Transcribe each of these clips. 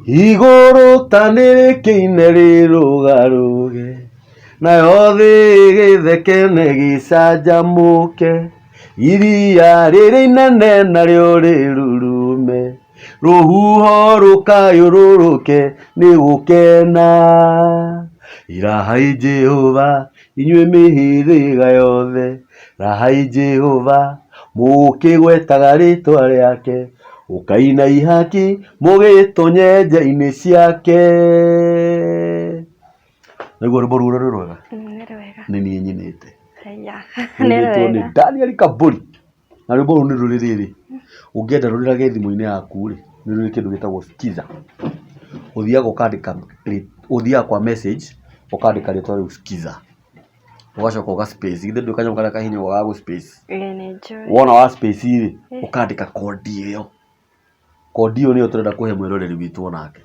Igũrũ ta nĩrĩkĩine rĩrũgarũge, nayo thĩ ĩgĩtheke na ĩgĩcanjamũke. Iria rĩrĩ inene narĩo rĩrurume, rũhuho rũkayũrũrũke nĩ gũkena. Irahai Jehova, inyuĩ mĩhĩrĩga yothe, rahai Jehova, mũkĩgwetaga rĩtwa rĩake, ũkai na ihaki mũgĩtonye nja-inĩ ciake. Naigua rwĩmbo rũu ũrĩa rwĩ rwega? Nĩ rwega. Nĩ niĩ nyinĩte. Haiya, nĩ Rũinĩtwo nĩ rwega. Daniel Kaburi. Na rwĩmbo rũu nĩ rũrĩ rĩrĩ, ũngĩenda rũrĩrage thimũ-inĩ yaku rĩ, nĩ rũrĩ kĩndũ gĩtagwo skiza. Ũthiaga ũkandĩka, ũthiaga kwa message, ũkandĩka rĩtwa rĩu skiza. Ũgacoka ũga space, githĩ ndũĩ kanyamũ karĩa kahihinyagwo ga gũ space? Ĩĩ nĩ njũĩ. Wona wa space rĩ, ũkandĩka kondi ĩyo. Kondi ĩyo nĩyo tũrenda kũhe mwĩroreri witũ onake.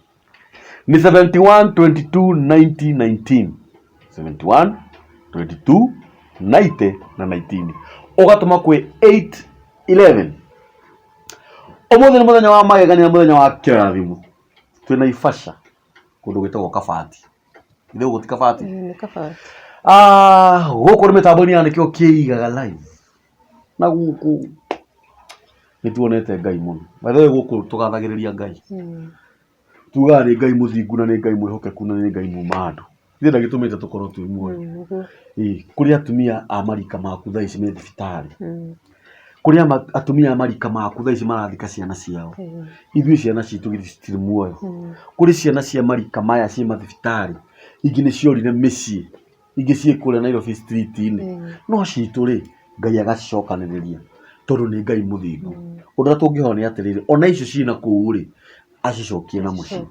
Nĩ 71 22 90 19. 71 22 90 na 19. Ũgatũma kwĩ 8 11. Ũmũthĩ nĩ mũthenya wa magegania na mũthenya wa kĩrathimo. Twĩ Naivasha kũndũ gwĩtagwo Kabati. Githĩ gũkũ ti Kabati? Ĩĩ, nĩ Kabati. Ah, gũkũ nĩ mĩtambo-inĩ ya nĩkĩo kĩigaga live. Na gũkũ nĩ tuonete Ngai mũno. By the way gũkũ tũgathagĩrĩria Ngai. Tugaga nĩ Ngai mũthingu na nĩ Ngai mwĩhokeku na nĩ Ngai muma andũ. Githĩ ndagĩtũmĩte tũkorwo twĩ muoyo. Ĩĩ, kũrĩ atumia a marika maku thaa ici me thibitarĩ. Kũrĩ atumia a marika maku thaa ici marathika ciana ciao. Ithuĩ ciana citũ githĩ citirĩ muoyo. Kũrĩ ciana cia marika maya ciĩ mathibitarĩ, ingĩ nĩ ciorire mĩciĩ, ingĩ ciĩ kũrĩa Nairobi street-inĩ. No citũ rĩ, Ngai agacicokanĩrĩria tondũ nĩ Ngai mũthingu. Ũndũ ũrĩa tũngĩhoya nĩ atĩrĩrĩ, ona icio ciĩ na kũu rĩ, acicokie na mũciĩ.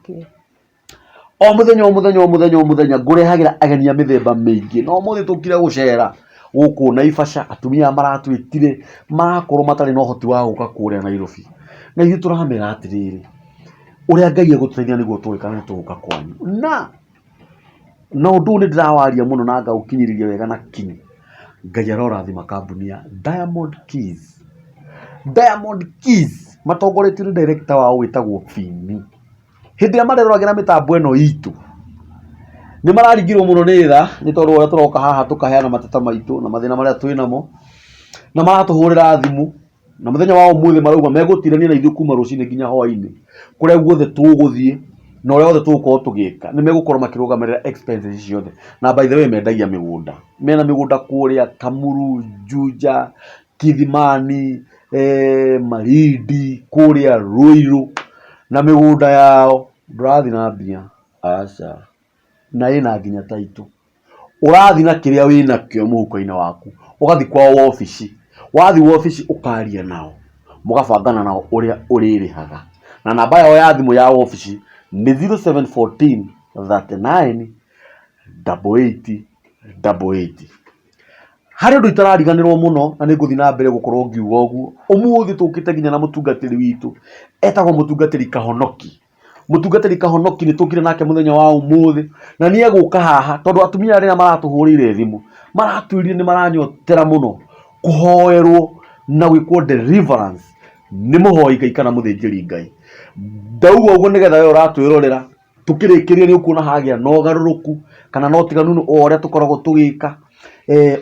O mũthenya o mũthenya o mũthenya o mũthenya ngũrehagĩra ageni a mĩthemba mĩingĩ na ũmũthĩ tũkire gũcera gũkũ Naivasha atumia aya maratwĩtire marakorwo matarĩ na ũhoti wa gũka kũrĩa Nairobi na ithuĩ tũramera atĩrĩrĩ ũrĩa Ngai egũtũteithia nĩguo tũgĩka na nĩtũgũka kwanyu na na ũndũ ũyũ nĩ ndĩrawaria mũno na ngaũkinyĩrĩria wega na kinyi Ngai arorathima kambuni ya Diamond Keys Diamond Keys matongoretio nĩ director wao wĩtagwo Fini. Hĩndĩ ĩrĩa mareroragĩra mĩtambo ĩno itũ, nĩ mararingirwo mũno nĩ tha nĩ tondũ ũrĩa tũroka haha tũkaheana mateta maitũ na mathĩna marĩa twĩnamo, na maratũhũrĩra thimũ, na mũthenya wa ũmũthĩ marauga megũtindanĩra na ithuĩ kuma rũcinĩ nginya hwainĩ, kũrĩa guothe tũgũthiĩ na ũrĩa wothe tũgũkorwo tũgĩka, nĩ megũkorwo makĩrũgamĩrĩra expenses ciothe. Na by the way mendagia mĩgũnda, mena mĩgũnda kũrĩa Kamuru, Juja, Kithimani, Malindi, kũrĩa Ruiru, na mĩgũnda yao ndũrathiĩ na mbia, aca, na ĩna nginya title. Ũrathiĩ na kĩrĩa wĩnakĩo mũhuko-inĩ waku, ũgathiĩ kwao wabici, wathiĩ wabici ũkaria nao, mũgabangana nao ũrĩa ũrĩrĩhaga. Na namba yao ya thimũ ya wabici nĩ 0714 39 88 88. Harĩ ũndũ itarariganĩrwo mũno na nĩ ngũthiĩ na mbere gũkorwo ngiuga ũguo, ũmũthĩ tũkĩte nginya na mũtungatĩri witũ, etagwo mũtungatĩri Kahonoki. Mũtungatĩri Kahonoki nĩ tũkire nake mũthenya wa ũmũthĩ, na nĩ egũka haha tondũ atumia arĩa maratũhũrĩire thimũ, maratwĩrire nĩ maranyotera mũno kũhoerwo na gwĩkwo deliverance nĩ mũhoi Ngai kana mũthĩnjĩri Ngai. Ndauga ũguo nĩgetha we ũratwĩrorera Tũkĩrĩkĩria nĩ ũkuona hagĩa na ũgarũrũku kana na ũtiganu wa ũrĩa tũkoragwo tũgĩka.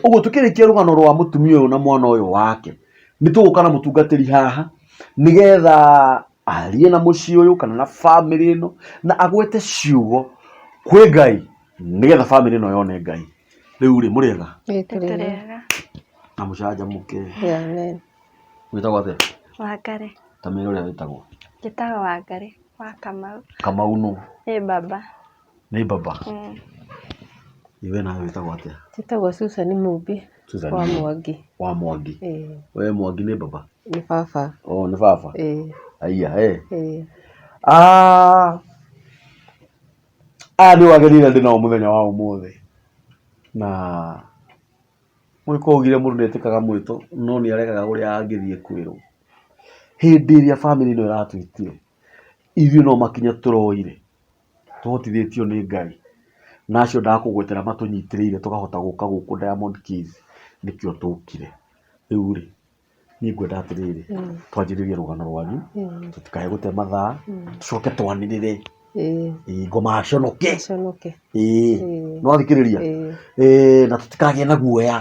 Ũguo tũkĩrĩkia rũgano rwa mũtumia ũyũ na mwana ũyũ wake, nĩ tũgũka na mũtungatĩri haha nĩgetha arie na mũciĩ ũyũ kana na bamĩrĩ ĩno na agwete ciugo kwĩ Ngai nĩgetha bamĩrĩ ĩno yone Ngai. Rĩu rĩ, mũrĩ ega? Ĩĩ tũrĩ Nĩ ega. tũrĩ ega. Na mũcanjamũke. Amen. Wĩtagwo atĩa? Wangarĩ. Ta mĩra ũrĩa wĩtagwo. Njĩtagwo Wangarĩ wa Kamau. Kamau nũ? Nĩ baba. Nĩ baba? Ĩ we nawe wĩtagwo atĩa? Njĩtagwo Susan Mumbi Susan wa Mumbi. Mwangi. Wa Mwangi. Ĩĩ. We Mwangi nĩ baba? Nĩ baba. Oh, nĩ baba? Ĩĩ. Aiya, eh. Ĩĩ. Ah, aya nĩ wagĩrĩire ndĩ nao mũthenya wa ũmũthĩ. Na Mũgĩkũyũ augire mũndũ nĩetĩkaga mwĩto no nĩaregaga ũrĩa angĩthiĩ kwĩrwo. Hĩndĩ ĩrĩa bamĩrĩ ĩno ĩratwĩtire, ithuĩ no makinya tũroire, tũhotithĩtio nĩ Ngai, na acio ndakũgwetera matũnyitĩrĩire tũkahota gũka gũkũ Diamond Keys nĩkĩo tũkire. Rĩu rĩ, niĩ ngwenda atĩrĩrĩ, twanjĩrĩrie rũgano rwanyu, tũtikae gũte mathaa, tũcoke twanĩrĩre. Ĩĩ. Ĩĩ, ngoma aconoke. Aconoke. Ĩĩ. Ĩĩ. Nĩ wathikĩrĩria? Ĩĩ. Ĩĩ, na tũtikagĩe na guoya.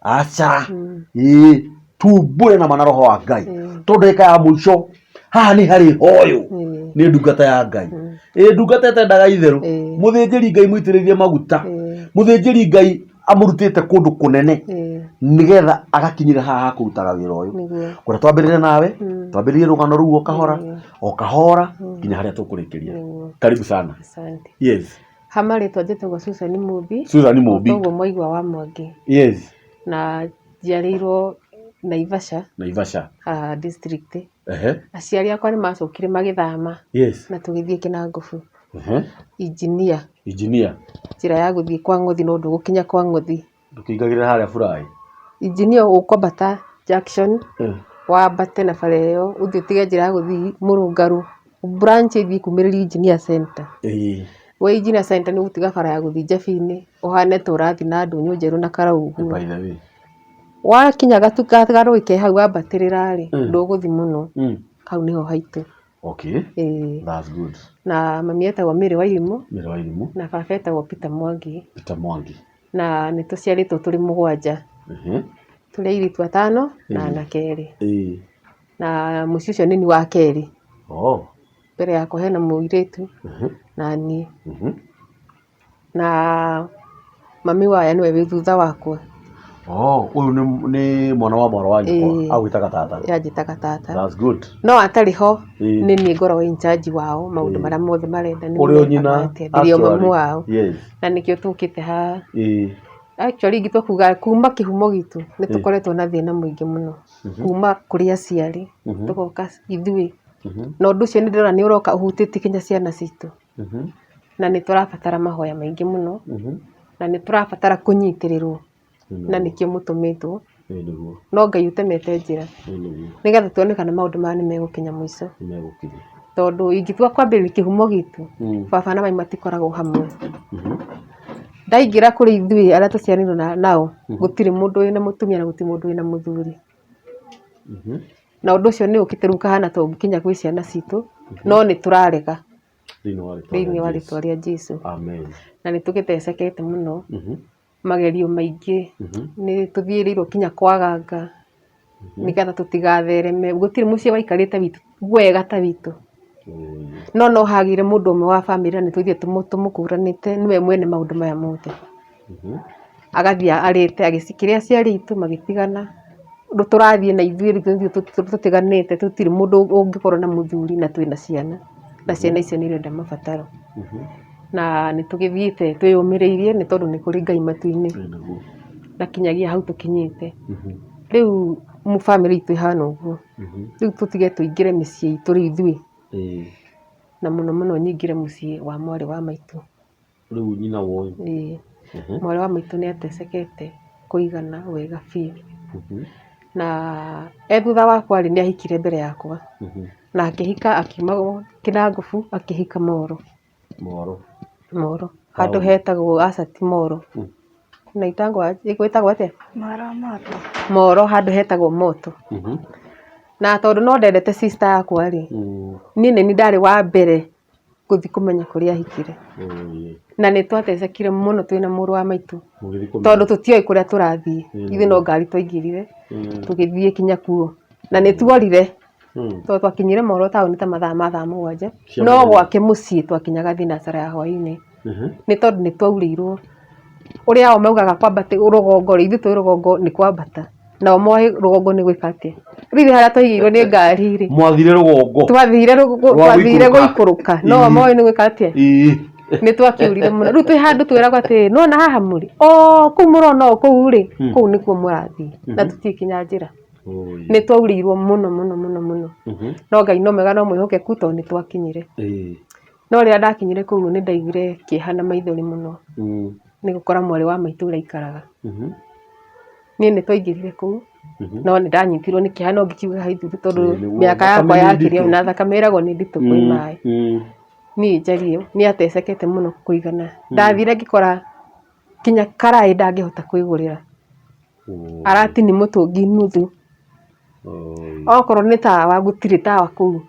Ah. Aca. Mm. Ĩĩ, tumbũre na mana roho wa Ngai. Ĩĩ. Tondũ ndagĩka ya mũico haha nĩ harĩ hoyũ. Ĩĩ. Nĩ ndungata ya Ngai. Mm. Ĩĩ, ndungata ĩtendaga itherũ. Ĩĩ. Mũthĩnjĩri Ngai mũitĩrĩrie maguta. Ĩĩ. Mũthĩnjĩri Ngai amũrutĩte kũndũ kũnene Ĩĩ. nĩgetha agakinyĩra haha ha kũrutaga wĩra ũyũ. Nĩguo. Kũrĩa twambĩrĩre nawe, Mm. twambĩrĩrie rũgano rũu o kahora, Ĩĩ. o kahora Mm. nginya harĩa tũkũrĩkĩria. Nĩguo. Karibu sana. Asante. Yes. Ha marĩtwa njĩtagwo Susan Mũmbi. Susan Mũmbi. Toguo mwaigua wa Mwangi. Yes. Na njiarĩirwo Naivasha. Naivasha. Haha district. Ehe. Aciari akwa nĩ macokire magĩthama. Yes. Na tũgĩthiĩ Kĩnangobu. Ehe. Engineer. Engineer. Njĩra ya gũthiĩ kwa Ng'othi no ndũgũkinya kwa Ng'othi. Ndũkĩingagĩrĩra harĩa Furahi. Engineer ũkwambata junction Eh. wambate na bara ĩyo ũthiĩ ũtige njĩra ya gũthiĩ Mũrũngarũ branch ĩthiĩ kumĩrĩria Engineer Center. Ĩĩ. Wĩ Engineer Center nĩ ũgũtiga bara ya gũthiĩ Njabi-inĩ ũhane ta ũrathiĩ na ndũnyũ njerũ na karau ũguo. By the way. Wakinya garũĩ ke hau wambatĩrĩra rĩ, ndũgũthiĩ mũno. Hau nĩho haitũ. Okay. Ĩĩ. That's good. Na mami etagwo Mary Wairimũ. Mary Wairimũ. Na baba etagwo Peter Mwangi. Peter Mwangi. Na nĩ tũciarĩtwo tũrĩ mũgwanja. Tũrĩ airĩtu atano na anake erĩ. Ĩĩ. Na mũciĩ ũcio nĩ niĩ wa kerĩ. Oh. Mbere yakwa hena mũirĩtu na niĩ. Na mami wa aya nĩwe wĩ thutha wakwa. Oh, ũyũ nĩ nĩ mwana wa mwarĩ wa nyũkwa Ĩĩ. agwĩtaga tata. Anjĩtaga tata. That's good. No atarĩ ho Ĩĩ. nĩ niĩ ngoragwo in charge wao maũndũ Ĩĩ. marĩa mothe marenda nĩ Ũrĩ niĩ o nyina mekaga atĩa, ndĩrĩ o mamu actually. wao. Yes. Na nĩkĩo tũkĩte haha. Ĩĩ. Actually ingĩtua kuga kuma kĩhumo gitũ nĩ tũkoretwo na thĩna mũingĩ mũno. Kuma kũrĩ aciari tũgoka ithuĩ. Na ũndũ ũcio nĩ ndĩrona nĩ ũroka ũhutĩtie nginya ciana citũ. Na nĩ tũrabatara mahoya maingĩ mũno. Na nĩ tũrabatara kũnyitĩrĩrwo. Na nĩkĩo mũtũmĩtwo. No Ngai ũtemete njĩra. Nĩgetha tuone kana maũndũ maya nĩ megũkinya mũico. Tondũ ingĩtua kwambĩrĩria kĩhumo gitũ, baba na mami matikoragwo hamwe. Ndaingĩra kũrĩ ithuĩ arĩa tũciaranĩirwo nao, gũtirĩ mũndũ wĩna mũtumia na gũtirĩ mũndũ wĩna mũthuri. Na ũndũ ũcio nĩ ũkĩte rĩu ũkahana ta ũngĩkinya gwĩ ciana citũ, no nĩ tũrarega Thĩinĩ thĩinĩ wa rĩtwa rĩa Jesũ. Amen. Na nĩ tũgĩthecekete mũno, magerio maingĩ, nĩ tũthiĩrĩirwo nginya kwaganga, nĩgetha tũtigathereme. Gũtirĩ mũciĩ waikarĩte witũ wega ta witũ. No no hagĩire mũndũ ũmwe wa bamĩrĩ na nĩ tũthiĩte tũmũkũranĩte nĩwe mwene maũndũ maya mothe. Agathiĩ arĩte kĩrĩa aciari aitũ magĩtigana, rĩu tũrathiĩ na ithuĩ rĩu tũtiganĩte tũtirĩ mũndũ ũngĩkorwo na mũthuri na twĩna ciana, na ciana icio nĩ irenda mabataro. Na nĩ tũgĩthiĩte twĩyũmĩrĩirie nĩ tondũ nĩ kũrĩ Ngai matu-inĩ, na kinyagia hau tũkinyĩte. Rĩu bamĩrĩ itũ ĩhana ũguo, rĩu tũtige tũingĩre mĩciĩ itũ rĩu ithuĩ, na mũno mũno nyingĩre mũciĩ wa mwarĩ wa maitũ. Rĩu nyina wa ũyũ? Ĩĩ. Mwarĩ wa maitũ nĩ atecekete kũigana wega biũ. Na e thutha wakwa rĩ, nĩ ahikire mbere yakwa. Na akĩhika akiuma Kĩnangobu akĩhika Moro. Moro. Moro. Handũ hetagwo Asati Moro. Na itangwa gwĩtagwo atĩa? Moro Moto. Moro handũ hetagwo Moto. Na tondũ no ndendete sister yakwa rĩ, niĩ nĩ niĩ ndarĩ wa mbere gũthiĩ kũmenya kũrĩa ahikire. Na nĩ twatecekire mũno twĩna mũrũ wa maitũ tondũ tũtioĩ kũrĩa tũrathiĩ. Ithuĩ no ngari twaingĩrire tũgĩthiĩ kinya kuo. Na nĩ tuorire tondũ twakinyire Moro taũni ta mathaa ma thaa mũgwanja, no gwake mũciĩ twakinyaga thinacara ya hwainĩ. Nĩ tondũ nĩ twaurĩirwo. Ũrĩa o maugaga kwambata rũgongo rĩ, ithuĩ tũĩ rũgongo nĩ kwambata, nao moĩ rũgongo nĩ gwĩka atĩa. Rĩu ithuĩ harĩa twaigĩirwo nĩ ngari rĩ, Mwathire rũgongo. twathire Rwa twathire gũikũrũka. gũikũrũka, no o moĩ nĩ gwĩka atĩa. Nĩ twakiurire mũno. Rĩu twĩ handũ twĩragwo atĩrĩ, nĩwona haha mũrĩ, o kũu mũrona o kũu rĩ, kũu nĩkuo mũrathiĩ na tũtiũĩ kinya njĩra. Nĩ twaurĩirwo mũno mũno mũno mũno. No Ngai no mwega no mwĩhokeku tondũ nĩ twakinyire. No rĩrĩa ndakinyire kũu nĩ ndaiguire kĩeha na maithori mũno nĩ gũkora mwarĩ wa maitũ ũrĩa aikaraga. Niĩ nĩ twaingĩrire kũu no nĩ ndanyitirwo nĩ kĩeha no ngĩkiuga hai thutha tondũ mĩaka yakwa yakĩrĩ na thakame ĩragwo nĩ nditũ kwĩ maĩ. Niĩ njarie nĩ atecekete mũno kũigana. Ndathire ngĩkora kinya karaĩ ndangĩhota kwĩgũrĩra. Aratini mũtũngi nuthu. Okorwo nĩ tawa gũtirĩ tawa kũu.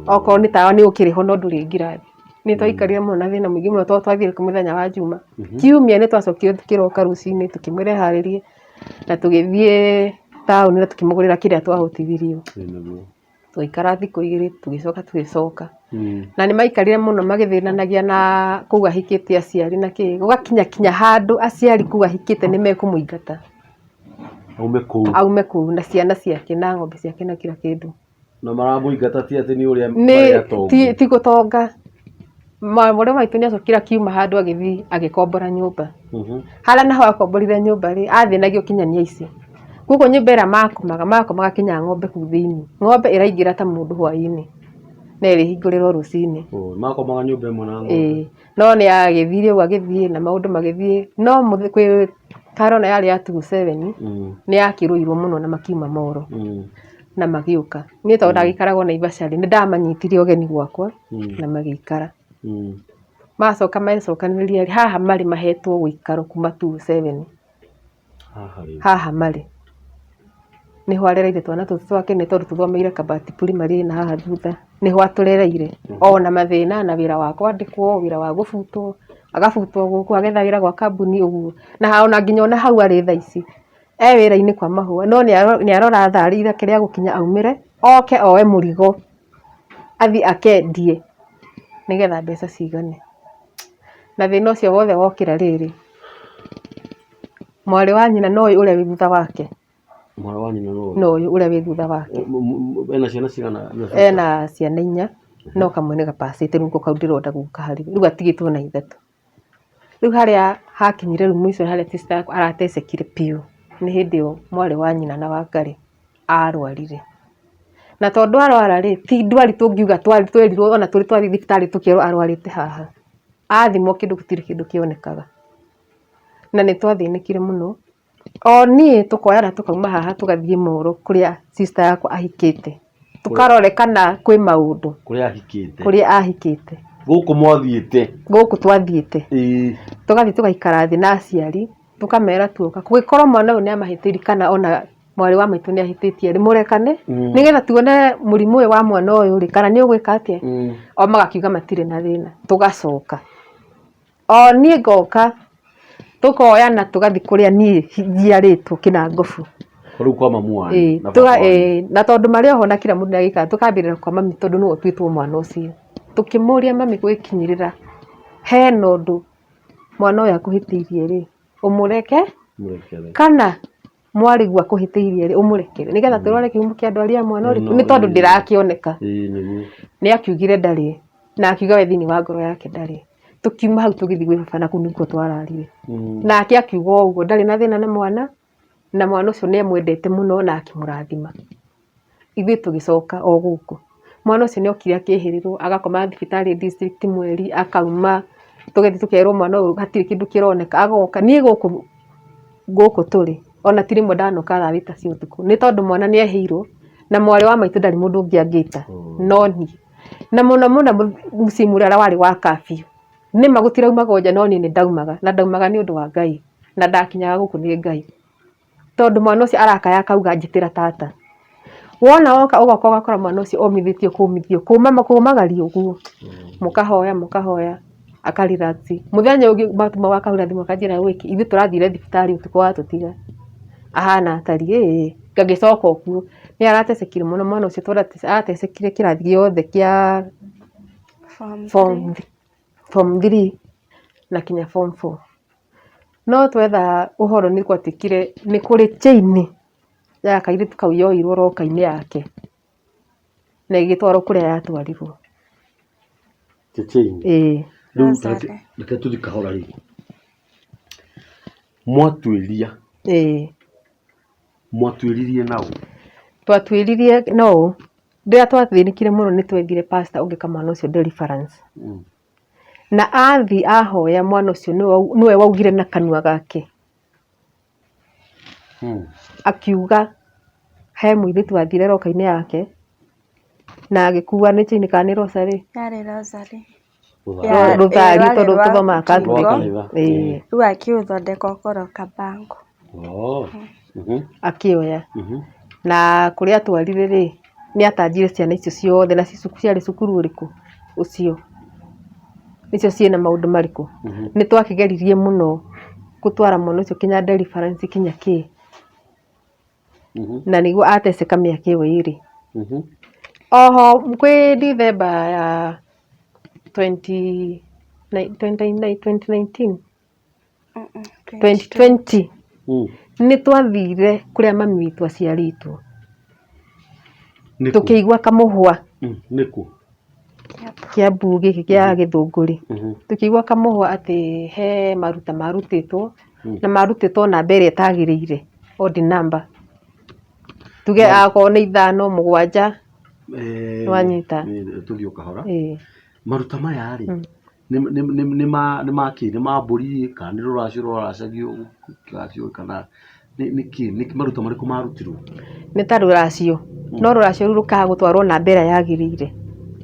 Okorwo nĩ tawa nĩ ũkĩrĩ ho no ndũrĩ ngirathi. Nĩ twaikarire mũno na thĩna mũingĩ mũno tondũ twathire kũ mũthenya wa Juma. Kiumia nĩ twacokire tũkĩroka rũcinĩ tũkĩmwĩra eharĩrie na tũgĩthiĩ taũni na tũkĩmũgũrĩra kĩrĩa twahotithirio. Ĩĩ nĩguo. Tũgĩikara thikũ igĩrĩ tũgĩcoka tũgĩcoka. Na nĩ maikarire mũno magĩthĩnanagia na kũu ahikĩte aciari na kĩ, gũgakinya kinya handũ aciari kũu ahikĩte nĩ mekũmũingata. Aume kũu. Aume kũu na ciana ciake na ng'ombe ciake na kila kĩndũ. Na maramũingata ti atĩ nĩ ũrĩa Nĩ marĩ atongu. ti gũtonga. Mwarĩ wa maitũ nĩ acokire akiuma handũ agĩthiĩ agĩkombora nyũmba. Harĩa naho akomborire nyũmba rĩ, athĩnagio kinya nĩ aici. Koguo nyũmba ĩrĩa makomaga, makomaga kinya ng'ombe kũu thĩinĩ. Ng'ombe ĩraingĩra ta mũndũ hwainĩ na ĩrĩhingũrĩrwo rũcinĩ. Oh, makomaga nyũmba ĩmwe na ng'ombe. Ĩĩ, no nĩ agĩthire ũguo agĩthiĩ na maũndũ magĩthiĩ, no kwĩ karona yarĩ ya 27 nĩ yakĩrũirwo mũno na makiuma moro na magĩũka. Niĩ tondũ ndagĩikaragwo Naivasha rĩ, nĩ ndamanyitire ũgeni gwakwa na magĩikara. Macoka mecokanĩrĩria rĩ, haha marĩ mahetwo ũikaro kuma 27. Haha rĩ. Haha marĩ. Nĩho arereire twana tũtũ twake nĩ tondũ tũthomeire Kabati Primary na haha thutha. Nĩho atũrereire. Ona mathĩna na wĩra wa kwandĩkwo, wĩra wa gũbutwo, agabutwo gũkũ agetha wĩra gwa kambuni ũguo. Na ona nginya ona hau arĩ thaa ici, e wĩra-inĩ kwa mahũa, no nĩ arora thaa rĩake rĩa gũkinya aumĩre, oke oe mũrigo, athiĩ akendie, nĩgetha mbeca cigane. Na thĩna ũcio wothe wokĩra rĩrĩ, mwarĩ wa nyina no ũyũ ũrĩa wĩ thutha wake. Mwarĩ wa nyina no ũyũ? No ũyũ ũrĩa wĩ thutha wake. Ena ciana cigana? Ena ciana inya, no kamwe nĩ gapacĩte rĩu nĩko kau ndĩronda gũka harĩ rĩu atigĩtwo na ithatũ. Rĩu harĩa hakinyire rĩu mũico harĩa sister yakwa aratecekire biũ nĩ hĩndĩ ĩyo mwarĩ wa nyina na Wangarĩ arwarire. Na tondũ arwara rĩ, ti ndwari tũngiuga twerirwo ona tũrĩ twathiĩ thibitarĩ tũkerwo arwarĩte haha. Athimwo kĩndũ gũtirĩ kĩndũ kĩonekaga. Na nĩ twathĩnĩkire mũno. O niĩ tũkoyana tũkauma haha tũgathiĩ Moro kũrĩa sister yakwa ahikĩte. Tũkarore kana kwĩ maũndũ. Kũrĩa ahikĩte. Kũrĩa ahikĩte. Gũkũ mwathiĩte. Gũkũ twathiĩte. Ĩĩ. Tũgathiĩ tũgaikara thĩ na aciari, tũkamera tuoka. Kũngĩkorwo mwana ũyũ nĩ amahĩtĩirie kana ona mwarĩ wa maitũ nĩ ahĩtĩtie rĩ, mũrekane nĩgetha tuone mũrimũ ũyũ wa mwana ũyũ rĩ, kana nĩ ũgwĩka atĩa. O magakiuga matirĩ na thĩna. Tũgacoka. O niĩ ngoka tũkoyana tũgathiĩ kũrĩa niĩ njiarĩtwo Kĩnangobu. Rĩu kwa mamu wanyu Ĩĩ, na baba wanyu. ĩĩ, na tondũ marĩ oho na kila mũndũ nĩagĩikara, tũkambĩrĩra kwa mami tondũ nĩwe ũtuĩtwo mwana ũcio. Tũkĩmũria mami gwĩkinyĩrĩra hena ũndũ mwana ũyũ akũhĩtĩirie rĩ, ũmũreke Mũrekere. kana mwarĩguo akũhĩtĩirie rĩ, ũmũrekere nĩgetha tũrore kĩhumo kĩa ndwari ya mwana ũrĩkũ, nĩ tondũ ndĩrakĩoneka. Ĩĩ nĩguo. Nĩ akiugire ndarĩ na akiuga we thĩinĩ wa ngoro yake ndarĩ. Tũkiuma hau tũgĩthiĩ gwĩ baba na kũu nĩkuo twararire. Nake akiuga o ũguo ndarĩ na thĩna na mwana na mwana ũcio nĩ amwendete mũno na akĩmũrathima. Ithuĩ tũgĩcoka o gũkũ. Mwana ũcio nĩ okire akĩhĩrĩrwo agakoma thibitarĩ district mweri akauma, tũgathiĩ tũkerwo mwana ũyũ hatirĩ kĩndũ kĩroneka agoka. Niĩ gũkũ gũkũ tũrĩ ona ti rĩmwe ndanoka thaa thita cia ũtukũ nĩ tondũ mwana nĩ ehĩirwo na mwarĩ wa maitũ ndarĩ mũndũ ũngĩ angĩta no niĩ. Na mũno mũno mũciĩ ũrĩa warĩ wa curfew. Nĩma gũtiraumagwo nja no niĩ nĩ ndaumaga na ndaumaga nĩ ũndũ wa Ngai na ndakinyaga gũkũ nĩ Ngai. Tondũ mwana ũcio arakaya akauga njĩtĩra tata. Wona woka ũgoka ũgakora mwana ũcio omithĩtio kũmithio, kũma kũmagario ũguo. Mũkahoya mũkahoya aka relax. Mũthenya ũngĩ matuma wakahũra thimũ akanjĩra wĩki ithuĩ tũrathire thibitarĩ ũtukũ watũtiga. Ahana atariĩ ĩĩ, ngagĩcoka o kuo. Nĩ aratecekire mũno mwana ũcio tondũ aratecekire kĩrathi gĩothe kĩa form 3 na kinya form 4. No twetha ũhoro nĩ gwatuĩkire nĩ kũrĩ chain ya kairĩtu kau yoirwo roka-inĩ yake na ĩgĩtwarwo kũrĩa yatwarirwo. Chain. Ĩĩ. Rĩu Rosary. reke tũthiĩ kahora rĩ. Mwatuĩria. Ĩĩ. Mwatuĩririe na ũ? Twatuĩririe na ũ? Rĩrĩa twathĩnĩkire mũno nĩ twethire pastor ũngĩ kamwana ũcio deliverance. Na athiĩ ahoya mwana ũcio nĩwe waugire na kanua gake. Akiuga he mũirĩtu wathire roka-inĩ yake na agĩkua nĩ chain kana nĩ rosary? Yarĩ rosary. Rũthari Rwarĩ tondũ rwa tũthomaga ngingo. Catholic. Ĩĩ. Rĩu akĩũthondeka ũkorwo kabango. Akĩoya. Na kũrĩa atwarire rĩ, nĩ atanjire ciana icio ciothe na ciarĩ cukuru ũrĩkũ ũcio? Nĩcio ciĩna maũndũ marĩkũ? Nĩ twakĩgeririe mũno gũtwara mwana ũcio kinya deliverance kinya kĩ. Na nĩguo ateceka mĩaka ĩyo ĩrĩ. Oho kwĩ December ya 2019 2020 nĩ twathire kũrĩa mami witũ aciarĩtwo. Nĩkũ? Tũkĩigua kamũhwa. Nĩkũ? Kĩambu gĩkĩ kĩa Gĩthũngũri. Tũkĩigua kamũhwa atĩ he maruta marutĩtwo na marutĩtwo namba ĩrĩa ĩtagĩrĩire, odd number. Tuge akorwo nĩ ithano, mũgwanja, nĩwanyita. Tũthiĩ o kahora. Ĩĩ. Maruta maya rĩ, nĩ ma nĩ ma kĩ? Nĩ ma mbũri kana nĩ rũracio rũraracagio rũracio kana nĩ kĩ? Nĩ maruta marĩkũ marutirwo? Nĩ ta rũracio, no rũracio rũu rũkaga gũtwarwo namba ĩrĩa yagĩrĩire,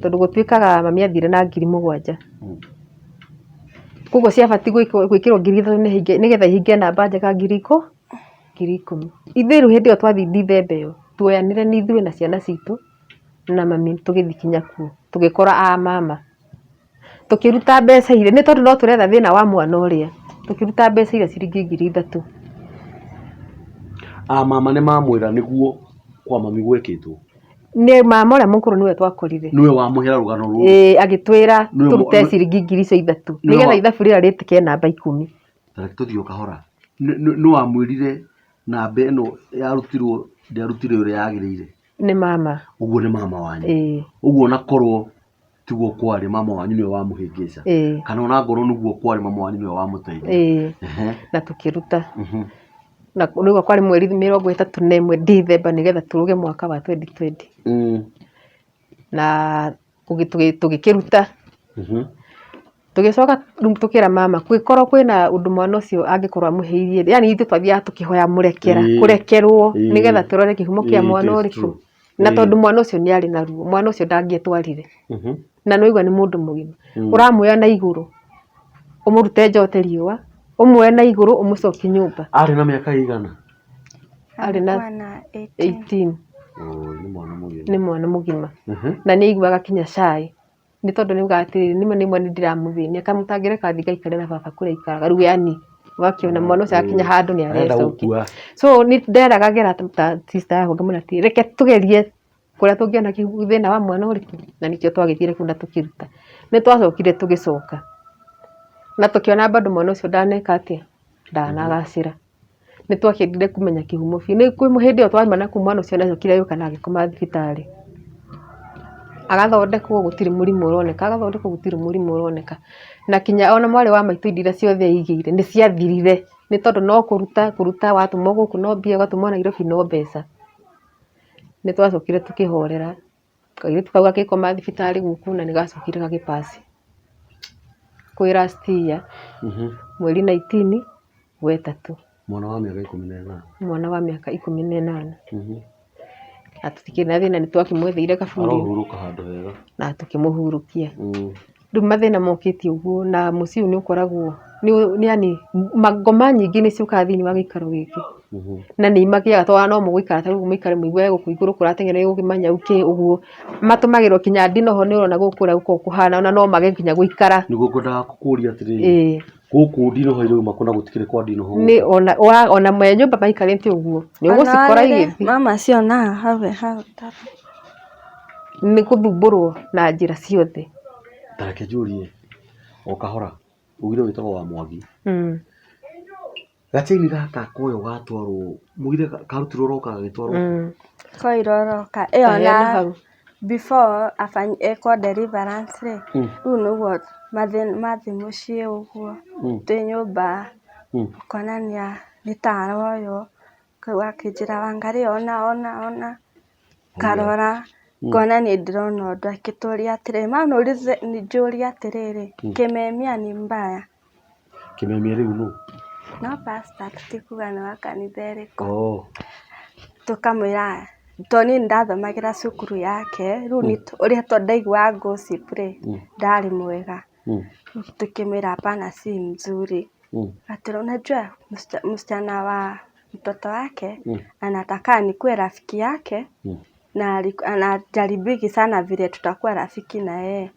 tondũ gũtuĩkaga mami athire na 7,000. Koguo ciabatiĩ gwĩkĩrwo 3,000 nĩgetha ihinge namba njega 10,000. Ithuĩ rĩu hĩndĩ ĩyo twathiĩ Ndithemba ĩyo, tuoyanire nĩ ithuĩ na ciana citũ na mami tũgĩthiĩ kinya kuo, tũgĩkora a mama. Tũkĩruta mbeca iria, nĩ tondũ no tũretha thĩna wa mwana ũrĩa, tũkĩruta mbeca iria ciringi 3,000. A mama nĩ mamwĩra nĩguo kwa mami gwekĩtwo? Nĩ mama ũrĩa mũkũrũ nĩwe twakorire. Nĩwe wamũhera rũgano rũrũ? Ĩĩ agĩtwĩra tũrute ciringi 3,000 nĩgetha ithabu rĩrĩa rĩtĩke namba 10. Ta reke tũthiĩ o kahora. Nũ wamwĩrire namba ĩno yarutirwo ndĩarutirwo ũrĩa yagĩrĩire? Nĩ mama. Ũguo nĩ mama wanyu. Ĩĩ. Ũguo ona korwo tiguo kwarĩ mama wanyu nĩwe wamũhĩngĩca. Ĩĩ. Kana ona ngorwo nĩguo kwarĩ mama wanyu nĩwe wamũteithia. Ĩĩ. Ehe. Na tũkĩruta. Na nĩguo kwarĩ mweri 31 Ndithemba nĩgetha tũrũge mwaka wa 2020. Na tũgĩkĩruta. Tũgĩcoka rĩu tũkĩra mama kũngĩkorwo kwĩna ũndũ mwana ũcio angĩkorwo amũhĩirie yani ithuĩ twathiaga tũkĩhoya mũrekera kũrekerwo nĩgetha tũrore kĩhumo kĩa mwana ũrĩkũ. Na tondũ mwana ũcio nĩ arĩ na ruo, mwana ũcio ndangĩetwarire. Na nĩ waigua nĩ mũndũ mũgima. Ũramuoya na igũrũ ũmũrute nja ote riũa, ũmuoye na igũrũ ũmũcokie nyũmba. Arĩ na mĩaka ĩigana? Arĩ na 18. Oi, nĩ mwana mũgima. Nĩ mwana mũgima. Na nĩ aiguaga kinya shy. Nĩ tondũ nĩ augaga atĩrĩrĩ, nĩma nĩma nĩ ndĩramũthĩnia, kamũtangĩreka athiĩ ngaikare na baba kũrĩa aikaraga. Rĩu yani wakĩona mwana ũcio akinya handũ nĩ Arenda arecokia. gũkua. So nĩ nderagagĩra ta sister yakwa ngamwĩra atĩrĩrĩ, reke tũgerie kũrĩa tũngĩona thĩna wa mwana ũrĩkũ, na nĩkĩo twagĩthire kũu na tũkĩruta. Nĩ twacokire tũgĩcoka na tũkĩona bado mwana ũcio ndaneka atĩa, ndanagacĩra. Nĩ twakĩendire kũmenya kĩhumo biũ. Nĩ kwĩ hĩndĩ ĩyo twauma na kũu mwana ũcio nĩ acokire agĩũka na agĩkoma thibitarĩ. Agathondekwo gũtirĩ mũrimũ ũroneka, agathondekwo gũtirĩ mũrimũ ũroneka. Na kinya ona mwarĩ wa maitũ indo iria ciothe eigĩire nĩ ciathirire, nĩ tondũ no kũruta kũruta watũmwo gũkũ no mbia, ũgatũmwo Nairobi no mbeca. Nĩ twacokire tũkĩhorera, kairĩtu kau gagĩkoma thibitarĩ gũkũ na nĩ gacokire gagĩ pass kwĩ last year, mweri 19 wetatũ. Mwana wa mĩaka 18. Mwana wa mĩaka 18. Na tũtikĩrĩ na thĩna nĩ twakĩmwetheire kaburi. Arohurũka handũ hega. Na tũkĩmũhurũkia. Rĩu mathĩna mokĩte ũguo na mũciĩ ũyũ nĩ ũkoragwo yani ngoma nyingĩ nĩ ciũkaga thĩinĩ wa gĩikaro gĩkĩ. Na nĩ imagĩaga tondũ ona no mũgũikara ta rĩu mũikare mũigue gũkũ igũrũ kũrateng'era gũkĩmanyau kĩ ũguo. Matũmagĩrwo kinya ndinoho nĩ ũrona gũkũ ũrĩa gũkoragwo kũhana ona no mage nginya gũikara. Nĩguo ngwendaga gũkũria atĩrĩrĩ, gũkũ ndinoho irauma kũ na gũtikĩrĩ kwa ndinoho gũkũ? Nĩ ona me nyũmba maikarĩte ũguo nĩ ũgũcikora igĩthiĩ. Mama cionaga hau hau. Nĩ gũthumbũrwo na njĩra ciothe. Ta reke njũrie o kahora, ugire wĩtagwo wa Mwangi. Gachaini gaka koywo gatwarwo, mugire karutirwo roka gagĩtwarwo kũ? Koirwo roka, ĩyo na before ekwo deliverance rĩ, rĩu nĩguo mathiĩ mũciĩ ũguo, twĩ nyũmba, ũkona nĩ ta aroywo, kau akĩnjĩra Wangarĩ ona ona ona, ngarora ngona nĩ ndĩrona ũndũ akĩtũria atĩrĩrĩ, ma njũrie atĩrĩrĩ, kimemia ni mbaya? Kĩmemia rĩu nũ? No pastor tũtikuga nĩ wa kanitha ĩrĩkũ. Tũkamwĩra tondũ niĩ nĩndathomagĩra cukuru yake, rĩu ũrĩa tondũ ndaiguaga gossip rĩ, ndarĩ mwega. Tukimwĩra hapana si mzuri. Atĩrĩ unajua msichana wa mtoto wake anataka nikuwe rafiki yake. Na anajaribiki sana vile tutakuwa rafiki na yeye.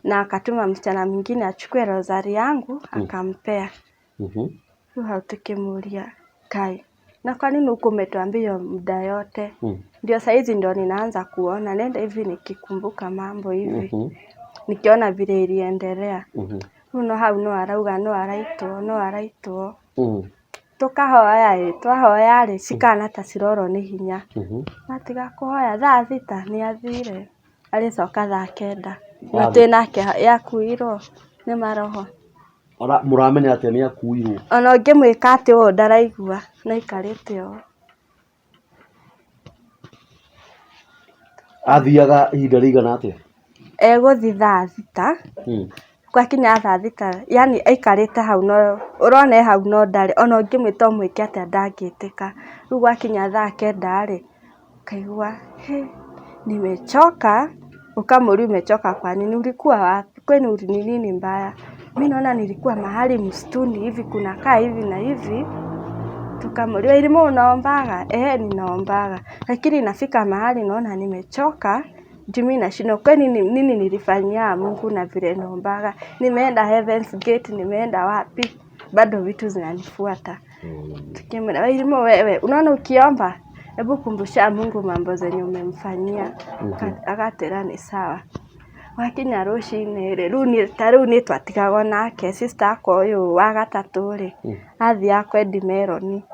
Na akatuma msichana mwingine achukue rosari yangu akampea. Rĩu hau tukĩmũria Ngai, na kwa nini huku umetuambia hiyo muda yote? Ndio saizi ndio ninaanza kuona, nenda hivi nikikumbuka mambo hivi. Nikiona vile iliendelea. Rĩu no hau no arauga no araitwo, no araitwo. Tũkahoya ĩ, twahoya rĩ, cikahana ta cirorwo nĩ hinya. Matiga kũhoya thaa 6 nĩ athire. Arĩcoka thaa 9. Na twĩ nake yakuirwo nĩ maroho. Mũramenya atĩa nĩ akuirwo? Ona ũngĩmwĩka atĩ ũũ ndaraigua, no aikarĩte ũũ. Athiaga ihinda rĩigana atĩa? Egũthiĩ thaa 6. Gwakinya thaa 6, yani aikarĩte hau no ũrona e hau no ndarĩ, ona ũngĩmwĩta ũmwĩke atĩa ndangĩtĩka. Rĩu gwakinya thaa 9 rĩ, ũkaigua he nimechoka, ukamwambia umechoka kwa nini? Ulikuwa wapi? Kwani ni nini mbaya? Mi naona nilikuwa mahali msituni hivi kunakaa hivi na hivi. Tukamuuliza Irimũ unaombaga? Eh, ninaombaga. Lakini nafika mahali naona nimechoka, juu mi nashindwa kwani nini nilifanyia Mungu na vile naombaga. Nimeenda Heaven's Gate, nimeenda wapi? Bado vitu zinanifuata. Tukimwambia Irimũ wewe, unaona ukiomba, hebu kumbusha Mungu mambo zenye umemfanyia. Agatwĩra nĩ sawa. Gwakinya rũcinĩ rĩ, rĩu ta rĩu nĩ twatigagwo nake sister akwa ũyũ wa gatatũ rĩ, athiaga kwendia meroni.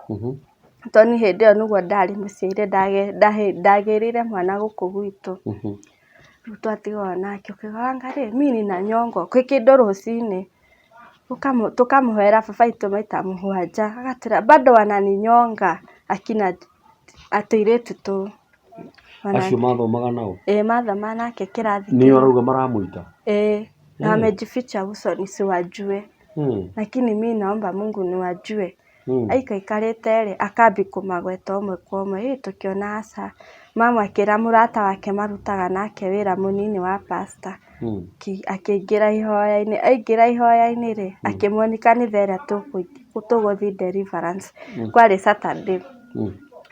Tondũ niĩ hĩndĩ ĩyo nĩguo ndarĩ mũciĩ ndagĩrĩire mwana gũkũ gwitũ. Rĩu twatigagwo nake ũkĩigua anga rĩ, mi nina nyongo kwĩ kĩndũ rũcinĩ. Tũkamũhoera baba witũ maita mũgwanja, agatwĩra bado wananinyonga akina atũirĩtu tũu. Acio mathomaga nao? Ĩĩ mathomaga nake kĩrathi Nĩo arauga maramũita? Ĩĩ, na wamejificha uso nisiwajue. Lakini mi naomba Mungu niwajue. Aikaikarĩte rĩ, akambi kũmagweta ũmwe kwa ũmwe, ĩ tũkĩona aca. Mama akĩra mũrata wake marutaga nake wĩra mũnini wa pastor. Akĩingĩra ihoya-inĩ, aingĩra ihoya-inĩ rĩ, akĩmuonia kanitha ĩrĩa tũgũthiĩ deliverance. Kwarĩ Saturday.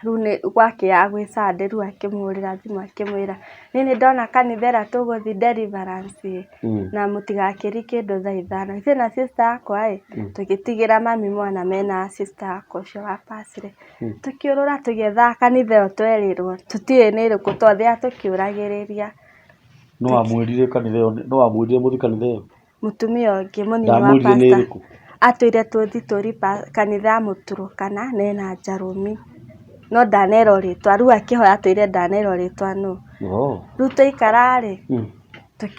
Rĩu nĩ gwakĩaga gwĩ Sunday rĩu akĩmũhũrĩra thimũ akĩmwĩra niĩ nĩ ndona kanitha ĩrĩa tũgũthiĩ deliverance ĩ, na mũtigakĩrie kĩndũ thaa 5. Ithuĩ na sister yakwa ĩ, tũgĩtigĩra mami mwana mena sister yakwa ũcio wa pasire. Tũkĩũrũra tũgĩethaga kanitha ĩyo twerĩrwo, tũtiũĩ nĩ ĩrĩkũ twathiaga tũkĩũragĩrĩria. No wamwĩrire kanitha ĩyo, no wamwĩrire mũthiĩ kanitha ĩyo? Mũtumia ũngĩ mũnini wa Ndamwĩrire nĩ pastor ĩrĩkũ? Atwĩrire tũthiĩ tũri kanitha ya Mũturũkana na ĩna njarũmi. No ndanerwo rĩtwa, rĩu akĩhoya atwĩrire ndanerwo rĩtwa nũ. Rĩu twaikara rĩ,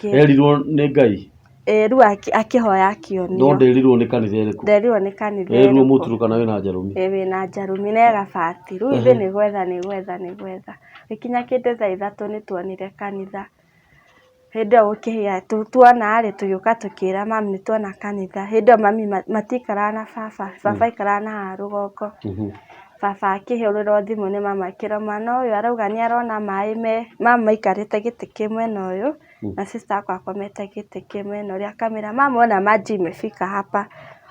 Erirwo nĩ Ngai? Ĩĩ, rĩu akĩhoya akĩonio. No nderirwo nĩ kanitha ĩrĩkũ? Nderirwo nĩ kanitha Erirwo ĩrĩkũ. Mũturũkana wĩna njarũmi. Ĩĩ, wĩna njarũmi na ĩgabati. Rĩu ithuĩ nĩ gwetha nĩ gwetha nĩ gwetha. Gĩkinya kĩndũ thaa 3 nĩ tuonire kanitha. Hĩndĩ ĩyo gũkĩhĩa tuona rĩ, tũgĩũka tũkĩra mami nĩ tuona kanitha. Hĩndĩ ĩyo mami matikaraga na baba, baba aikaraga na haha rũgongo. Baba akĩhũrĩrwo thimũ nĩ mama akĩrwo mwana ũyũ arauga nĩ arona maĩ me, mama maikarĩte gĩtĩ kĩ mwena ũyũ na sister yakwa akomete gĩtĩ kĩ mwena ũrĩa, akamwĩra mama ona maji imefika hapa.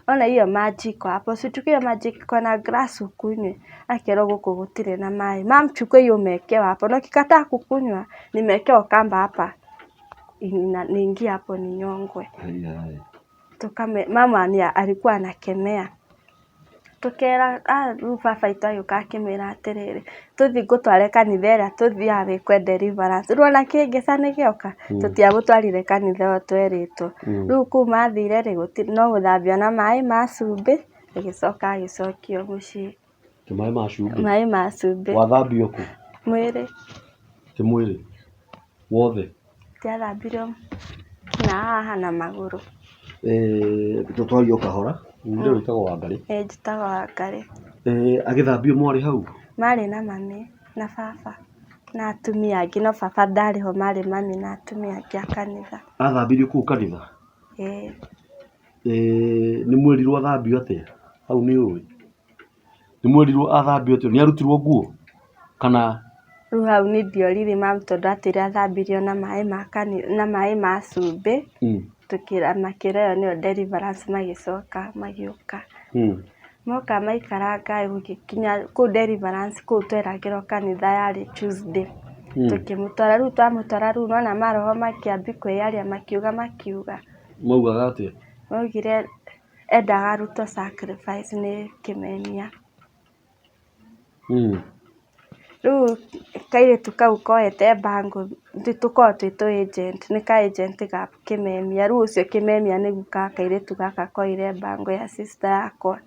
Ona hiyo maji iko hapo, usichukue hiyo maji iko na glass ukunywe. Akerwo gũkũ gũtirĩ na maĩ. Mam chukua hiyo umewekewa hapo, na ukikataa kukunywa nimewekewa kamba hapa, niingie hapo ninyongwe. Mama ni alikuwa anakemea. Tukera rĩu baba witũ agĩũka akĩmwĩra atĩrĩrĩ, tũthiĩ ngũtware kanitha ĩrĩa tũthiaga wĩkwe deliverance. Rĩu ona kĩngĩca nĩ gĩoka, tũtiamũtwarire kanitha ĩyo twerĩtwo. Rĩu kũu mathire rĩ, no gũthambio na maĩ ma cumbĩ, agĩcoka agĩcokio mũciĩ. Ti maĩ ma cumbĩ? Maĩ ma cumbĩ. Wathambio kũ? Mwĩrĩ. Ti mwĩrĩ wothe? Ndiathambirio na haha na magũrũ. Tũtwarie o kahora. Ugire wĩtagwo Wangarĩ. Ĩĩ njĩtagwo Wangarĩ. Agĩthambio mwarĩ hau? Marĩ na mami na baba na atumia angĩ, no baba ndarĩ ho, marĩ mami na atumia angĩ a kanitha. Athambirio kũu kanitha? Ĩĩ. Nĩ mwerirwo athambio atĩa? Hau nĩ ũĩ? Nĩ mwerirwo athambio atĩa? Nĩ arutirwo nguo? Kana Rĩu hau nĩ ndioririe mami tondũ atwĩrire athambirio na maĩ ma na maĩ ma cumbĩ. Tũkĩra makĩra ĩyo nĩyo deliverance magĩcoka magĩũka. Moka maikaranga gũgĩkinya kũu deliverance kũu tweragĩrwo kanitha yarĩ Tuesday. Tũkĩmũtwara rĩu twamũtwara rĩu nona maroho makĩambi kwĩyaria makiuga makiuga. Maugaga atĩa? Maugire endaga arutwo sacrifice nĩ kĩmenia. Rĩu kairĩtu kau koete bango tũkoragwo twĩ tũ agent, nĩ ka agent ga kĩmemia, rĩu ũcio kĩmemia nĩ guka wa kairĩtu gaka koire bango ya sister yakwa.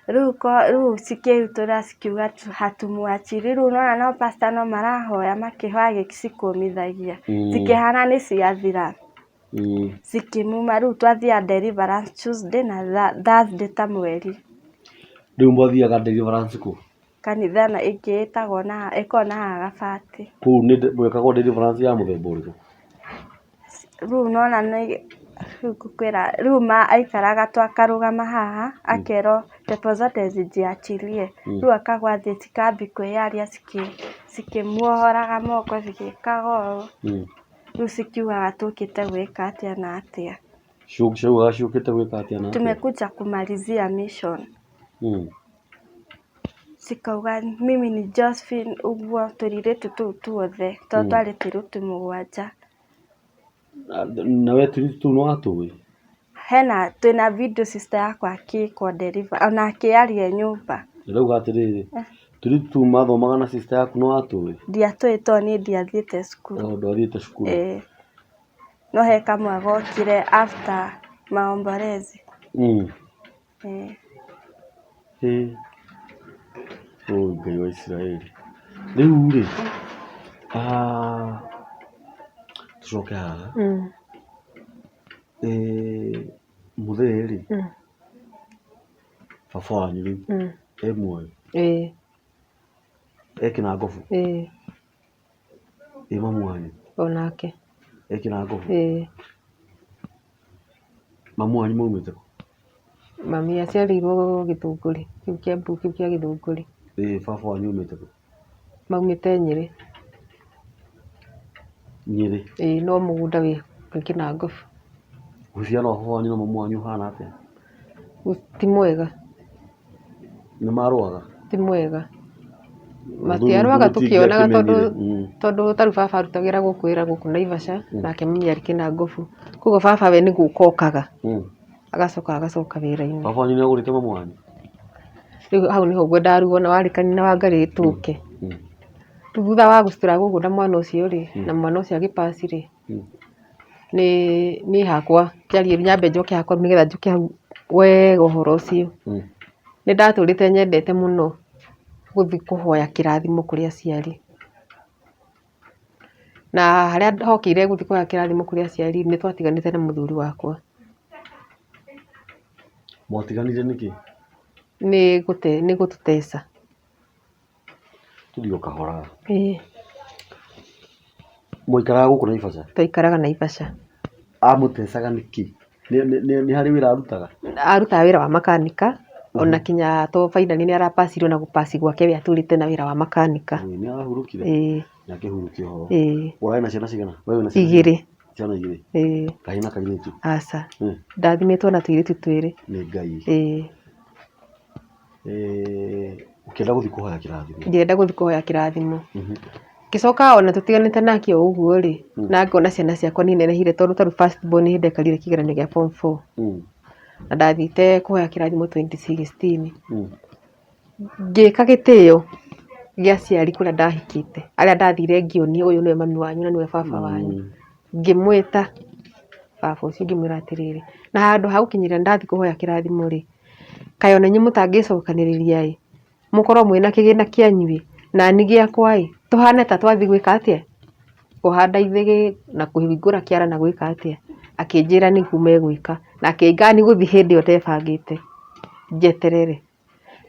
Rĩu rĩu cikĩrutũra cikiuga hatumuachili, rĩu nĩwona no pastor no marahoya makĩhoya agĩcikũmithagia, cikĩhana nĩ ciathira. Cikĩmuma, rĩu twathiaga deliverance Tuesday na Thursday ta mweri. Rĩu mwathiaga deliverance kũ? Kanitha ĩngĩ ĩtagwo na ĩkoragwo na haha Gabati. Kũu nĩ mwekagwo deliverance ya mũthemba ũrĩkũ? Rĩu nĩwona nĩ rĩu ngũkwĩra rĩu aikaraga tu akarũgama haha akerwo pepo zote zijiachilie rĩu akagwa thĩ cikambia kwĩyaria cikĩmuohoraga moko cigĩkaga ũũ. Rĩu cikiugaga tũkĩte gwĩka atĩa na atĩa. Ciaugaga ciũkĩte gwĩka atĩa na atĩa? Tumekuja kumalizia mission. Cikauga mimi ni Josephine ũguo tũirĩtu tũu tuothe tondũ twarĩ tũirĩtu mũgwanja. Na we tũirĩtu tũu nĩ watũĩ? Hena twĩna video sister yakwa akĩkwo deliver ona akĩaria e nyũmba. Ndĩrauga atĩrĩrĩ, tũirĩtu tũu mathomaga na sister yaku nĩ watũĩ? Ndiatũĩ tondũ niĩ ndiathiĩte cukuru. Oh, ndwathiĩte cukuru. Ĩĩ. No he kamwe gokire after maombolezi. Ĩĩ. Ĩĩ. Ũũ Ngai wa Isiraeli. Rĩu rĩ, tũcoke haha. Mũthee rĩ, baba wanyu rĩ, e muoyo? Ĩĩ. E Kĩnangobu? Ĩĩ. Ĩ mamu wanyu? Onake. E Kĩnangobu? Ĩĩ. Mamu wanyu maumĩte kũ? Mami aciarĩirwo Gĩthũngũri, kĩu Kĩambu kĩu kĩa Gĩthũngũri. Ĩĩ baba wanyu aumĩte kũ? Maumĩte Nyĩrĩ. Nyĩrĩ? Ĩĩ no mũgũnda wĩ Kĩnangobu. Uhusiano wa baba wanyu na mamu wanyu ũhana atĩa? Ti mwega. Nĩ marũaga? Ti mwega. Matiarũaga tũkĩonaga tondũ tondũ ta rĩu baba arutaga wĩra gũkũ wĩra gũkũ Naivasha nake mami arĩ Kĩnangobu. Koguo baba we nĩ gũka okaga agacoka agacoka wĩra-inĩ. Baba wanyu nĩ agũrĩte mamu wanyu? Rĩu hau nĩho ngwendaga rĩu wona warĩkania na Wangarĩ tũke. Rĩu thutha wa gũcitũra gũkũ na mwana ũcio rĩ, na mwana ũcio agĩ pass rĩ, nĩ niĩ hakwa njarie nyambe njoke hakwa nĩgetha njoke hau wega ũhoro ũcio. Nĩ ndatũrĩte nyendete mũno gũthiĩ kũhoya kĩrathimo kũrĩ aciari. Na harĩa hokĩire gũthiĩ kũhoya kĩrathimo kũrĩ aciari nĩ twatiganĩte na mũthuri wakwa. Mwatiganire nĩkĩ? Nĩ gũtũteca. Tũthiĩ o kahora. Ĩĩ. Mwaikaraga gũkũ Naivasha? Twaikaraga Naivasha. Amũtecaga nĩkĩ? Nĩ harĩ wĩra arutaga? Arutaga wĩra wa makanika ona kinya to finally nĩ arapacirwo na gũpaci gwake we atũrĩte na wĩra wa makanika. Ĩĩ, nĩ arahurũkire? Ĩĩ. Nĩ akĩhurũke ũhoro. Ĩĩ. Ũrarĩ na ciana cigana? We wĩna ciana Igĩrĩ. Ciana igĩrĩ? Ĩĩ. Kahĩĩ na kairĩtu? Aca. Ndathimĩtwo na tũirĩtu twĩrĩ. Nĩ Ngai. Ĩĩ. Eh, ũkĩenda gũthiĩ kũhoya kĩrathimo ngĩenda gũthiĩ kũhoya kĩrathimo ngĩcoka ona tũtiganĩte nake o ũguo rĩ na ngona ciana ciakwa nĩ inenehire tondũ tarĩu first born nĩ hĩndĩ ekarire kĩgeranio gĩa form 4 na ndathiĩte kũhoya kĩrathimo 2016 ngĩka gĩtĩo gĩa aciari kũrĩa ndahikĩte arĩa ndathire ngĩonia ũyũ nĩwe mami wanyu na nĩwe baba wanyu ngĩmwĩta baba ũcio ngĩmwĩra atĩrĩrĩ na handũ ha gũkinyĩrĩra ndathiĩ kũhoya kĩrathimo rĩ Kaĩ ona inyuĩ mũtangĩcokanĩrĩria ĩ, mũkorwo mwĩna kĩgĩna kĩanyu ĩ, nani gĩakwa ĩ, tũhane ta twathiĩ gwĩka atĩa, kũhanda ithĩgĩ na kũhingũra kĩara na gwĩka atĩa. Akĩnjĩra nĩguo megwĩka na akĩngania gũthiĩ hĩndĩ ĩyo ndebangĩte njeterere.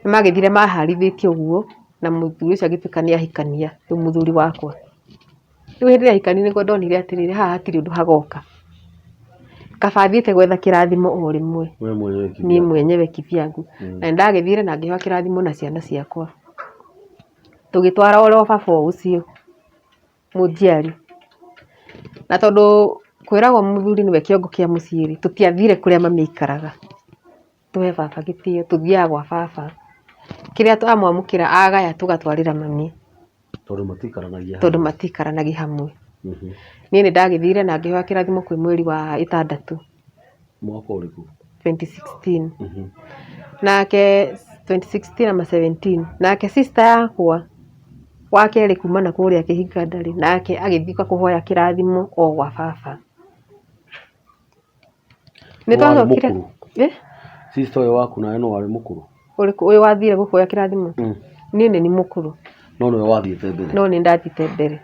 Nĩ magĩthire maharithĩtie ũguo na mũthuri ũcio agĩtuĩka nĩ ahikania, rĩu mũthuri wakwa. Rĩu hĩndĩ ĩrĩa aikarire nĩguo ndonire atĩrĩrĩ, haha hatirĩ ũndũ hagoka. Kaba thiĩte gwetha kĩrathimo o rĩmwe, We mwenyewe niĩ kivyangu. mwenyewe kivyangu. Na nĩ ndagĩthire na ngĩheo kĩrathimo na ciana ciakwa. Tũgĩtwara oro baba ũcio mũnjiari. Na tondũ kwĩragwo mũthuri nĩwe kĩongo kĩa mũciĩ rĩ, tũtiathire kũrĩa mami aikaraga. Tũhe baba gĩtĩo, tũthiaga gwa baba. Kĩrĩa twamwamũkĩra agaya tũgatwarĩra mami. Tondũ matiikaranagia tondũ hamwe. Matiikaranagia hamwe. Niĩ nĩ ndagĩthire na ngĩhoya kĩrathimo kwĩ mweri wa ĩtandatũ. Mwaka ũrĩkũ? 2016. Nake 2016 ama 17, nake sister yakwa wa kerĩ kuma na kũrĩa kĩhinga ndarĩ nake, agĩthiĩ kũhoya kĩrathimo o gwa baba. Nĩ Nĩ warĩ twacokire mũkũrũ? Eh? Sister ũyũ waku nawe no warĩ mũkũrũ? Ũrĩkũ, ũyũ wathire gũkũoya kĩrathimo? Niĩ nĩ ni mũkũrũ. No nĩwe wathiĩte mbere? No nĩ ndathiĩte mbere.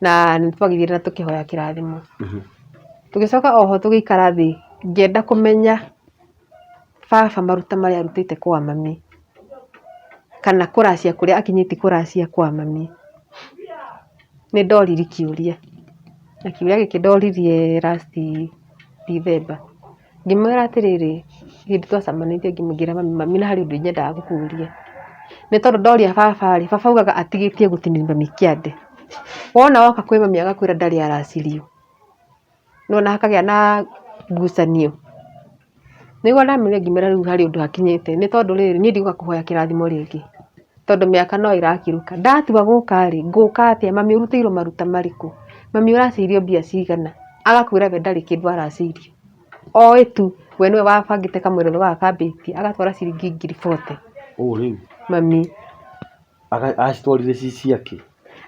Na nĩ twagĩthire na tũkĩhoya kĩrathimo. Tũgĩcoka oho tũgĩikara thĩ, ngĩenda kũmenya baba maruta marĩa arutĩte kwa mami, kana kũracia kũrĩa akinyĩtie kũracia kwa mami. Nĩ ndoririe kĩũria, na kĩũria gĩkĩ ndoririe last December. Ngĩmwĩra atĩrĩrĩ, hĩndĩ twacemanĩtie ngĩra mami, mami na harĩ ũndũ nyendaga gũkũria. Nĩ tondũ ndoria baba rĩ, baba augaga atigĩtie gũtinia mami kĩande. Wona woka kwĩ mami agakwĩra ndarĩ aracirio. Nĩwona hakagĩa na ngucanio. Nĩguo ndamwĩrire ngĩmwĩra rĩu harĩ ũndũ hakinyĩte, nĩ tondũ rĩrĩ, niĩ ndigũka kũhoya kĩrathimo rĩngĩ, tondũ mĩaka no ĩrakĩrũka. Ndatua gũka rĩ, ngũka atĩa? Mami ũrutĩirwo maruta marĩkũ? Mami ũracĩirio mbia cigana? Agakwĩra we ndarĩ kĩndũ aracĩirio. Oĩ tu we nĩwe wabangĩte kamwĩrĩ gaka kambĩtie, agatwara ciringi 40,000. Ũũ rĩu? Mami. Acitwarire ci ciake?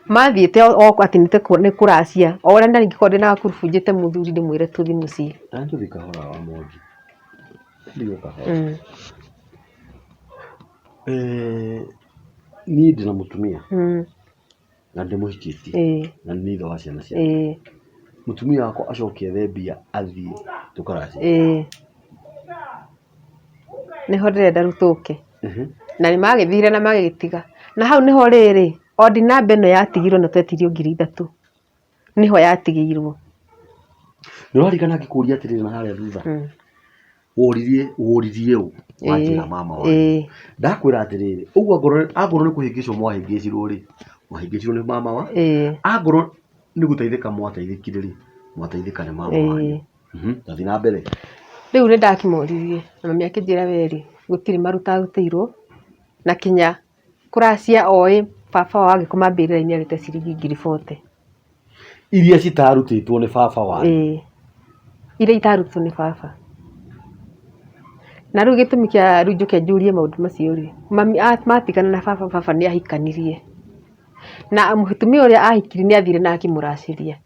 Mathiĩte o atĩ nĩ kũracia. O ũrĩa ndarĩ ingĩkorwo ndĩna gakurubu njĩte mũthuri ndĩmwĩre tũthiĩ mũciĩ. Na tũthiĩ kahora wa Mwangi. Tũthiĩ o kahora. Niĩ ndĩna mũtumia na ndĩmũhikĩtie na nĩ ithe wa ciana ciake. Mũtumia wakwa acoke ethe mbia athiĩ tũkaracie? Ĩĩ. Nĩho ndĩrenda rĩu tũke. Na nĩ magĩthire na magĩgĩtiga. Na hau nĩho rĩrĩ, odd number ĩno yatigirwo na twetirio 3000. Nĩho yatigĩirwo. Nĩ ũraririkana ngĩkũria atĩrĩrĩ na harĩa thutha? Woririe woririe ũ wanjĩra mama wanyu. Ndakwĩra atĩrĩrĩ, ũguo angorwo nĩ kũhĩngĩcwo mwahĩngĩcirwo rĩ, mwahĩngĩcirwo nĩ mama wa? Angorwo nĩ gũteithĩka mwateithĩkire rĩ, mwateithĩka nĩ mama wanyu. Tathiĩ na mbere. Rĩu nĩ ndakĩmoririe na mami akĩnjĩra we rĩ, gũtirĩ maruta arutĩirwo na kinya kũracia oĩ baba wao agĩkoma mbĩrĩra-inĩ arĩte ciringi 40,000. Iria citarutĩtwo nĩ baba wanyu? Ĩĩ, iria itarutĩtwo nĩ baba. Na rĩu gĩtũmi kĩa rĩu njũke njũrie maũndũ macio rĩ, mami matigana na baba, baba nĩ ahikanirie. Na mũtumia ũrĩa ahikirie nĩ athire na akĩmũracĩria.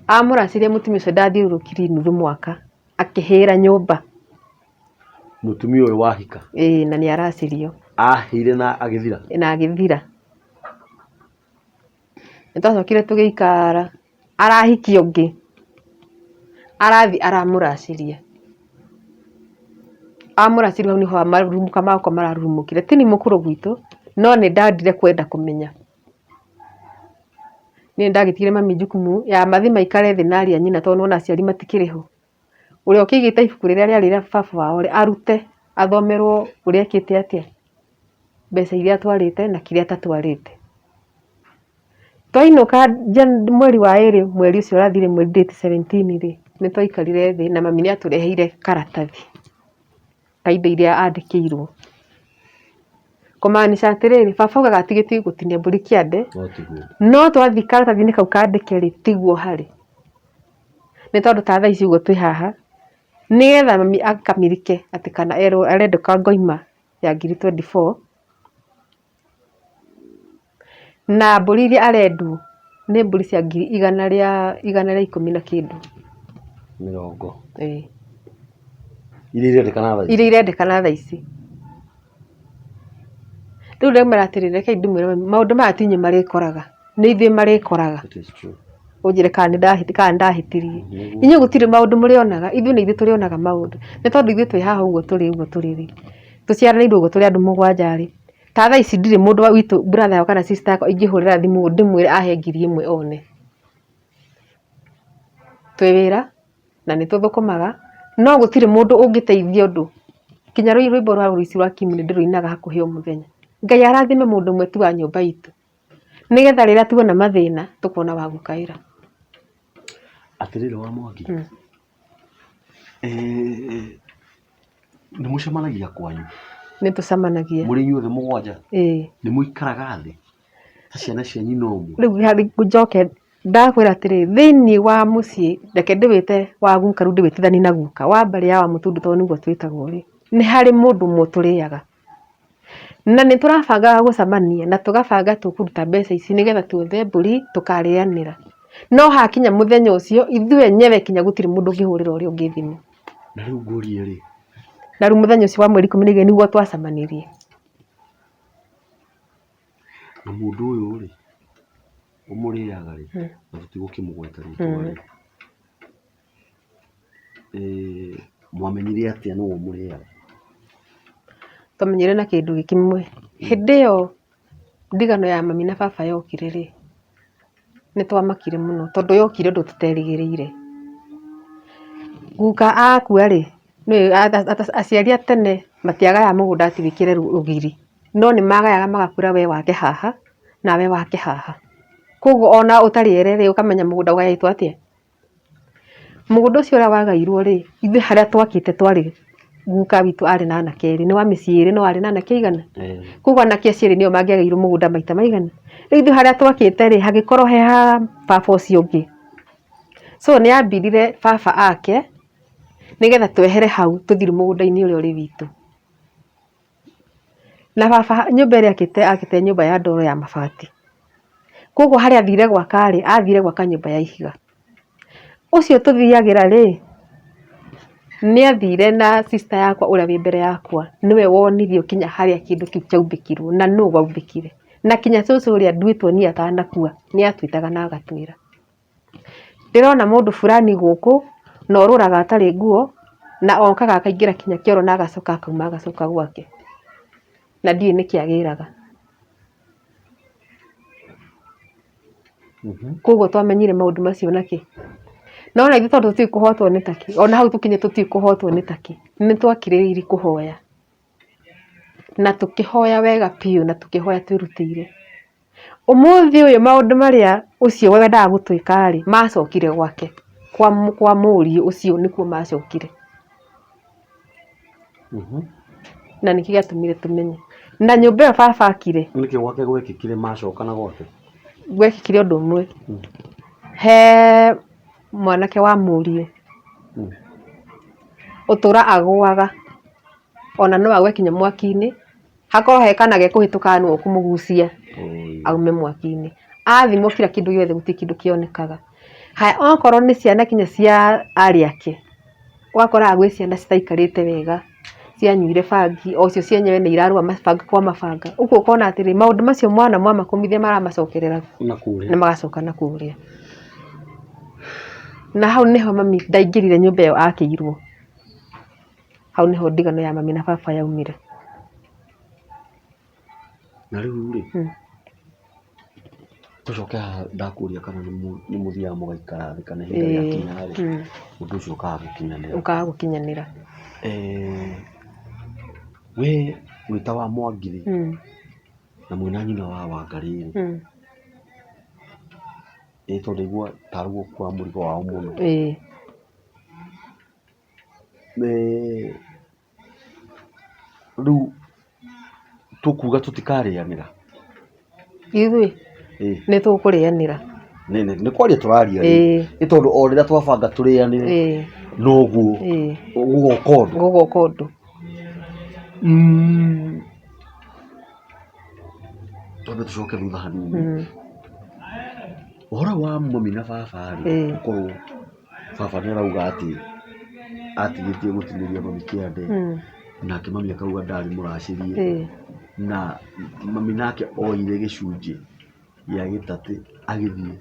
Amũracĩria mũtumia ũcio ndathiũrũrũkirie nuthu mwaka, akĩhĩra nyũmba. Mũtumia ũyũ wahika? Ĩĩ, na nĩ aracĩrio. Ahĩire na agĩthira? Na agĩthira. Nĩ twacokire tũgĩikara, arahikia ũngĩ, arathiĩ aramũracĩria. Amũracĩria hau nĩho marurumũka makwa mararurumũkire. Ti niĩ mũkũrũ gwitũ, no nĩ ndendire kwenda kũmenya. Niĩ nĩ ndagĩtigire mami jukumu ya mathiĩ maikare thĩ na arĩ a nyina tondũ nĩ wona aciari matikĩrĩ ho. Ũrĩa ũkĩigĩte ibuku rĩrĩa rĩarĩ rĩa baba wao rĩ, arute athomerwo ũrĩa ekĩte atĩa, mbeca iria atwarĩte na kĩrĩa atatwarĩte. Twainũka mweri wa ĩrĩ, mweri ũcio ũrathire mweri date 17 rĩ, nĩ twaikarire thĩ na mami nĩ atũreheire karatathi ka indo iria andĩkĩirwo. Kũmaanisha atĩrĩrĩ, baba augaga atigĩtie gũtinia mbũri kĩande, No tiguo. No twathiĩ karatathi-inĩ kau kandĩke rĩ, tiguo harĩ. Nĩ tondũ ta thaa ici ũguo twĩ haha, nĩgetha mami akamilike atĩ kana erwo arendeka ngoima ya 24,000, na mbũri iria arendwo nĩ mbũri cia ngiri 110 na kĩndũ. Mĩrongo. Ĩĩ. Iria irendekana thaa ici. Iria irendekana thaa ici. Rĩu ndamwĩra atĩrĩrĩ, rekei ndĩmwĩre maũndũ maya ti inyuĩ marĩkoraga, nĩ ithuĩ marĩkoraga. It is true. Ũnjĩre kana nĩ ndahĩtirie. Nĩguo. Inyuĩ gũtirĩ maũndũ mũrĩonaga, ithuĩ nĩ ithuĩ tũrĩonaga maũndũ. Nĩ tondũ ithuĩ twĩ haha ũguo tũrĩ ũguo tũrĩ rĩ, tũciaranĩirwo ũguo tũrĩ andũ mũgwanja rĩ, ta thaa ici ndirĩ mũndũ wa witũ brother yakwa kana sister yakwa ingĩhũrĩra thimũ ndĩmwĩre ahe 1000 one. Twĩ wĩra na nĩ tũthũkũmaga, no gũtirĩ mũndũ ũngĩteithia ũndũ. Kinya rwĩmbo rwa Rũici rwa Kim nĩ ndĩrũinaga hakuhĩ o mũthenya. Ngai arathime mũndũ ũmwe tu wa nyũmba itũ, nĩgetha rĩrĩa tuona mathĩna tũkona wa gũkaĩra. Atĩrĩrĩ wa Mwangi, nĩ mũcemanagia kwanyu? Nĩ tũcemanagia. Mũrĩ inyuothe mũgwanja? Ĩĩ. Nĩ mũikaraga thĩ ta ciana cia nyina ũmwe? Rĩu harĩ njoke ndakwĩra atĩrĩ, thĩiniĩ wa mũciĩ, reke ndĩwĩte wa guka rĩu ndĩwĩtithanie na guka, wa mbarĩ ya Wamũtũndũ tondũ nĩguo twĩtagwo rĩ, nĩ harĩ mũndũ ũmwe tũrĩaga. Na nĩ tũrabangaga gũcemania na tũgabanga tũkũruta mbeca ici nĩgetha tuethe mbũri tũkarĩanĩra. No hakinya mũthenya ũcio ithuĩ enyewe kinya gũtirĩ mũndũ ũngĩhũrĩra ũrĩa ũngĩ thimũ. Na rĩu ngũrie rĩ. Na rĩu mũthenya ũcio wa mweri 12 nĩguo twacemanirie. Na mũndũ ũyũ rĩ, ũmũrĩaga rĩ, na tũtigũkĩmũgweta rĩtwa rĩ, Mwamenyire atĩa nũũ ũmũrĩaga? Twamenyire na kĩndũ kĩmwe, hĩndĩ ĩyo ndigano ya mami na baba yokire rĩ, nĩ twamakire mũno tondũ yokire ũndũ tũterĩgĩrĩire. Guka akua rĩ, aciari a tene matiagayaga mũgũnda atĩ wĩkĩre rũgiri, no nĩ magayaga magakwĩra we wake haha, nawe wake haha. Koguo ona ũtarĩ ere rĩ, ũkamenya mũgũnda ũgaĩtwo atĩa. Mũgũnda ũcio ũrĩa wagairwo rĩ, ithuĩ harĩa twakĩte twarĩ, guka witũ arĩ na anake erĩ, nĩ wa mĩciĩ ĩrĩ no arĩ na anake aigana? Koguo anake acio erĩ nĩo mangĩagairwo mũgũnda maita maigana? Rĩu ithuĩ harĩa twakĩte rĩ, hagĩkorwo he ha baba ũcio ũngĩ. So nĩ ambirire baba ake, nĩgetha twehere hau tũthiĩ rĩu mũgũnda-inĩ ũrĩa ũrĩ witũ. Na baba nyũmba ĩrĩa akĩte akĩte nyũmba ya ndoro ya mabati. Koguo harĩa athire gwaka rĩ, athire gwaka nyũmba ya ihiga. Ũcio tũthiagĩra rĩ, nĩ athire na sister yakwa ũrĩa wĩ mbere yakwa, nĩwe wonirio kinya harĩa kĩndũ kĩu kĩaumbĩkirwo na nũ waumbĩkire. Na kinya cũcũ ũrĩa nduĩtwo niĩ atanakua, nĩ atwĩtaga na agatwĩra. Ndĩrona mũndũ fulani gũkũ na orũraga atarĩ nguo na okaga akaingĩra kinya kĩoro na agacoka akauma agacoka gwake, na ndiũĩ nĩkĩ agĩraga. Koguo twamenyire maũndũ macio nakĩ? No ona ithuĩ tondũ tũtiũĩ kũhotwo nĩ takĩ, ona hau tũkinyĩte tũtiũĩ kũhotwo nĩ takĩ, nĩ twakirĩrĩirie kũhoya na tũkĩhoya wega biũ na tũkĩhoya twĩrutĩire. Ũmũthĩ ũyũ maũndũ marĩa ũcio wendaga gũtwĩka rĩ, macokire gwake, kwa mũriũ ũcio nĩkuo macokire. Na nĩkĩo gĩatũmire tũmenye. Na nyũmba ĩyo baba akire. Nĩkĩ gwake gwekĩkire macoka na gwake? Gwekĩkire ũndũ ũmwe, he mwanake wa mũriũ, ũtũra agũaga, ona no agwe kinya mwaki-inĩ. Hakorwo he kana gekũhĩtũka nĩwe ũkũmũgucia aume mwaki-inĩ. Athimwo kira kĩndũ gĩothe gũtirĩ kĩndũ kĩonekaga. Haya okorwo nĩ ciana kinya cia arĩ ake, ũgakoraga gwĩ ciana citaikarĩte wega, cianyuire bangi, o cio cienyewe nĩ irarũa mabanga kwa mabanga. Ũguo ũkona atĩrĩrĩ, maũndũ macio mwana mwamakũmithia maramacokerera na magacoka na kũrĩa. Na hau nĩho mami ndaingĩrire nyũmba ĩyo akĩirwo. Hau nĩho ndigano ya mami na baba yaumire. Na rĩu rĩ, tũcoke haha ndakũria kana nĩ mũthiaga mũgaikara thĩ kana ihinda rĩakinya rĩ, ũndũ ũcio ũkaga gũkinyanĩra. Ũkaga gũkinyanĩra. We wĩ ta wa Mwangi rĩ, na mwĩna nyina wa Wangarĩ rĩ, ĩ tondũ ndaigua tarĩ gũkua mũrigo wao mũno. Rĩu tũkuga tũtikarĩanĩra? Ithuĩ nĩ tũkũrĩanĩra. Nĩ kwaria tũraria rĩ, nĩ tondũ o rĩrĩa twabanga tũrĩanĩre noguo gũgoka ũndũ. Gũgoka ũndũ. Twambe tũcoke thutha hanini. Ũhoro wa mami na baba rĩ, gũkorwo baba nĩ arauga atĩ atigĩtie gũtinĩria mami kĩande, nake mami akauga ndarĩ mũracĩrie, na mami nake oire gĩcunjĩ gĩa gĩtatĩ agĩthiĩ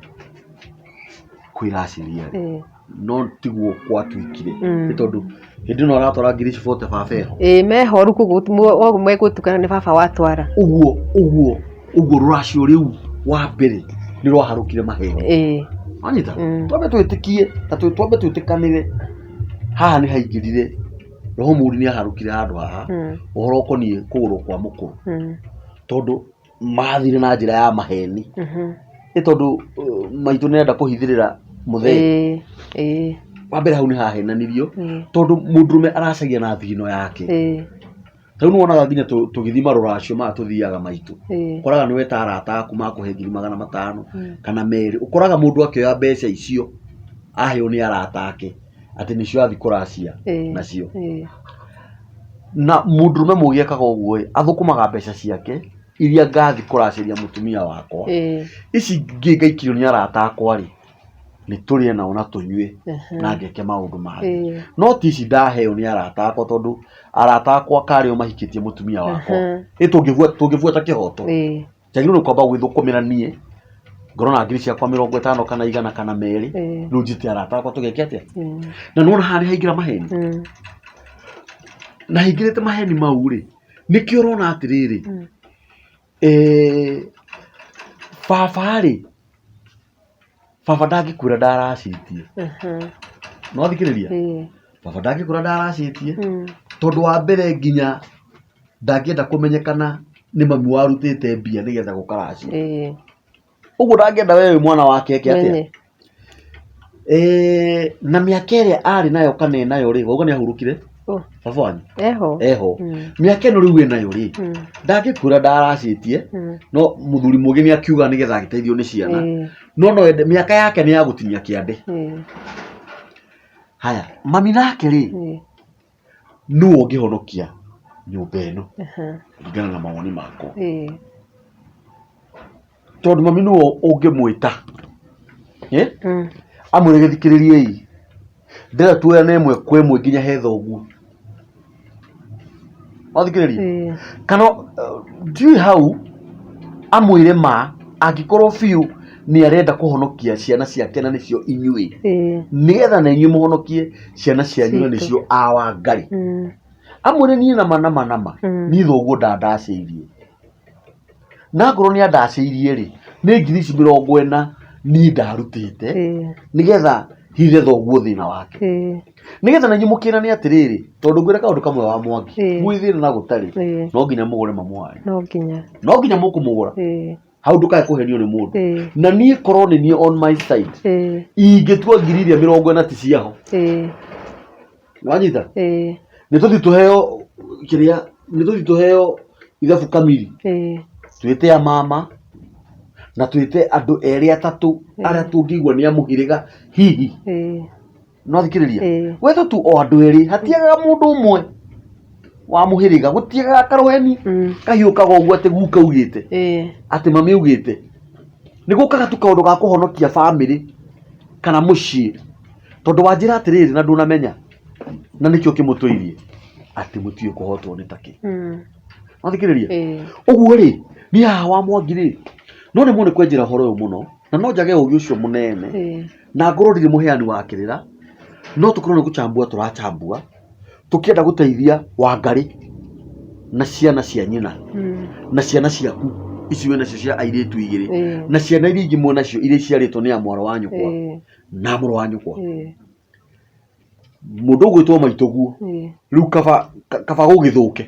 kwĩracĩria rĩ, no tiguo gwatuĩkire, nĩ tondũ hĩndĩ ĩno aratwara ngiri ici bote baba eho. Ĩĩ meho rĩu koguo megũtukana nĩ baba watwara. Ũguo ũguo ũguo rũracio rĩu wa mbere nĩ rwaharũkire maheni. Ĩĩ. Wanyita? Twambe twĩtĩkie na twambe twĩtĩkanĩre haha nĩ haingĩrire roho mũru nĩ aharũkire handũ haha ũhoro ũkoniĩ kũgũrũ kwa mũkũrũ tondũ mathire na njĩra ya maheni nĩ tondũ maitũ nĩ arenda kũhithĩrĩra mũthee. Ĩĩ ĩĩ. Wa mbere hau nĩ hahenanirio tondũ mũndũrũme aracagia na thigino yake. Ta rĩu nĩwonaga nginya tũgĩthiĩ marũracio maya tũthiaga maitũ, ũkoraga nĩ weta arata aku makũhe 500,000 kana 2, ũkoraga mũndũ akĩoya mbeca icio aheo nĩ arata ake atĩ nĩcio athiĩ kũracia nacio. Na mũndũrũme mũgĩ ekaga ũguo ĩ, athũkũmaga mbeca ciake iria ngathiĩ kũracĩria mũtumia wakwa, ici ingĩ ngaikĩrio nĩ arata akwa rĩ, nĩ tũrĩe nao na tũnyue na ngeke maũndũ mangĩ. No ti ici ndaheo nĩ arata akwa tondũ arata akwa karĩ o mahikĩtie mũtumia wakwa. Ĩ tũngĩbuata kĩhoto? Njagĩrĩirwo nĩ kwamba gwĩthũkũmĩra niĩ, ngorwo na ngiri ciakwa 50 kana 100 kana 2, rĩu njĩte arata akwa tũgeke atĩa? Na nĩwona haha nĩ haingĩra maheni? Na haingĩrĩte maheni mau rĩ, nĩkĩo ũrona atĩrĩrĩ, baba rĩ, baba ndangĩkwĩra ndaracĩtie. Nĩwathikĩrĩria? Baba ndangĩkwĩra ndaracĩtie, tondũ wa mbere nginya ndangĩenda kũmenyekana nĩ mami warutĩte mbia nĩgetha gũkaracio. Ũguo ndangĩenda we wĩ mwana wake eke atĩa? Menye. Na mĩaka ĩrĩa arĩ nayo kana enayo rĩ, wauga nĩ ahurũkire? Oh. Baba wanyu? Eho. Eho. Mĩaka ĩno rĩu enayo rĩ, ndangĩkwĩra ndaracĩtie, no mũthuri mũgĩ nĩ akiuga nĩgetha agĩteithio nĩ ciana. No no ende mĩaka yake nĩ ya gũtinia kĩande. Haya, mami nake rĩ, nũ ũngĩhonokia nyũmba ĩno kũringana na mawoni makwa? Tondũ mami nĩwe ũngĩmwĩta eh? Amwĩre gĩthikĩrĩriei, ndĩrenda tuoyane ĩmwe kwa ĩmwe nginya he thoguo. Wathikĩrĩria? Kana ndiũĩ hau amwĩre ma angĩkorwo biũ nĩ arenda kũhonokia ciana ciake na nĩcio inyuĩ, nĩgetha na inyuĩ mũhonokie ciana cianyu na Citũ. nĩcio a Wangarĩ. Amwĩre niĩ nama nama nama, niĩ thoguo ndandacĩirie. Na angorwo nĩ andacĩirie rĩ, nĩ ngiri ici 40 niĩ ndarutĩte nĩgetha hithe thoguo thĩna wake. Nĩgetha na inyuĩ mũkĩrane atĩrĩrĩ, tondũ ngwĩre kaũndũ kamwe wa Mwangi, gwĩ thĩna na gũtarĩ, no nginya mũgũre mamu wanyu. No nginya. No nginya mũkũmũgũra. Hau ndũkae kũhenio nĩ mũndũ. Na niĩ korwo nĩ niĩ on my side, ingĩtua ngiri iria 40 ti ciaho. Wanyita? Nĩ tũthiĩ tũheo kĩrĩa, nĩ tũthiĩ tũheo ithabu kamiri. Twĩte a mama na twĩte andũ erĩ atatũ arĩa tũngĩigua nĩ a mũhĩrĩga hihi. No thikĩrĩria. Wetwo tu o andũ erĩ, hatiagaga mũndũ ũmwe wa mũhĩrĩga, gũtiagaga karũheni kahiũkaga ũguo atĩ guka augĩte, atĩ mami augĩte. Nĩ gũkaga tu kaũndũ ga kũhonokia bamĩrĩ kana mũciĩ. Tondũ wanjĩra atĩrĩrĩ na ndũnamenya na nĩkĩo kĩmũtũirie atĩ mũtiũĩ kũhotwo nĩ takĩ. Wathikĩrĩria? Ũguo rĩ, niĩ haha wa Mwangi rĩ, no rĩmwe nĩ kwenjera ũhoro ũyũ mũno na no njage ũgĩ ũcio mũnene na ngorwo ndirĩ mũheani wa kĩrĩra, no tũkorwo nĩ gũchambua tũrachambua tũkĩenda gũteithia Wangarĩ na ciana cia nyina na ciana ciaku ici wĩ nacio cia airĩtu igĩrĩ na ciana iria ingĩ mwĩ nacio iria iciarĩtwo nĩ a mwarĩ wa nyũkwa na mũrũ wa nyũkwa. Mũndũ ũgwĩtwo maitũguo rĩu kaba kaba gũgĩthũke.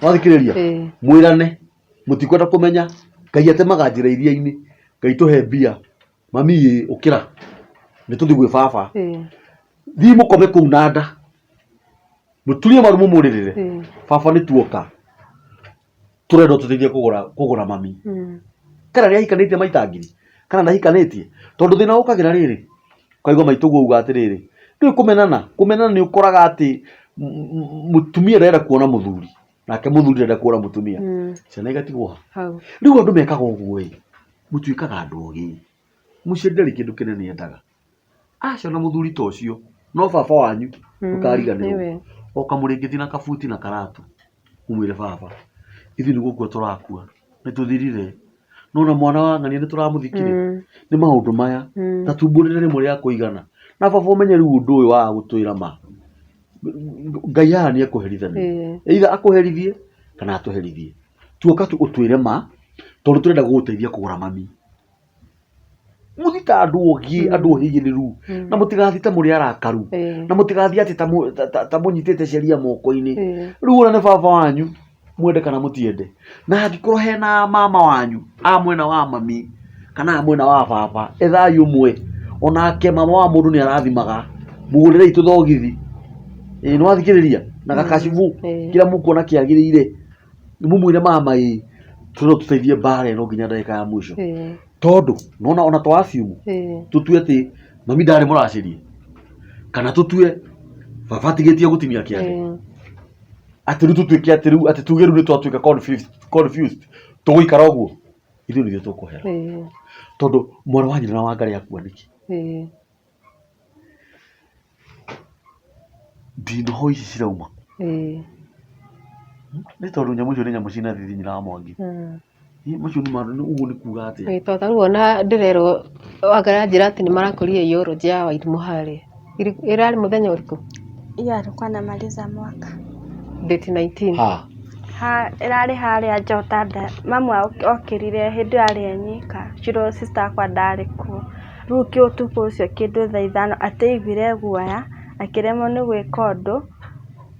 Wathikĩrĩria? Mwĩrane mũtikwenda kũmenya Ngai atemaga njĩra iria-inĩ, Ngai tũhe mbia, mami ĩ ũkĩra nĩ tũthiĩ gwĩ baba. Thiĩ mũkome kũu na nda, mũturie maru mũmũrĩrĩre, baba nĩ tuoka tũrenda ũtũteithie kũgũra kũgũra mami. Kana nĩ ahikanĩtie maita ngiri kana ndahikanĩtie, tondũ thĩna ũkagĩra rĩrĩ, ũkaigua maitũguo auga atĩrĩrĩ, ndũĩ kũmenana, kũmenana nĩ ũkoraga atĩ mũtumia ndarenda kuona mũthuri nake mũthuri ndarenda kuona mũtumia, ciana igatigwo ha? Rĩu andũ mekaga ũguo ĩ, mũtuĩkaga andũ ogĩ, mũciari ndarĩ kĩndũ kĩnene endaga, aca na mũthuri ta ũcio no baba wanyu ndũkariganĩrwo, o kamũrĩngĩti na kabuti na karatũ, ũmwĩre baba ithuĩ nĩ gũkua tũrakua, nĩ tũthirire, no na mwana wa ng'ania nĩ tũramũthikire, nĩ maũndũ maya, ta tumbũrĩre rĩmwe rĩa kũigana, na baba ũmenye rĩu ũndũ ũyũ waga gũtwĩra ma, Ngai haha nĩ ekũherithania, either akũherithie kana atũherithie, tuoka tu ũtwĩre ma tondũ tũrenda gũgũteithia kũgũra mami. Mũthiĩ ta andũ ogĩ, andũ ohĩgĩrĩru, na mũtigathiĩ ta mũrĩ arakaru, na mũtigathiĩ atĩ ta mũnyitĩte sheria moko-inĩ. Rĩu ũrĩa nĩ baba wanyu, mwende kana mũtiende. Na angĩkorwo hena mama wanyu a mwena wa mami kana a mwena wa baba, ethai ũmwe, onake mama wa mũndũ nĩ arathimaga, mũgũrĩrei tũthogithi. Ĩĩ nĩ wathikĩrĩria? Na gakacibũ Ĩĩ. kĩrĩa mũkuona kĩagĩrĩire, mũmwĩre mama ĩ tũno tũteithie mbara ĩno nginya ndagĩka ya mũico. Tondũ nona ona twa assume tũtue atĩ mami ndarĩ mũracĩrie, kana tũtue baba atigĩtie gũtinia kĩande, atĩ rĩu tũtuĩke atĩ rĩu atĩ tuge rĩu nĩ twatuĩka confused, confused tũgũikara ũguo, ithuĩ nĩthuĩ tũkũhera. Tondũ mwana wa nyina na Wangarĩ akua nĩkĩ? Ndinoho ici cirauma nĩ tondũ nyamũ icio nĩ nyamũ ciĩna thithi nyina wa Mwangi. Macio nĩ ũguo nĩ kuga atĩa? Ĩĩ to tarĩu ona ndĩrerwo anga aranjĩra atĩ nĩ marakorire eulogy ya Wairimũ harĩa. Ĩrarĩ mũthenya ũrĩkũ? Hiyo alikuwa anamaliza mwaka. Date 19. Ha. Ha, ĩrarĩ harĩa Njota nda, mamu okĩrire hĩndĩ ĩyo arĩ e nyika, Shiro sister akwa ndarĩ kuo. Rĩu ũtukũ ũcio kĩndũ thaa 5 atĩ aiguire guoya, akĩremwo nĩ gwĩka ũndũ,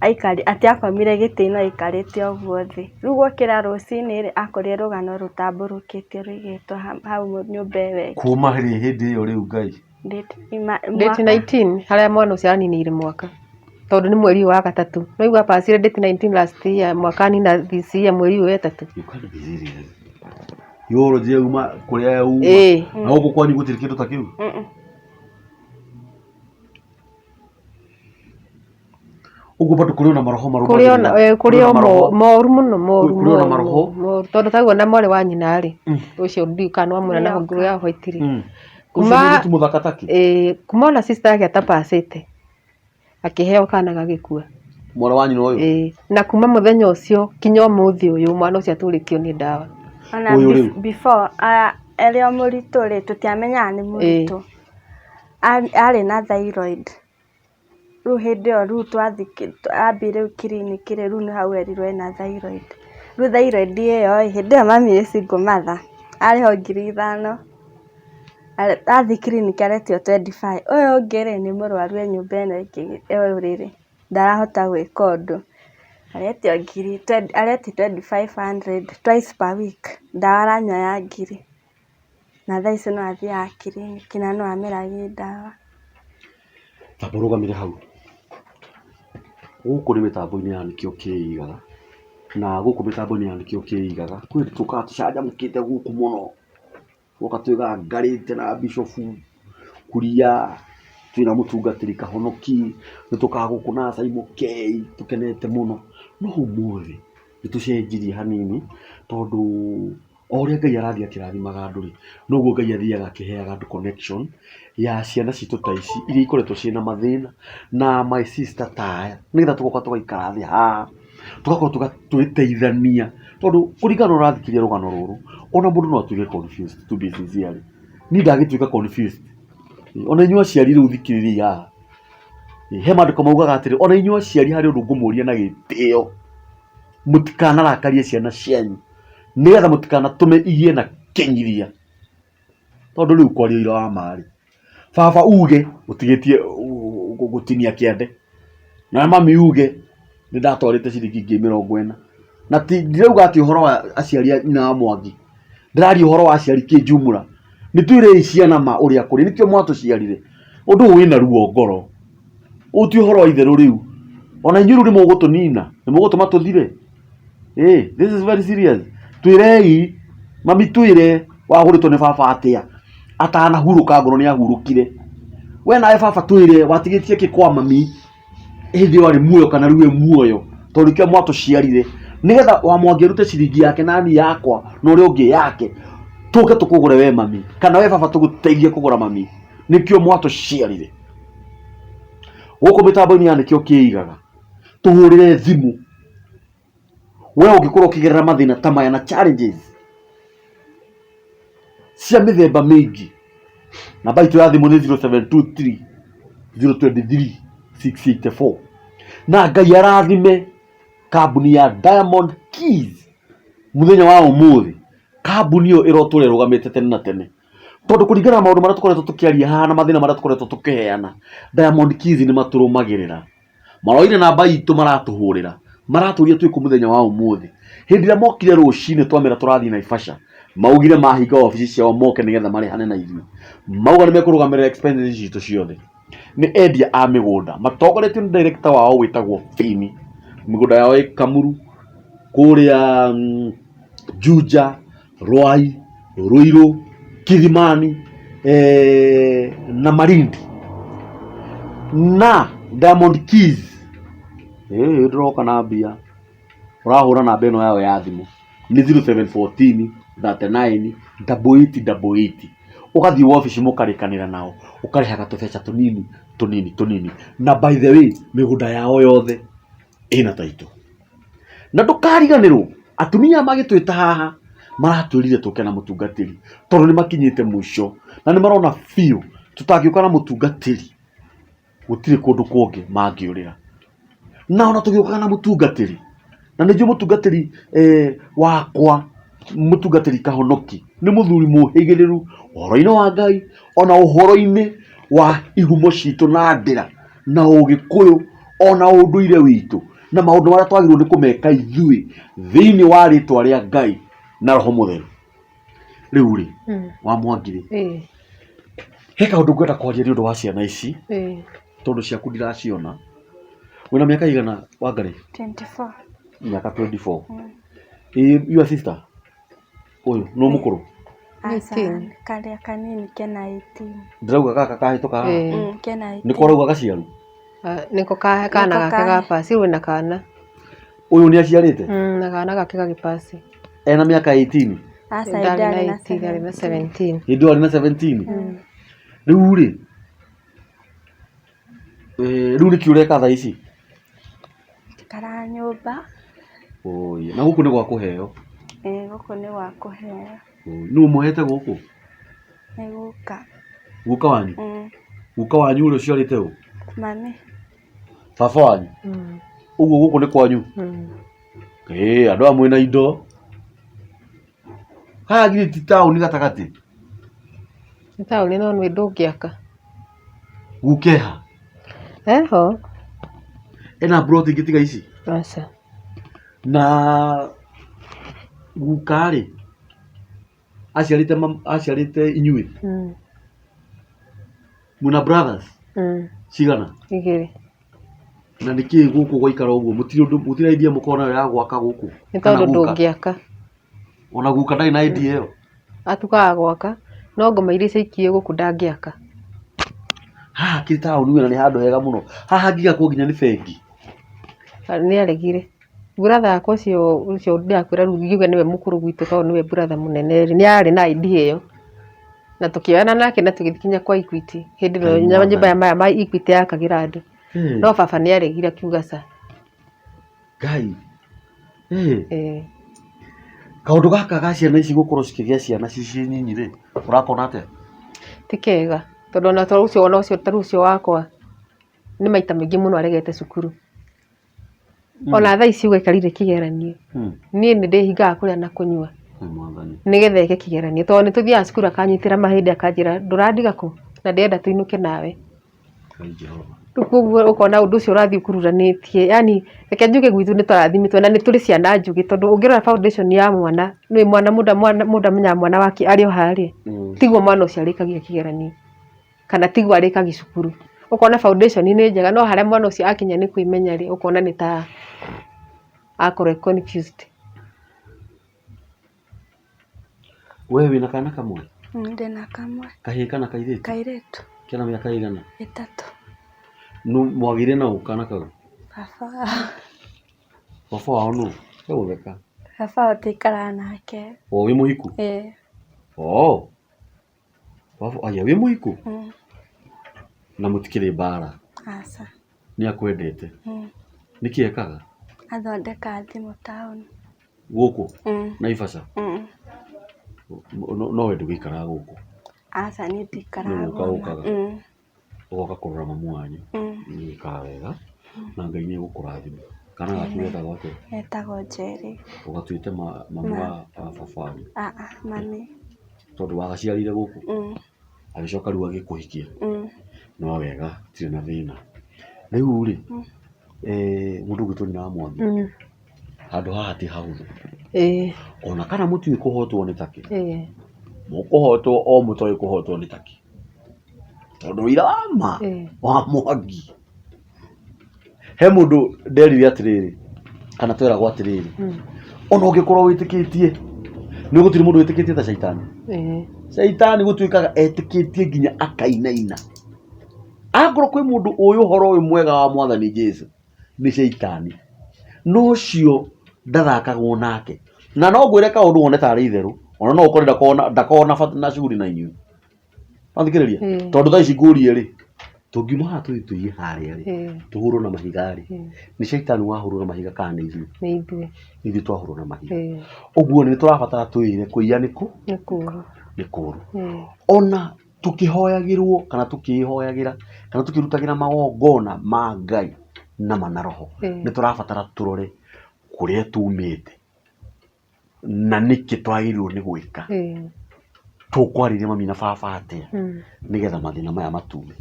aikari atĩ akomire gĩtĩ-inĩ aikarĩte ũguo thĩ. Rĩu gũkĩra rũcinĩ rĩ, akorire rũgano rũtambũrũkĩtio rũigĩtwo hau nyũmba ĩyo ĩngĩ. Kuma hĩndĩ ĩyo rĩu Ngai. Date Date mwaka 19 harĩa mwana ũcio araninĩire mwaka tondũ nĩ mweri ũyũ wa gatatũ no igua pasire date 19 last year mwaka anina this year mweri ũyũ wa ĩtatũ. You can't be serious. Eulogy yauma kũrĩa yauma. Ĩĩ. Na gũkũ kwanyu gũtirĩ kĩndũ ta kĩu? Ũguo bado kũrĩ ona maroho kũrĩ ona marũmagĩrĩra. eh, kũrĩ ona o maroho. moru mũno moru Kũrĩ ona moru maroho. moru tondũ taguo na mwarĩ wa nyina rĩ ũcio ndiũĩ kana nĩwamwona na Nĩoka. hũngũrũ ya white rĩ Ũcio mũirĩtu mũthaka takĩ. Ĩĩ, kuma ona sister yake atapacĩte akĩheo kana gagĩkua. Mwana wa nyina ũyũ. Ĩĩ, na kuma mũthenya ũcio kinya ũmũthĩ ũyũ mwana ũcio atũrĩtio nĩ ndawa. Ona Ũyũ rĩu. before arĩ o mũritũ rĩ, tũtiamenyaga nĩ mũritũ. Arĩ na thyroid. Rĩu hĩndĩ ĩyo rĩu twathiĩ ambia rĩu clinic rĩ, rĩu nĩ hau erirwo ena thyroid. Rĩu thyroid ĩyo ĩ, hĩndĩ ĩyo mami ĩ single mother, arĩhwo 5,000. Athiĩ clinic aretio 25. Ũyũ ũngĩ rĩ, nĩ mũrwaru e nyũmba ĩno ĩngĩ e ũrĩrĩ, ndarahota gwĩka ũndũ. Aretio ngiri, aretio 2500 twice per week, ndawa aranyua ya ngiri. Na thaa ici no athiaga clinic na no ameragie ndawa. Tamba ũrũgamĩre hau. Gũkũ nĩ mĩtambo-inĩ ya Nĩkĩo Kĩigaga, na gũkũ mĩtambo-inĩ ya Nĩkĩo Kĩigaga, kwĩ hĩndĩ tũkaga tũcanjamũkĩte gũkũ mũno, tũgoka twĩgangarĩte na bishofu Kuria, twĩna mũtungatĩri Kahonoki, nĩ tũkaga gũkũ na Simon K, tũkenete mũno. No ũmũthĩ nĩ tũcenjirie hanini, tondũ o ũrĩa Ngai arathiĩ akĩrathimaga andũ rĩ, noguo Ngai athiaga akĩheaga andũ connection ya ciana citũ ta ici iria ikoretwo ciĩna mathĩna, na my sister ta aya, nĩgetha tũgoka tũgaikara thĩ haha, tũgakorwo tũgĩteithania, tondũ kũringana na ũrĩa ũrathikĩrĩria rũgano rũrũ, ona mũndũ no atuĩke confused to be sincerely. Niĩ ndagĩtuĩka confused. Ona inyuĩ aciari rĩu thikĩrĩriai haha, he maandĩko maugaga atĩrĩ, ona inyuĩ aciari harĩ ũndũ ngũmũria na gĩtĩo, mũtikanarakarie ciana cianyu, nĩgetha mũtikanatũme igĩe na kĩnyiria. Tondũ rĩu kwaria ũira wa ma rĩ, baba uge ũtigĩtie gũtinia kĩande, na mami uge nĩ ndatwarĩte ciringi 40,000. Na ti ndirauga atĩ ũhoro wa aciari a nyina wa Mwangi, ndĩraria ũhoro wa aciari kĩnjumũra. Nĩ twĩrei ciana ma ũrĩa kũrĩ, nĩkĩo mwatũciarire. Ũndũ ũyũ wĩna ruo ngoro, ũyũ ti ũhoro wa itherũ rĩu. Ona inyuĩ rĩu nĩ mũgũtũnina, nĩ mũgũtũma tũthire. Ĩ, this is very serious. Twĩrei, mami twĩre wagũrĩtwo nĩ baba atĩa, atanahurũka ngoro nĩ ahurũkire. We nawe baba twĩre watigĩtie kĩ kwa mami hĩndĩ ĩyo arĩ muoyo kana rĩu e muoyo, tondũ nĩkĩo mwatũciarire. Nĩgetha wa Mwangi arute ciringi yake nani yakwa na ũrĩa ũngĩ yake, tũke tũkũgũre we mami, kana we baba tũgũteithie kũgũra mami. Nĩkĩo mwatũciarire. Gũkũ mĩtambo-inĩ ya Nĩkĩo Kĩigaga, tũhũrĩre thimũ we ũngĩkorwo ũkĩgerera mathĩna ta maya na challenges cia mĩthemba mĩingĩ. Namba itũ ya thimũ nĩ 0723 023 684. Na Ngai arathime kambuni ya Diamond Keys mũthenya wa ũmũthĩ. Kambuni ĩyo ĩrotũra ĩrũgamĩte tene na tene, tondũ kũringana na maũndũ marĩa tũkoretwo tũkĩaria haha na mathĩna marĩa tũkoretwo tũkĩheana, Diamond Keys nĩ matũrũmagĩrĩra. Maroire namba itũ maratũhũrĩra, maratũria twĩ kũ mũthenya wa ũmũthĩ. Hĩndĩ ĩrĩa mokire rũcinĩ twamera tũrathiĩ Naivasha, maugire mahinga obici ciao moke nĩgetha marĩhane na ithuĩ. Mauga nĩ mekũrũgamĩrĩra expenses citũ ciothe. Nĩ endia a mĩgũnda matongoretio nĩ director wao wĩtagwo Fini. Mĩgũnda yao ĩ Kamuru, kũrĩa Juja, Ruai, Ruiru, Kilimani na Malindi na Diamond Keys. Ĩĩ ndĩroka na mbia, ũrahũra namba ĩno yao ya thimũ nĩ 0714 39 88 88. Ũgathiĩ wabici mũkarĩkanĩra nao, ũkarĩhaga tũbeca tũnini tũnini tũnini. Na by the way mĩgũnda yao yothe ĩna title. Na ndũkariganĩrwo atumia magĩtwĩta haha maratwĩrire tũke na mũtungatĩri tondũ nĩ makinyĩte mũico na nĩ marona biũ tũtangĩũka na mũtungatĩri gũtirĩ kũndũ kũngĩ mangĩũrĩra. Na ona tũgĩũkaga na mũtungatĩri, na nĩ njũĩ mũtungatĩri wakwa, mũtungatĩri Kahonoki nĩ mũthuri mũhĩgĩrĩru ũhoro-inĩ wa Ngai ona ũhoro-inĩ wa ihumo citũ na ndĩra na ũgĩkũyũ ona ũndũire witũ na maũndũ marĩa twagĩrĩirwo nĩ kũmeka ithuĩ thĩinĩ wa rĩtwa rĩa Ngai na Roho Mũtheru. Rĩu rĩ, wa Mwangi rĩ, he kaũndũ ngwenda kwaria nĩ ũndũ wa ciana ici tondũ ciaku ndiraciona. Wĩna mĩaka ĩigana Wangarĩ? 24. Mĩaka 24. Ĩ your sister? Ũyũ nũ mũkũrũ? Aca, karĩa kanini kena 18. Ndĩrauga gaka kahĩtũka haha? Kena 18. Nĩko ũrauga gaciaru? Nĩko kana gake ga pasi wĩna kana. Ũyũ nĩ aciarĩte? Na kana gake gagĩpasi. Ena mĩaka 18? Aca, Ndarĩ ndarĩ na na 18, arĩ na 17. Hĩndĩ ĩyo arĩ na 17? Rĩu rĩ, rĩu nĩkĩ ũreka thaa ici? Njikaraga nyũmba. Ũi, na gũkũ nĩ gwa kũheo? Ĩĩ gũkũ nĩ gwa kũheo. Ũi, nũ ũmũhete gũkũ? Nĩ guka. Guka wanyu? Mm. Guka wanyu ũrĩa ũciarĩte ũ? Mami. Baba wanyu? Ũguo gũkũ nĩ kwanyu? Ĩĩ, andũ aya mwĩna indo. Haha githĩ ti taũni gatagatĩ? Nĩ taũni no nĩ ndũngĩaka. Guka eha? Eho. Ena mburoti ingĩ tiga ici? Aca. Na guka rĩ, aciarĩte aciarĩte inyuĩ? Mwĩna brothers? Cigana? Igĩrĩ. Na nĩkĩ gũkũ gwaikara ũguo? Mũtirĩ ũndũ mũtirĩ idea mũkoragwo nayo ya gwaka gũkũ? Nĩ Kana tondũ guka? ndũngĩaka. Ona guka ndarĩ na idea ĩyo? Atukaga gwaka, no ngoma iria ciaikirio gũkũ ndangĩaka. Haha kĩ taũni wena nĩ handũ hega mũno. Haha hangĩakwo nginya nĩ bengi. Nĩ aregire. Brother yakwa ũcio ũcio ndĩrakwĩra rĩu ngiuga nĩwe mũkũrũ gwitũ tondũ nĩwe brother mũnene rĩ, nĩ arĩ na idea ĩyo. Na tũkĩoyana nake na tũgĩthiĩ nginya kwa Equity hĩndĩ ĩyo nyũmba maya ma Equity yakagĩra andũ. No baba nĩ aregire akiuga ca. Ngai. Ĩĩ. Kaũndũ gaka ga ciana ici gũkorwo cikĩgĩa ciana ciĩ ciĩ nyinyi rĩ, ũrakona atĩa? Ti kega tondũ ona ta ũcio ona ũcio ta rĩu ũcio wakwa nĩ maita maingĩ mũno aregete cukuru. Ona thaa ici ũguo aikarĩire kĩgeranio, niĩ nĩ ndĩhingaga kũrĩa na kũnyua nĩgetha eke kĩgeranio tondũ nĩ tũthiaga cukuru akanyitĩra mahĩndĩ akanjĩra ndũrandiga kũ na ndĩrenda tũinũke nawe. Rĩu koguo ũkona ũndũ ũcio ũrathiĩ ũkururanĩtie yaani reke njuge gwitũ nĩ tũrathimĩtwo na nĩ tũrĩ ciana njũgĩ tondũ ũngĩrora foundation ya mwana nĩũĩ mwana mũndũ amenyaga mwana wake arĩ o harĩa tiguo mwana ũcio arĩkagia kĩgeranio kana tiguo arĩkagia cukuru. Ũkona foundation nĩ njega no harĩa mwana ũcio akinya nĩ kwĩmenya rĩ ũkona nĩ ta akorwo e confused. We wĩna kana kamwe? Ndĩna kamwe. Kahĩĩ kana kairĩtu? Kairĩtu. Kena mĩaka ĩigana? Ĩtatũ. Mwagĩire na ũ kana kau? Baba wao. Baba wao nũ? Tiga gũtheka. Baba wao tũikaraga nake. O wĩ mũhiku? Ĩĩ. Oo. Baba, aya wĩ mũhiku? Mm. Na mũtikĩrĩ mbara? Aca. Nĩ akwendete? Mm. Nĩkĩ ekaga? Athondekaga thimũ taũni. Gũkũ? Mm. Naivasha? Mm. No we ndũgĩikaraga gũkũ? Aca niĩ ndikaraga Nĩ gũka gũkũ. ũkaga? Mm. Ũgoka kũrora mamu wanyu? Mm. Nĩ wĩkaga wega na Ngai nĩ egũkũrathima. Kana gaku getagwo atĩa? Getagwo Njeri. Ũgatuĩte mamu wa baba wanyu? Aa, mami. Tondũ wagaciarĩire gũkũ? Mm. Agĩcoka rĩu agĩkũhikia? Mm. No wega, gũtirĩ na thĩna. Rĩu rĩ, mũndũ ũgwĩtwo nyina wa Mwangi, handũ haha ti hahũthũ. Ona kana mũtiũĩ kũhotwo nĩ takĩ, mũkũhotwo o mũtoĩ kũhotwo nĩ takĩ. Tondũ ũira wa ma wa Mwangi, he mũndũ nderire atĩrĩrĩ, Kana tweragwo atĩrĩrĩ, ona ũngĩkorwo wĩtĩkĩtie, nĩ gũtirĩ mũndũ wĩtĩkĩtie ta caitani. Caitani gũtuĩkaga etĩkĩtie nginya akainaina. Angorwo kwĩ mũndũ ũĩ ũhoro ũyũ mwega wa mwathani Jesu, nĩ caitani. No ũcio ndathakagwo nake. Na no ngwĩre kaũndũ wone tarĩ itherũ, ona no ũkore ndakoragwo na bata na shughuli na inyuĩ. Wathikĩrĩria? Tondũ thaa ici ngũrie rĩ, tũngiuma haha tũthiĩ tũiye harĩa rĩ, tũhũrwo na mahiga rĩ, nĩ caitani wahũrwo na mahiga kana nĩ ithuĩ? Nĩ ithuĩ. Nĩ ithuĩ twahũrwo na mahiga. Ũguo nĩ tũrabatara twĩre kũiya nĩ kũ? Nĩ kũũru. Nĩ kũũru. Ona tũkĩhoyagĩrwo kana tũkĩĩhoyagĩra kana tũkĩrutagĩra magongona ma Ngai na ma na roho, nĩ tũrabatara tũrore kũrĩa tumĩte na nĩkĩ twagĩrĩirwo nĩ gwĩka. Tũkwarĩria mami na baba atĩa nĩgetha mathĩna maya matume.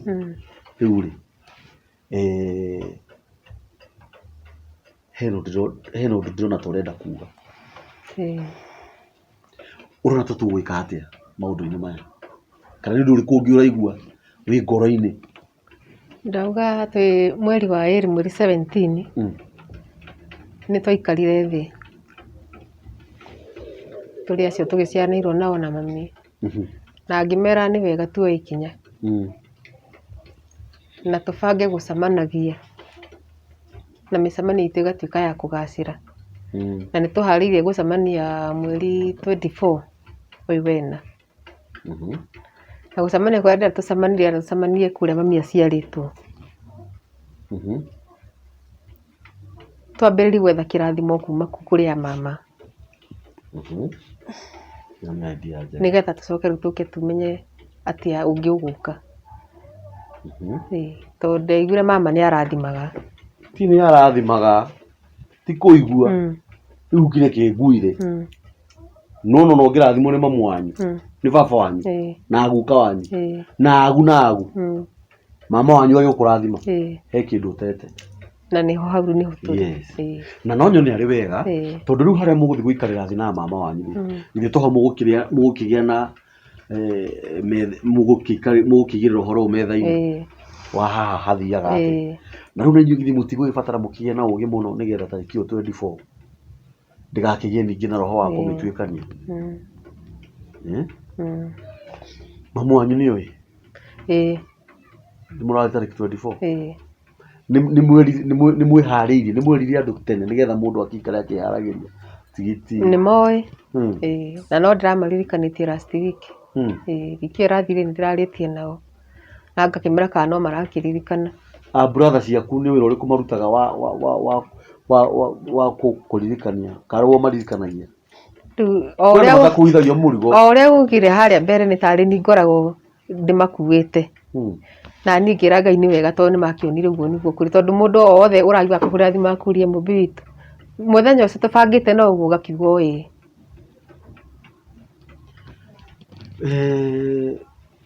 Rĩu rĩ, hena ũndũ ndĩrona ta ũrenda kuga. Ũrona ta tũgwĩka atĩa maũndũ-inĩ maya? Kana nĩ ũndũ ũrĩkũ ũngĩ ũraigua wĩ ngoro-inĩ? Ndauga twĩ mweri wa ĩrĩ mweri 17 nĩ twaikarire thĩ tũrĩ acio tũgĩciaranĩirwo nao na mami, na ngĩmera nĩ wega tuoe ikinya na tũbange gũcemanagia na mĩcemanio itũ ĩgatuĩka ya kũgacĩra. Na nĩ tũharĩirie gũcemania mweri 24 ũyũ wena. Na gũcemania kũrĩa ndĩrenda tũcemanie ndĩrenda tũcemanie kũrĩa mami aciarĩtwo. Twambĩrĩrie gwetha kĩrathimo kuma kũrĩ a mama. Ĩyo nĩ idea njega. Nĩgetha tũcoke rĩu tũke tũmenye atĩa ũngĩ ũgũka. Ĩĩ, tondũ ndaiguire mama nĩ arathimaga. Ti nĩ arathimaga, ti kũigua. Rĩu nginya kĩnguire. No no no ũngĩrathimwo nĩ mamu wanyu, nĩ baba wanyu, na guka wanyu, na agu na agu. Mama wanyu agĩkũrathima, he kĩndũ ũtete. Na nĩho hau rĩu nĩho tũrĩ. Yes. Na no nyone arĩ wega tondũ rĩu harĩa mũgũthiĩ gũikarĩra thĩ na mama wanyu rĩ, githĩ to ho mũgũkĩrĩa mũgũkĩgĩa na mũgũkĩigĩrĩra ũhoro ũyũ metha-inĩ wa haha hathiaga atĩa. Na rĩu na inyuĩ githĩ mũtigũgĩbatara mũkĩgĩe na ũgĩ mũno nĩgetha tarĩki ĩyo 24 ndĩgakĩgĩe ningĩ na roho wa kũmĩtuĩkania. Eh? Mamu wanyu nĩoĩ? Ĩĩ. Nĩ mũrathiĩ tarĩki 24? Ĩĩ. Nĩ mwĩharĩirie, nĩ mwerire andũ tene nĩgetha mũndũ akĩikare akĩharagĩria tigiti? Nĩ moĩ. Ĩĩ. Na no ndĩramaririkanĩtie last week. Ĩĩ, wiki ĩyo ĩrathirire nĩ ndĩrarĩtie nao. Na ngakĩmera kana no marakĩririkana. A brother ciaku nĩ wĩra ũrĩkũ marutaga wa wa wa wa wa wa wa kũririkania kana ũrĩa maririkanagia? Rĩu o ũrĩa matakuithagio mũrigo. O ũrĩa ugire harĩa mbere nĩ tarĩ niĩ ngoragwo ndĩmakuĩte. Na niĩ ngĩra Ngai nĩ wega tondũ nĩ makĩonire ũguo nĩguo kũrĩ tondũ mũndũ o wothe ũraigua akĩhũrĩra thimũ akũrie mũmbi witũ mũthenya ũcio tũbangĩte no ũguo ũgakiuga ĩĩ.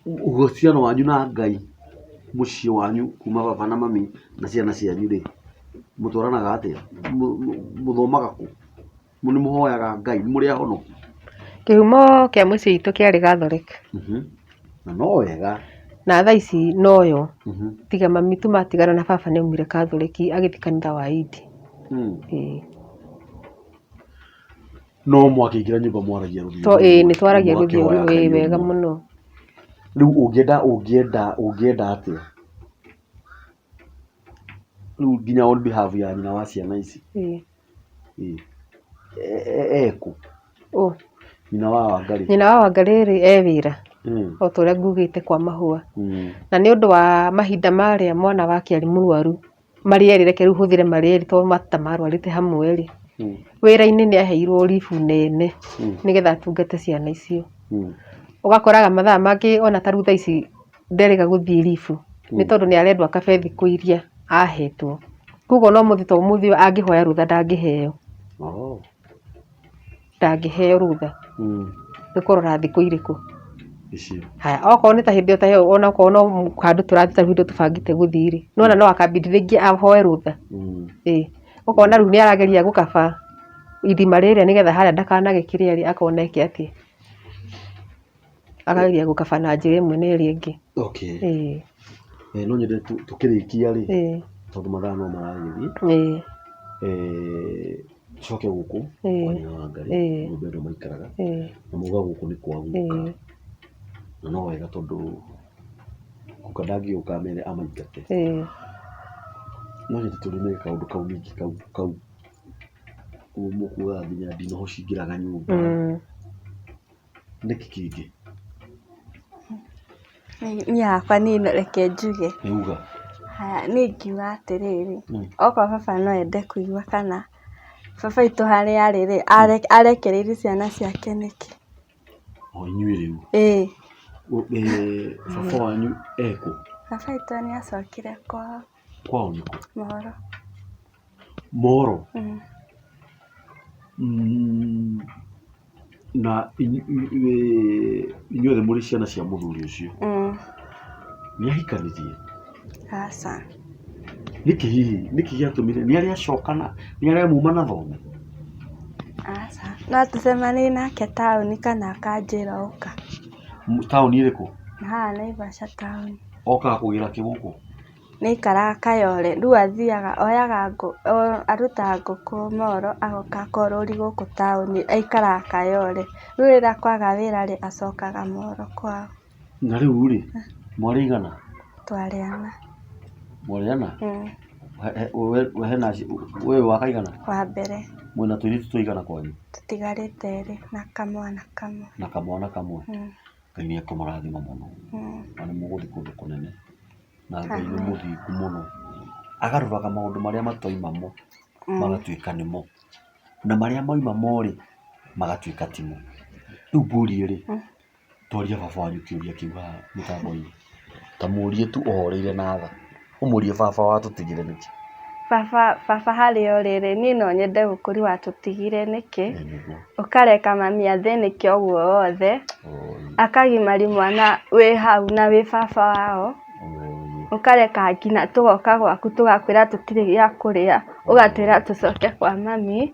Uhusiano wanyu na Ngai mũciĩ wanyu kuma baba na mami na ciana cianyu rĩ, mũtwaranaga atĩa? Mũthomaga kũ? Nĩ mũhoyaga Ngai? Nĩ mũrĩ ahonoku? Kĩhumo kĩa mũciĩ witũ kĩarĩ Gathoreki. Na no wega. Na thaa ici noyo. Tiga mami tu matigana na baba nĩ aumire Gathoreki agĩthiĩ kanitha wa Indi. Ĩĩ. No mwakĩingĩra nyũmba mwaragia rũthiomi To ĩĩ rũmwe, nĩ twaragia rũthiomi mũgakĩhoya ĩĩ Ngai wega ũmwe. mũno. Rĩu ũngĩenda ũngĩenda ũngĩenda atĩa? Rĩu nginya on behalf ya nyina wa ciana ici. Ĩĩ. Ĩĩ. Ekũ? Ũ? Nyina wa Wangarĩ. Nyina wa Wangarĩ rĩ e wĩra o ta ũrĩa ngugĩte kwa mahũa. Na nĩ ũndũ wa mahinda marĩa mwana wake arĩ mũrwaru, marĩ erĩ reke rĩu hũthĩre marĩ erĩ tondũ ta marwarĩte hamwe rĩ, wĩra-inĩ nĩ aheirwo leave nene nĩgetha atungate ciana icio. Ũgakoraga mathaa mangĩ ona ta rĩu thaa ici nderĩga gũthiĩ leave nĩ tondũ nĩ arendwo akabe thikũ iria ahetwo. Koguo ona ũmũthĩ ta ũmũthĩ ũyũ angĩhoya rũtha ndangĩheo. Ndangĩheo rũtha nĩ kũrora thikũ irĩkũ. Haya okorwo nĩ ta hĩndĩ ĩyo ta ĩyo ona okorwo no handũ tũrathiĩ ta rĩu tũbangĩte gũthiĩ rĩ, nĩ wona no akambindi rĩngĩ ahoe rũtha. Ĩĩ ũkona rĩu nĩ arageria gũkaba irima rĩrĩa nĩgetha harĩa ndakanage kĩrĩa rĩ akona eke atĩa. Akageria gũkaba na njĩra ĩmwe na ĩrĩa ĩngĩ. Okay. Ĩĩ. No nyende tũkĩrĩkia rĩ, Ĩĩ. tondũ mathaa no maragĩthiĩ. Ĩĩ. Eh, tucoke gũkũ Ĩĩ. kwa nyina wa Ngarĩ Ĩĩ. nyũmba ĩno maikaraga Ĩĩ. na mauga gũkũ nĩ kwa guka Ĩĩ. na no wega tondũ guka ndangĩũka amere amaingate Ĩĩ. no nyende tũrĩme kaũndũ kau ningĩ kau kau ũguo mũkuaga nginya ndinoho cingĩraga nyũmba Nĩkĩ kĩngĩ? Niĩ hakwa niĩ reke njuge. Nĩ uga. Haya niĩ ingiuga atĩrĩrĩ, okorwo baba no ende kũigua kana baba witũ harĩa arĩ rĩ, arekereirie ciana ciake nĩkĩ? O inyuĩ rĩu? Ĩĩ. Baba wanyu ekũ? Baba witũ nĩ acokire kwao. Kwao nĩ kũ? Mohoro. Mohoro? Na inyuothe mũrĩ ciana cia mũthuri ũcio? Nĩ ahikanirie? Aca. Nĩkĩ hihi, nĩkĩ gĩatũmire, nĩ arĩ acoka na, nĩ arĩ muma na thome? Aca, no tũcemanie nake taũni kana akanjĩra ũka. Taũni ĩrĩkũ? Haha Naivasha taũni. Okaga kũgĩra kĩ gũkũ? Nĩ aikaraga Kayole, rĩu athiaga oyaga ngũ, arutaga ngũkũ moro agoka akorũri gũkũ taũni, aikaraga Kayole. Rĩu rĩrĩa kwaga wĩra rĩ, acokaga moro kwao. Na rĩu rĩ, mwarĩ aigana? Twarĩ ana. Mwarĩ ana? We hena, we wĩ wa kaigana? Wa mbere. Mwĩna tũirĩtu tũigana kwanyu? Tũtigarĩte erĩ na kamwana kamwe. Na kamwana kamwe? Ngai nĩ ekũmũrathima mũno, na nĩ mũgũthiĩ kũndũ kũnene. Na Ngai nĩ mũthingu mũno, agarũraga maũndũ marĩa matoima mo magatuĩka nĩmo, na marĩa mauma mo rĩ, magatuĩka timo. Rĩu ngũrie rĩ, twaria baba wanyu kĩũria kĩu haha mĩtambo-inĩ, ta mũrie tu ũhoreire na tha, ũmũrie baba watũtigire nĩkĩ? Baba, baba harĩa ũrĩ rĩ, niĩ no nyende gũkũria watũtigire nĩkĩ, ũkareka mami athĩnĩke ũguo wothe, akagimari mwana wĩ hau na wĩ baba wao, ũkareka nginya tũgoka gwaku tũgakwĩra tũtirĩ gĩa kũrĩa, ũgatwĩra tũcoke kwa mami.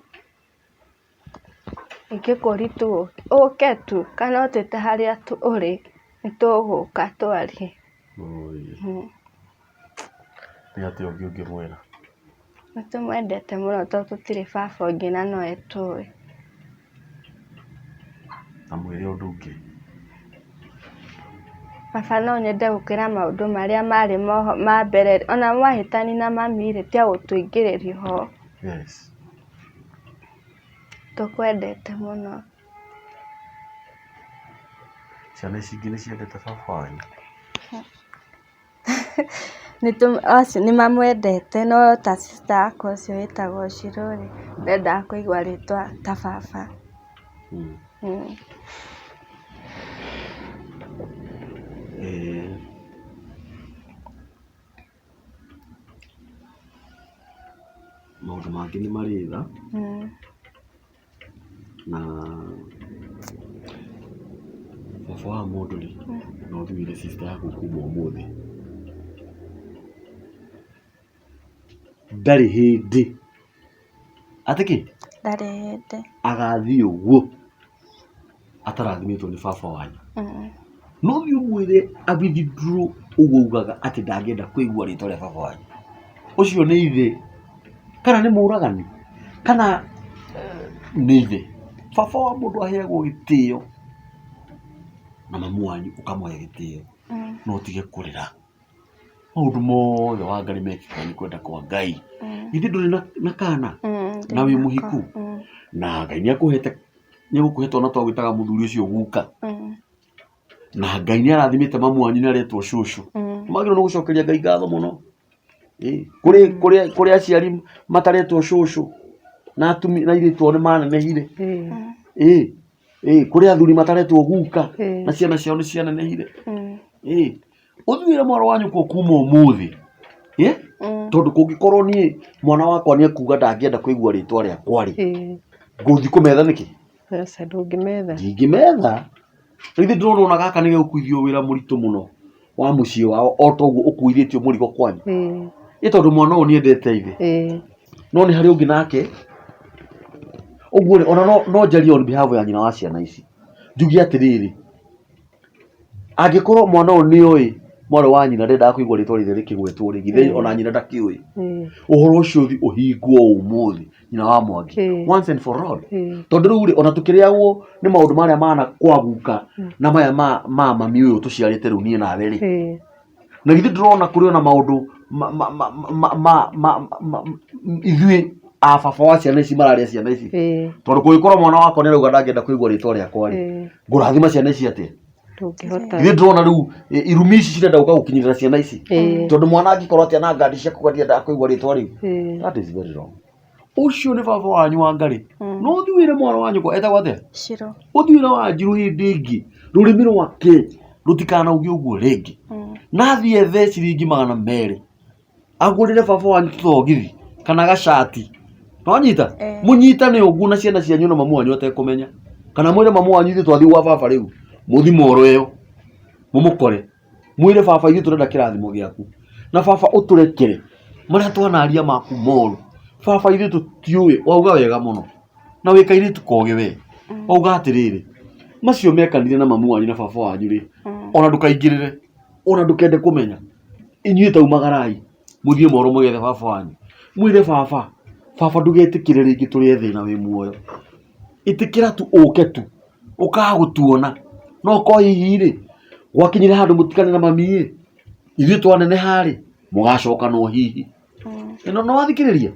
Ingĩkũria tu ũke tu kana ũtwĩte harĩa ũrĩ, nĩ tũgũka twarie. Nĩ atĩa ũngĩ ũngĩmwĩra? Nĩ tũmwendete mũno tondũ tũtirĩ baba ũngĩ na nowe tũĩ. Na mwĩre ũndũ ũngĩ. Baba no nyende gũkwĩra maũndũ marĩa marĩ ma mbere, ona mwahĩtania na mami rĩ, tiga gũtũingĩrĩria ho. Tũkwendete mũno. Ciana ici ingĩ nĩ ciendete baba wanyu? Nĩ mamwendete no ta sister yakwa ũcio wĩtagwo Shiro rĩ, ndendaga kũigua rĩtwa ta baba. Maũndũ mangĩ nĩ marĩ tha. Na baba wa mũndũ rĩ, no ũthiĩ wĩre sister yaku kuma ũmũthĩ, ndarĩ hĩndĩ, atĩ kĩ? Ndarĩ hĩndĩ. Agathiĩ ũguo atarathimĩtwo nĩ baba wanyu. No ũthiĩ ũmwĩre a withdraw ũguo augaga atĩ ndangĩenda kũigua rĩtwa rĩa baba wanyu. Ũcio nĩ ithe kana nĩ mũragani kana nĩ ithe. Baba wa mũndũ aheagwo gĩtĩo na mamu wanyu ũkamũhe gĩtĩo na ũtige kũrĩra. Maũndũ mothe Wangarĩ mekĩkaga nĩ kwenda kwa Ngai. Githĩ ndũrĩ na kana na wĩ mũhiku na Ngai nĩ akũhete nĩ egũkũhe twana twa gwĩtaga mũthuri ũcio guka. Na Ngai nĩ arathimĩte mamu wanyu nĩ aretwo cũcũ. Nĩ magĩrĩirwo nĩ gũcokeria Ngai ngatho mũno. Kũrĩ kũrĩ kũrĩ aciari mataretwo cũcũ na atumia na airĩtu ao nĩ manenehire. Ĩĩ kũrĩ athuri mataretwo guka na ciana ciao nĩ cianenehire. Ĩĩ ũthiĩ wĩre mwarĩ wa nyũkwa kuma ũmũthĩ. Tondũ kũngĩkorwo niĩ mwana wakwa nĩ ekuga ndangĩenda kũigua rĩtwa rĩakwa rĩ, ngũthiĩ kũmetha nĩkĩ? Aca ndũngĩmetha. Ndingĩmetha. Rĩu ndĩrona ona gaka nĩ gegũkuithio wĩra mũritũ mũno wa mũciĩ wao o ta ũguo ũkuithĩtio mũrigo kwanyu. Ĩ tondũ mwana ũyũ nĩ endete ithe. No nĩ harĩ ũngĩ nake, ũguo rĩ, ona no njarie on behalf ya nyina wa ciana ici, njuge atĩrĩrĩ, angĩkorwo mwana ũyũ nĩ oĩ Mwarĩ wa nyina ndendaga kũigua rĩtwa rĩthe rĩkĩgwetwo rĩngĩ, mm. ona nyina ndakĩũĩ. Ũhoro ũcio ũthi ũhingwo ũmũthĩ, nyina wa Mwangi, once and for all. Tondũ rĩu rĩ, ona tũkĩrĩagwo nĩ maũndũ marĩa mana kwaguka na maya ma, ma mami ũyũ tũciarĩte rĩu niĩ nawe rĩ, na githĩ ndũrona kũrĩ ona maũndũ ma, ma, ma, ma, ma, ma, ma, ithuĩ a baba wa ciana ici mararĩa ciana ici, tondũ kũngĩkorwo mwana wakwa nĩ arauga ndangĩenda kũigua rĩtwa rĩakwa rĩ, ngũrathima ciana ici atĩa? Ndũngĩhota. Ithuĩ ndĩrona rĩu irumi ici cirenda gũka gũkinyĩrĩra ciana ici, tondũ mwana angĩkorwo atĩa na ngandi cia kuga ndiendaga kũigua rĩtwa rĩu. That is very wrong. Ũcio nĩ baba wanyu wa Ngarĩ. No ũthiĩ wĩre mwana wa nyũkwa etagwo atĩa? Shiro. Ũthiĩ wĩre Wanjirũ hĩndĩ ĩngĩ rũrĩmĩ rwake rũtikanauge ũguo rĩngĩ. Na athiĩ ethe ciringi 200 agũrĩre baba wanyu tũthogithi kana gacati. Nĩwanyita? Mũnyitane ũguo na ciana cianyu na mamu wanyu atekũmenya. Kana mwĩre mamu wanyu ithuĩ twathiĩ gwa baba rĩu, mũthiĩ moro ĩyo, mũmũkore. Mwĩre baba ithuĩ tũrenda kĩrathimo gĩaku. Na baba ũtũrekere marĩa twanaria maku moru. Baba ithuĩ tũtiũĩ, wauga wega mũno. Na wĩ kairĩtu kogĩ we. Wauga atĩrĩrĩ, macio mekanire na mamu wanyu na baba wanyu rĩ, ona ndũkaingĩrĩre, ona ndũkende kũmenya. Inyuĩ ta umagarai mũthiĩ moro mũgethe baba wanyu. Mwĩre baba, baba ndũgetĩkĩre rĩngĩ tũrĩe thĩna wĩ muoyo. Ĩtĩkĩra tu ũke tu, ũkaga gũtuona. No korwo hihi rĩ, gwakinyire handũ mũtigane na mami ĩ, ithuĩ twaneneha rĩ, mũgacoka no hihi. Ĩno nĩ wathikĩrĩria?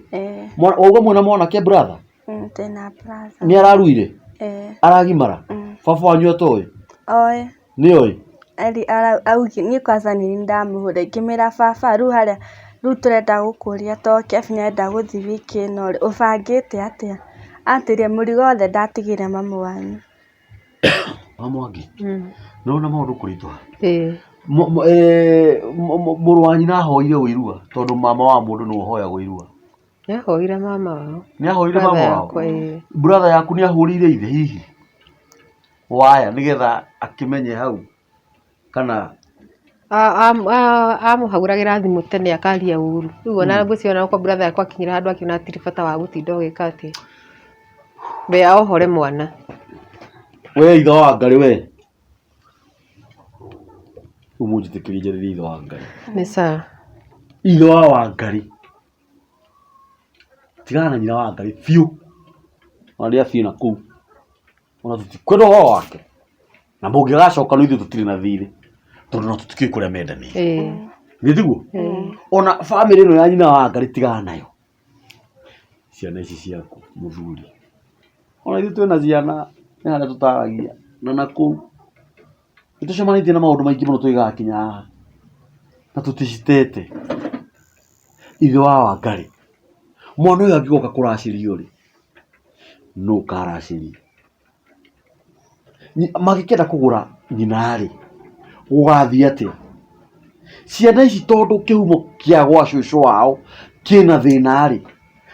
Wauga mwĩna mwanake brother? Ndĩna brother. Nĩ araruire? Aragimara? Baba wanyu atoĩ? Oĩ. Nĩoĩ? Niĩ kwanza nĩ niĩ ndamũhũrĩire ngĩmwĩra baba rĩu harĩa rĩu tũrenda gũkũria tondũ Kevin arenda gũthiĩ wiki ĩno rĩ, ũbangĩte atĩa? Anjĩrire mũrigo wothe ndatigĩire mamu wanyu. Wa Mwangi, nĩwona maũndũ kũritũha? Mũrũ wa nyina ahoire ũirua tondũ mama wa mũndũ nĩwe ũhoyagwo irua. Nĩahoire mama wao. Nĩahoire mama wao? Brother yaku nĩahũrĩire ithe hihi? Waya nĩgetha akĩmenye hau kana Amũhũragĩra thimũ tene akaria ũru. Rĩu ona ngwĩciria ona okorwo brother yakwa akinyire handũ akiona hatirĩ bata wa gũtinda ũgĩka atĩ. We ohore mwana. We ithe wa Ngarĩ we. Rĩu mũnjĩtĩkĩrie njarĩrie ithe wa Ngarĩ. Nĩ sawa. Ithe wa Wangarĩ. Tigana na nyina wa Ngarĩ biũ. Ona nĩ athiĩ na kũu. Ona tũtikwenda ũhoro wake. Na mũngĩgacoka no ithuĩ tũtirĩ na thirĩ. Tondũ no tũtikĩũĩ kũrĩa mendanĩire. Githĩ tiguo? Ona bamĩrĩ ĩno ya nyina wa Ngarĩ tigana nayo. Ciana ici ciaku mũthuri. Ona ithuĩ twĩna ciana nĩ harĩa tũtaragia na nakũu. Nĩ tũcemanĩtie na maũndũ maingĩ mũno tũgĩgakinya haha. Na tũticitete. Ithe wa Wangarĩ, mwana ũyũ angĩgoka kũracĩrio rĩ, nũ ũkaracĩria? Magĩkĩenda kũgũra nyina rĩ, gũgathiĩ atĩa? Ciana ici tondũ kĩhumo kĩa gwa cũcũ wao kĩna thĩna rĩ,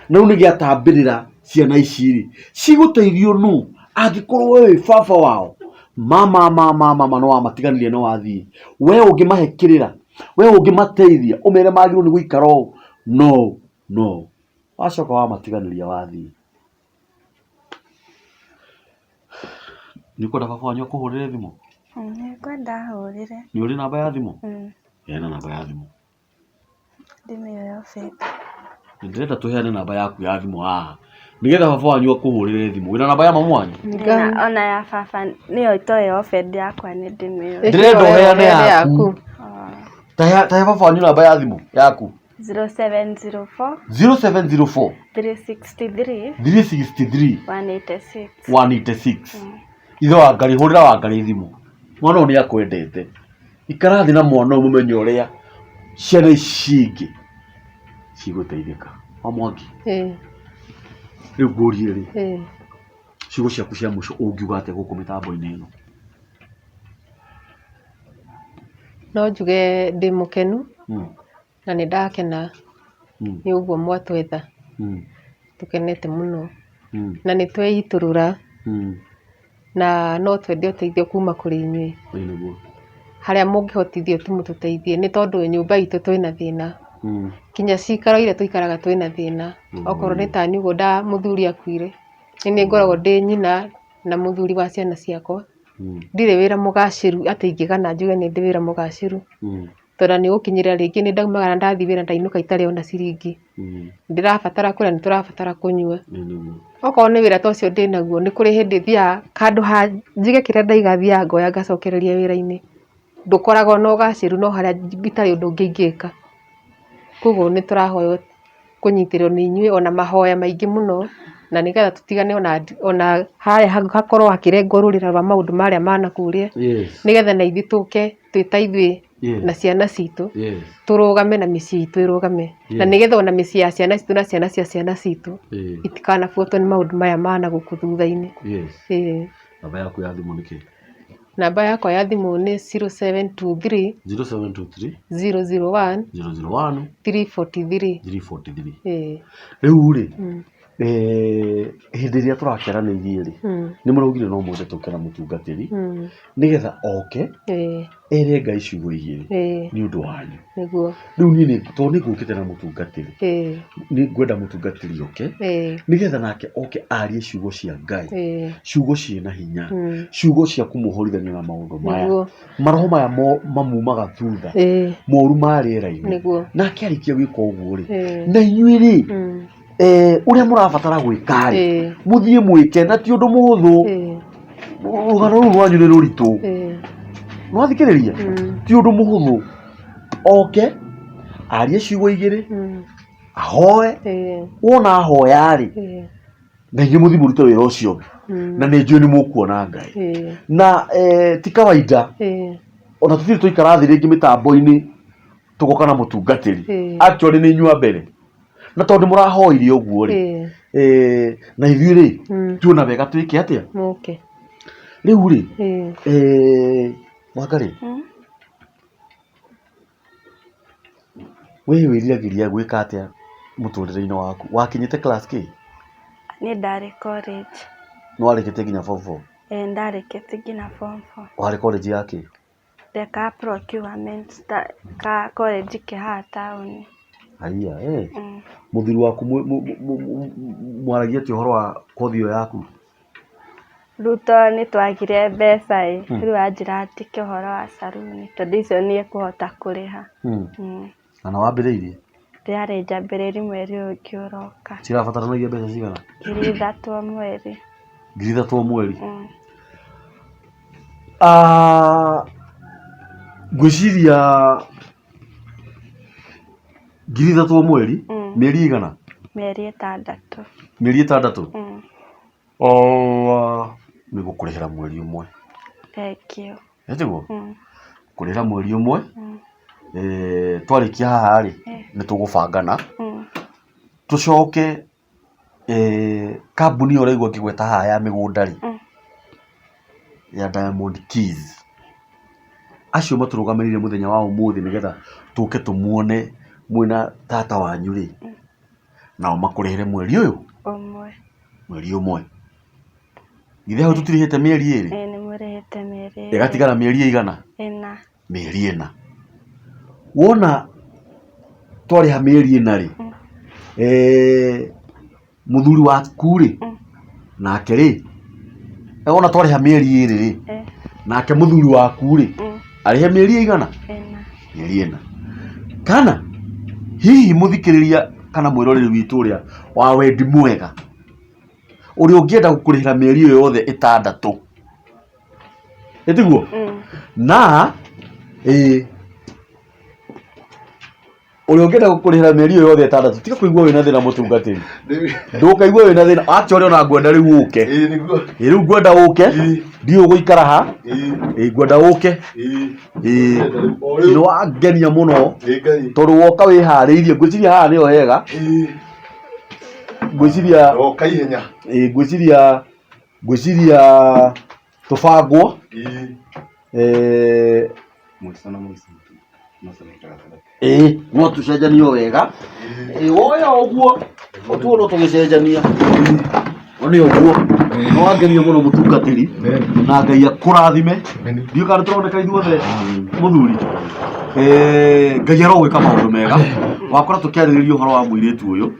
na rĩu nĩ gĩatambĩrĩra ciana ici rĩ, cigũteithio nũ angĩkorwo we wĩ baba wao? Mama mama mama nĩ wamatiganĩria nĩ wathiĩ. We ũngĩmahe kĩrĩra, we ũngĩmateithia ũmere magĩrĩirwo nĩ gũikara ũũ, no ũũ, no ũũ. Wacoka wamatiganĩria wathiĩ. Nĩ ũkwenda baba wanyu akũhũrĩre thimũ? Nĩ ngwenda ahũrĩre. Nĩ ũrĩ namba ya thimũ? Heana namba ya thimũ. Ndimĩoĩ off head. Ndĩrenda tũheane namba yaku ya thimũ haha nĩgetha baba wanyu akũhũrĩre thimũ. Wĩna namba ya mamu wanyu? Ona ya baba nĩyo itoĩ off head yakwa nĩ ndĩmĩũĩ. Ndĩrenda ũheane yaku. Ta he baba wanyu namba ya thimũ yaku. 0704 0704 363 363 186. 186. Ithe wa Ngarĩ, hũrĩra wa Ngarĩ thimũ. Mwana ũyũ nĩ akwendete. Ikara thĩ na mwana ũyũ mũmenye ũrĩa ciana ici ingĩ cigũteithĩka. Wa Mwangi, rĩu ngũrie rĩ, ciugo ciaku cia mũico ũngiuga atĩa gũkũ mĩtambo-inĩ ĩno? No njuge ndĩ mũkenu na nĩ ndakena nĩ ũguo mwatwetha. Tũkenete mũno na nĩ tweitũrũra na no twende ũteithio kuma kũrĩ inyuĩ. Harĩa mũngĩhotithio tu mũtũteithie nĩ tondũ nyũmba itũ twĩna thĩna. Nginya cikaro iria tũikaraga twĩna thĩna. Okorwo nĩ ta niĩ ũguo mũthuri akuire, nĩ niĩ ngoragwo ndĩ nyina na mũthuri wa ciana ciakwa. Ndirĩ wĩra mũgacĩru atĩ ingĩgana njuge nĩ ndĩ wĩra mũgacĩru. Tondũ nĩ ũgũkinyĩrĩra rĩngĩ nĩ ndaumagara ndathiĩ wĩra ndainũka itarĩ ona ciringi. Ndĩrabatara kũrĩa nĩ tũrabatara kũnyua. Okorwo nĩ wĩra ta ũcio ndĩnaguo nĩ kũrĩ hĩndĩ thiaga handũ ha njige kĩrĩa ndaiga thiaga ngoya ngacokereria wĩra-inĩ. Ndũkoragwo na ũgacĩru no harĩa itarĩ ũndũ ũngĩ ingĩka. Koguo nĩ tũrahoya kũnyitĩrĩrwo nĩ inyuĩ ona mahoya maingĩ mũno na nĩgetha tũtigane ona harĩa hakorwo hakĩrengwo rũrĩra rwa maũndũ marĩa ma nakũrĩa nĩgetha na ithuĩ tũke twĩ ta ithuĩ na ciana citũ tũrũgame na mĩciĩ itũ ĩrũgame na nĩgetha ona mĩciĩ ya ciana citũ na ciana cia ciana citũ itikanabuatwo nĩ maũndũ maya ma nagũkũ thutha-inĩ. Ĩĩ. Namba yaku ya thimũ nĩ kĩ? Namba yakwa ya thimũ nĩ 0723 0723 001 001 343. 343. Ĩĩ. Rĩu rĩ, hĩndĩ ĩrĩa tũrakĩaranĩirie rĩ, nĩ mũraugire no mwende tũke na mũtungatĩri nĩgetha oke ere Ngai ciugo igĩrĩ nĩ ũndũ wanyu. Nĩguo. Rĩu niĩ tondũ nĩ ngũkĩte na mũtungatĩri, nĩ ngwenda mũtungatĩri oke nĩgetha nake oke arie ciugo cia Ngai, ciugo ciĩna hinya, ciugo cia kũmũhorithania na maũndũ maya. Maroho maya mamumaga thutha moru ma rĩera-inĩ. Nake arĩkia gwĩka ũguo rĩ, na inyuĩ rĩ, ũrĩa mũrabatara gwĩka rĩ, mũthiĩ mwĩke na ti ũndũ mũhũthũ. Rũgano rũu rwanyu nĩ rũritũ. Nĩwathikĩrĩria? Ti ũndũ mũhũthũ. Oke arie ciugo igĩrĩ, ahoe, wona ahoya rĩ, na inyuĩ mũthiĩ mũrute wĩra ũcio ũngĩ. Na nĩ njũĩ nĩ mũkuona Ngai. Na ti kawaida, ona tũtirĩ twaikara thĩ rĩngĩ mĩtambo-inĩ tũgoka na mũtungatĩri. Actually nĩ inyuĩ a mbere. Na tondũ mũrahoire ũguo rĩ, na ithuĩ rĩ, tuona wega twĩke atĩa? Mũke. Rĩu rĩ, Wangarĩ, we wĩriragĩria gwĩka atĩa mũtũrĩre-inĩ waku? Wakinyĩte class kĩ? Niĩ ndarĩ college. Nĩ warĩkĩtie nginya form four? Ĩĩ ndarĩkĩtie nginya form four. Warĩ college ya kĩ? Ndekaga procurement ka college ke haha taũni. Haiya eh. Mũthuri waku mwaragia atĩa ũhoro wa kothi ĩyo yaku? Rĩu tondũ nĩ twagire mbeca ĩ, rĩu anjĩra ndige ũhoro wa caruni tondũ icio nĩ ekũhota kũrĩha. Na nĩ wambĩrĩirie? Ndĩrarĩ njambĩrĩrie mweri ũyũ ũngĩ ũroka. Cirabataranagia mbeca cigana? 3,000 o mweri. 3,000 o mweri? Ngwĩciria 3,000 o mweri, mĩeri ĩigana? Mĩeri 6. Mĩeri 6? Nĩ ngũkũrĩhĩra mweri ũmwe. Thengiũ. Ĩ tiguo? Ngũkũrĩhĩra mweri ũmwe, twarĩkia haha rĩ, nĩ tũgũbangana, tũcoke kambuni ĩyo ũraigua ngĩgweta haha ya mĩgũnda rĩ, ya Diamond Keys, acio matũrũgamĩrĩire mũthenya wa ũmũthĩ nĩgetha tũke tũmuone mwĩna tata wanyu rĩ, nao makũrĩhĩre mweri ũyũ? Ũmwe. Mweri ũmwe. Githĩ hau tũtirĩhĩte mĩeri ĩrĩ? Ĩĩ nĩ mũrĩhĩte mĩeri ĩrĩ. Ĩgatigara mĩeri ĩigana? Ĩna. Mĩeri ĩna. Wona twarĩha mĩeri ĩna rĩ, mũthuri waku rĩ, nake rĩ, wona twarĩha mĩeri ĩrĩ rĩ, nake mũthuri waku rĩ, arĩhe mĩeri ĩigana? Mĩeri ĩna. Kana hihi mũthikĩrĩria kana mwĩroreri witũ ũrĩa wa wendi mwega, ũrĩa ũngĩenda gũkũrĩhĩra mĩeri ĩyo yothe ĩtandatũ, ĩ tiguo? Na ĩĩ ũrĩa ũngĩenda gũkũrĩhĩra mĩeri ĩyo yothe ĩtandatũ tiga kũigua wĩna thĩna mũtungatĩri ndũkaigua wĩna thĩna actually ona ngwenda rĩu ũke Ĩĩ nĩguo. ĩ rĩu ngwenda ũke Ĩĩ. ndiũĩ ũgũikara ha Ĩĩ. ĩ ngwenda ũke Ĩĩ. ĩ O rĩu. nĩ wangenia mũno Ĩĩ Ngai. tondũ woka wĩharĩirie ngwĩciria haha nĩho hega Ĩĩ. ngwĩciria Oka ihenya. ĩ ngwĩciria ngwĩciria tũbangwo Ĩĩ. eh, Mũico na mũico. No tũreka. ĩĩ no tũcenjanie o wega ĩĩ woya ũguo ũtuo no tũgĩcenjania no nĩ ũguo no wangenia mũno mũtungatĩri na Ngai akũrathime ndiũĩ kana tũroneka ithuothe mũthuri Eh, Ngai arogwĩka maũndũ mega wakora tũkĩarĩrĩria ũhoro wa mũirĩtu ũyũ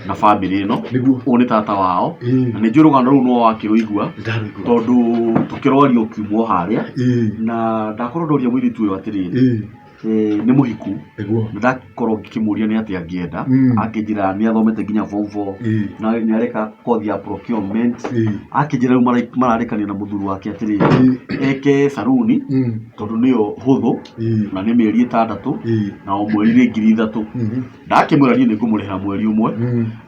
na bamĩrĩ ĩno Nĩguo. ũyũ nĩ tata wao Ĩĩ. na nĩ njũĩ rũgano rũu no wakĩrũigua Ndarũigua. tondũ tũkĩrorio kiumwo harĩa Ĩĩ. na ndakorwo ndoria mũirĩtu ũyũ atĩrĩrĩ Ĩĩ. Nĩ mũhiku. Nĩguo. Na ndakorwo ngĩkĩmũria nĩ atĩa angĩenda. Akĩnjĩra nĩ athomete nginya form 4. Na nĩ areka kothi ya procurement. Akĩnjĩra rĩu mararĩkanio na mũthuri wake atĩrĩrĩ, eke saruni tondũ nĩyo hũthũ na nĩ mĩeri 6 na o mweri nĩ 3,000. Ndakĩmwĩra niĩ nĩ ngũmũrĩhĩra mweri ũmwe.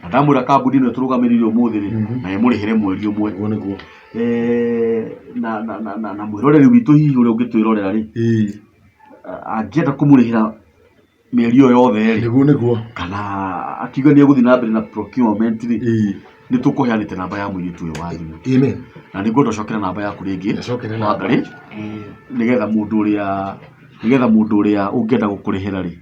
Na ndamwĩra kambuni ĩno ĩtũrũgamĩrĩire ũmũthĩ rĩ, na ĩmũrĩhĩre mweri ũmwe. Nĩguo nĩguo. Na mwĩroreri witũ hihi ũrĩa ũngĩtwĩrorera rĩ, angĩenda kũmũrĩhĩra mĩeri ĩyo yothe rĩ, Nĩguo nĩguo. kana akiuga nĩ egũthiĩ na mbere na procurement rĩ, nĩ tũkũheanĩte namba ya mũirĩtu ũyũ wa thimũ. Amen. Na nĩ ngwenda ũcokere namba yaku rĩngĩ. Ndacokere namba. Wangarĩ, nĩgetha mũndũ ũrĩa nĩgetha mũndũ ũrĩa ũngĩenda gũkũrĩhĩra rĩ,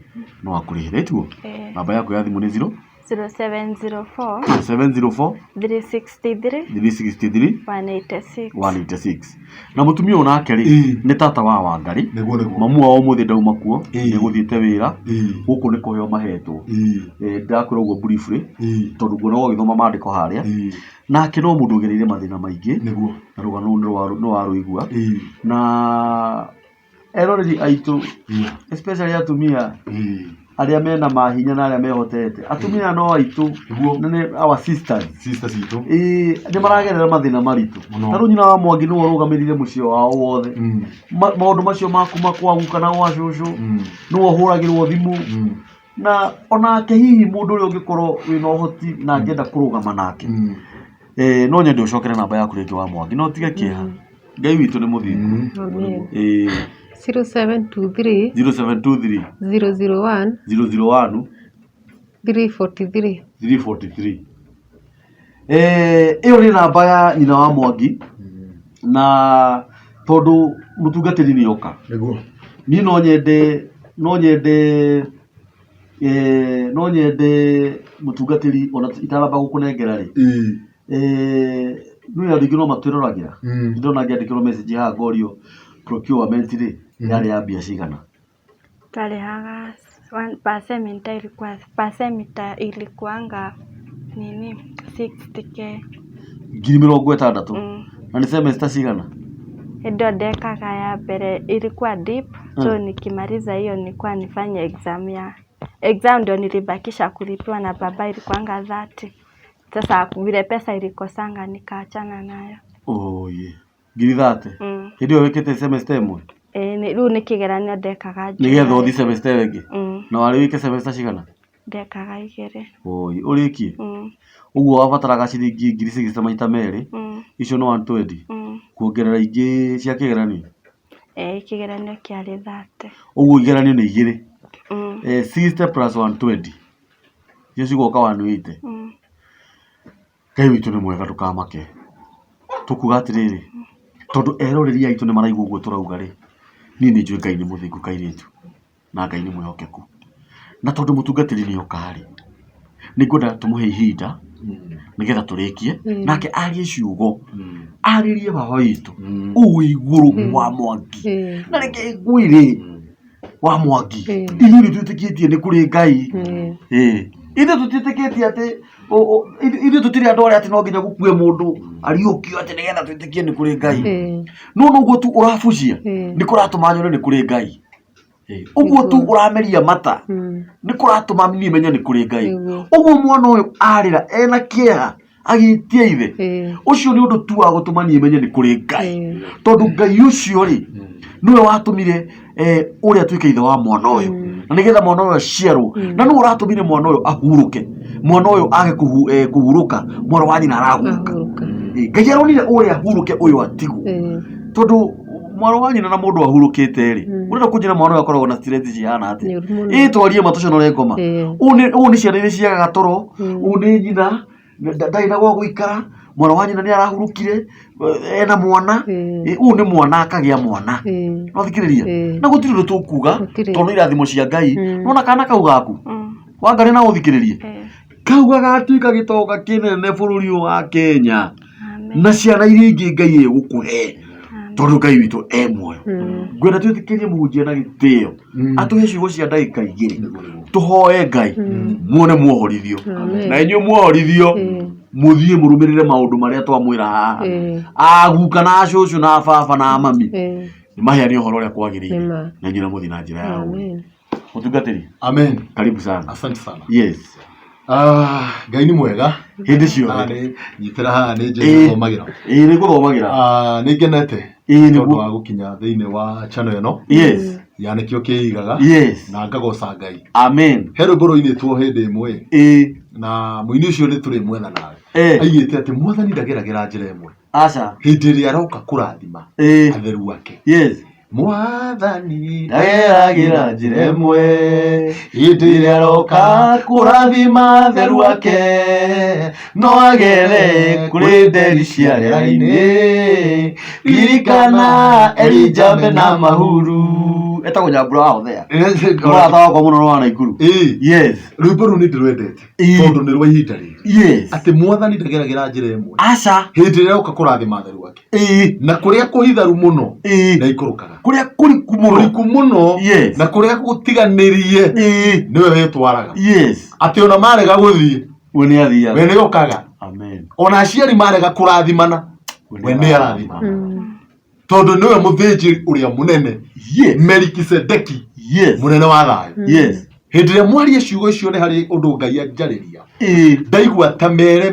no akũrĩhĩre tiguo? Namba yaku ya thimũ nĩ 0 0704 704 363 363 186. 186. Na mũtumia ũyũ nake rĩ, nĩ tata wa Wangarĩ. Nĩguo nĩguo. Mamu wao ũmũthĩ ndauma kuo, nĩ gũthiĩte wĩra, gũkũ nĩ kũheo mahetwo. Ndakwĩra ũguo briefly, tondũ nguona ũgĩthoma maandĩko harĩa. Nake no mũndũ ũgereire mathĩna maingĩ, Nĩguo. na rũgano rũu nĩ warũigua. Na eroreri aitũ, especially atumia arĩa mena mahinya na arĩa mehotete, atumia no aitũ, Nĩguo. na nĩ our sisters. Sister citũ. Ĩĩ, nĩ maragerera mathĩna maritũ. Mũno. Ta rĩu nyina wa Mwangi nĩwe ũrũgamĩrĩire mũciĩ wao wothe. Maũndũ macio ma kuma kwa guka na gwa cũcũ, nĩwe ũhũragĩrwo thimũ. Na onake hihi mũndũ ũrĩa ũngĩkorwo wĩna ũhoti na angĩenda kũrũgama nake. No nyende ũcokere namba yaku rĩngĩ wa Mwangi, no ũtige kĩeha. Ngai witũ nĩ mũthingu. Amen. 0723 0723 001 001 343. 343. Ĩyo nĩ namba ya nyina wa Mwangi, na tondũ mũtungatĩri nĩ oka. Nĩguo. Niĩ no nyende, no nyende, no nyende mũtungatĩri ona itanamba gũkũnengera rĩ. Nĩ andũ aingĩ no matwĩroragĩra. Ndĩrona ngĩandĩkĩrwo message haha ngorio procurement rĩ, yarĩ ya mbia cigana? Twarĩhaga one per semester ilikuwa, per semester ilikuanga nini 60K. 60,000. Na nĩ semester cigana? Hĩndĩ ĩyo ndekaga ya mbere ilikuwa deep, so nikimaliza hiyo nilikuwa nifanye exam ya exam ndio nilibakisha kulipiwa na baba ilikuanga 30. Sasa vile pesa ilikosanga nikaachana nayo. Oh, yeah. 30,000? Hĩndĩ ĩyo wĩkĩte semester ĩmwe? Rĩu nĩ kĩgeranio ndekaga Nĩgetha ũthiĩ semester ĩyo ĩngĩ? Mm. Na warĩ wĩke semester cigana? Ndekaga igĩrĩ. Oi, ũrĩkie? Ũguo wabataraga ciringi 60,000 maita merĩ, icio nĩ 120. Kuongerera ingĩ cia kĩgeranio? Kĩgeranio kĩarĩ 30. Ũguo igeranio nĩ igĩrĩ. 60 plus 120. Icio cigoka 180. Ngai witũ nĩ mwega, ndũkamake. Tũkuga atĩrĩrĩ, tondũ eroreri aitũ nĩ maraigua ũguo tũrauga rĩ, niĩ nĩ njũĩ Ngai nĩ mũthingu kairĩtu, na Ngai nĩ mwĩhokeku. Na tondũ mũtungatĩri nĩ oka rĩ, nĩ ngwenda tũmũhe ihinda nĩgetha tũrĩkie, nake arie ciugo, arĩrie baba witũ ũũ wĩ igũrũ wa Mwangi. Na reke ngwĩre wa Mwangi, ithuĩ nĩ twĩtĩkĩtie nĩ kũrĩ Ngai. Ithuĩ tũtiĩtĩkĩtie atĩ ithuĩ tũtirĩ andũ arĩa atĩ no nginya gũkue mũndũ ariũkio atĩ nĩgetha twĩtĩkie nĩ kũrĩ Ngai. No noguo tu ũrabucia, nĩ kũratũma nyone nĩ kũrĩ Ngai. Ũguo tu ũrameria mata, nĩ kũratũma niĩ menye nĩ kũrĩ Ngai. Ũguo mwana ũyũ arĩra ena kĩeha agĩtia ithe, ũcio nĩ ũndũ tu wa gũtũma niĩ menye nĩ kũrĩ Ngai. Tondũ Ngai ũcio rĩ, nĩwe watũmire ũrĩa atuĩke ithe wa mwana ũyũ, na nĩgetha mwana ũyũ aciarwo, na nĩwe ũratũmire mwana ũyũ ahurũke, mwana ũyũ age kũhurũka, mwana wa nyina arahurũka. Ngai aronire ũrĩa ahurũke ũyũ atigwo, tondũ mwana wa nyina na mũndũ ahurũkĩte rĩ, ũrenda kũnjĩra mwana ũyũ akoragwo na stress cihana atĩa? Nĩ ũru mũno. Twarie ma tũconore ngoma. Ũũ nĩ ciana iria ciagaga toro, ũũ nĩ nyina ndarĩ na gwa gũikara, mwana wa nyina nĩ arahurũkire, ena mwana, ũyũ nĩ mwana akagĩa mwana. No thikĩrĩria, na gũtirĩ ũndũ tũkuga, tondũ nĩ irathimo cia Ngai. Nona kana kau gaku, Wangarĩ na ũthikĩrĩrie, kau gagatuĩka gĩtonga kĩnene bũrũri ũyũ wa Kenya, na ciana iria ingĩ Ngai egũkũhe, tondũ Ngai witũ e muoyo. Ngwenda twĩtĩkĩrie mũhunjia na gĩtĩo, atũhe ciugo cia ndagĩka igĩrĩ, tũhoe Ngai, muone muohorithio, na inyuĩ muohorithio, mũthiĩ mũrũmĩrĩre maũndũ marĩa twamwĩra haha. Aguka na acũcũ na baba na mami. Nĩ maheane ũhoro ũrĩa kwagĩrĩire Nĩma. na inyuĩ na mũthiĩ na njĩra ya ũũgĩ. Amen. Mũtungatĩri, Amen. karibu sana. Asante sana. Yes. Ah, Ngai nĩ mwega. Hĩndĩ Haha ciothe. nĩ nyitĩra haha nĩ Ĩĩ. njĩra thomagĩra. Ĩĩ nĩ ngũthomagĩra. Ah, nĩ ngenete Ĩĩ tondũ nĩguo. wa gũkinya thĩinĩ wa channel ĩno Yes. ya nĩkĩo kĩigaga Yes. na ngagoca Ngai. Amen. He rwĩmbo rũinĩtwo hĩndĩ ĩmwe Ĩĩ. na mũini ũcio nĩ tũrĩmwetha nawe. Eh. Aigĩte atĩ mwathani ndageragĩra njĩra ĩmwe Aca. hĩndĩ ĩrĩa aroka kũrathima Ĩĩ. atheru ake. Yes. Mwathani Ndageragĩra njĩra ĩmwe hĩndĩ ĩrĩa aroka kũrathima atheru ake no agere kũrĩ nderi cia rĩera-inĩ ririkana Elija mena mahuru etagwo Nyambura wa Hosea mũrata wakwa mũno wa Naikuru. Ĩĩ. Yes. Rwĩmbo rũu nĩ ndĩrwendete Ĩĩ. tondũ nĩ rwa ihinda rĩrĩ Yes. atĩ mwathani ndageragĩra njĩra ĩmwe Aca. hĩndĩ ĩrĩa oka kũrathima atheru ake Ĩĩ. na kũrĩa kũhitharu mũno Ĩĩ. nĩ aikũrũkaga Kũrĩa kũriku mũno. kũriku mũno Yes. na kũrĩa gũtiganĩrie Ĩĩ. nĩwe wĩtwaraga Yes. atĩ ona marega gũthiĩ We nĩ athiaga. we nĩ okaga Amen. ona aciari marega kũrathimana we nĩ arathima tondũ nĩwe mũthĩnjĩri ũrĩa mũnene Yes. Melikisedeki Yes. mũnene wa thayũ Yes. hĩndĩ ĩrĩa mwaria ciugo icio nĩ harĩ ũndũ Ngai anjarĩria Ĩĩ. ndaigua ta mere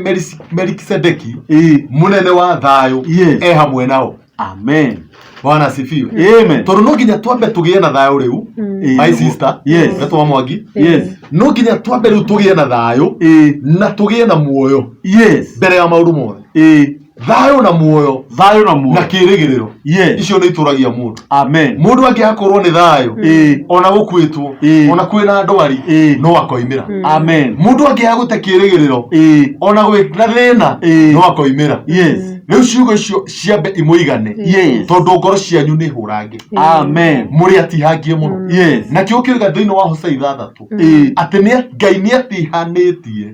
Melikisedeki Ĩĩ. mũnene wa thayũ Yes. e hamwe nao Amen. Bwana asifiwe Amen. tondũ no nginya twambe tũgĩe na thayũ rĩu Ĩĩ. my sister Yes. Betwa Mwangi Yes. no nginya twambe rĩu tũgĩe na thayũ Ĩĩ. na tũgĩe na muoyo Yes. mbere ya maũndũ mothe Ĩĩ. thayũ na muoyo Thayũ na na muoyo. kĩĩrĩgĩrĩro Yes. icio nĩ itũragia mũndũ Amen. mũndũ angĩakorwo nĩ thayũ Ĩĩ. ona gũkuĩtwo Ĩĩ. ona kwĩna ndwari Ĩĩ. no akoimĩra Amen. mũndũ angĩaga gũte kĩĩrĩgĩrĩro Ĩĩ. ona gwĩna thĩna Ĩĩ. no akoimĩra Yes. rĩu ciugo icio ciambe imũigane Yes. tondũ ngoro cianyu nĩ hũrange Amen. mũrĩ atihangie mũno Yes. nakĩo kĩoiga thĩinĩ wa Hosea ithathatũ Ĩĩ. atĩ nĩ Ngai nĩ atihanĩtie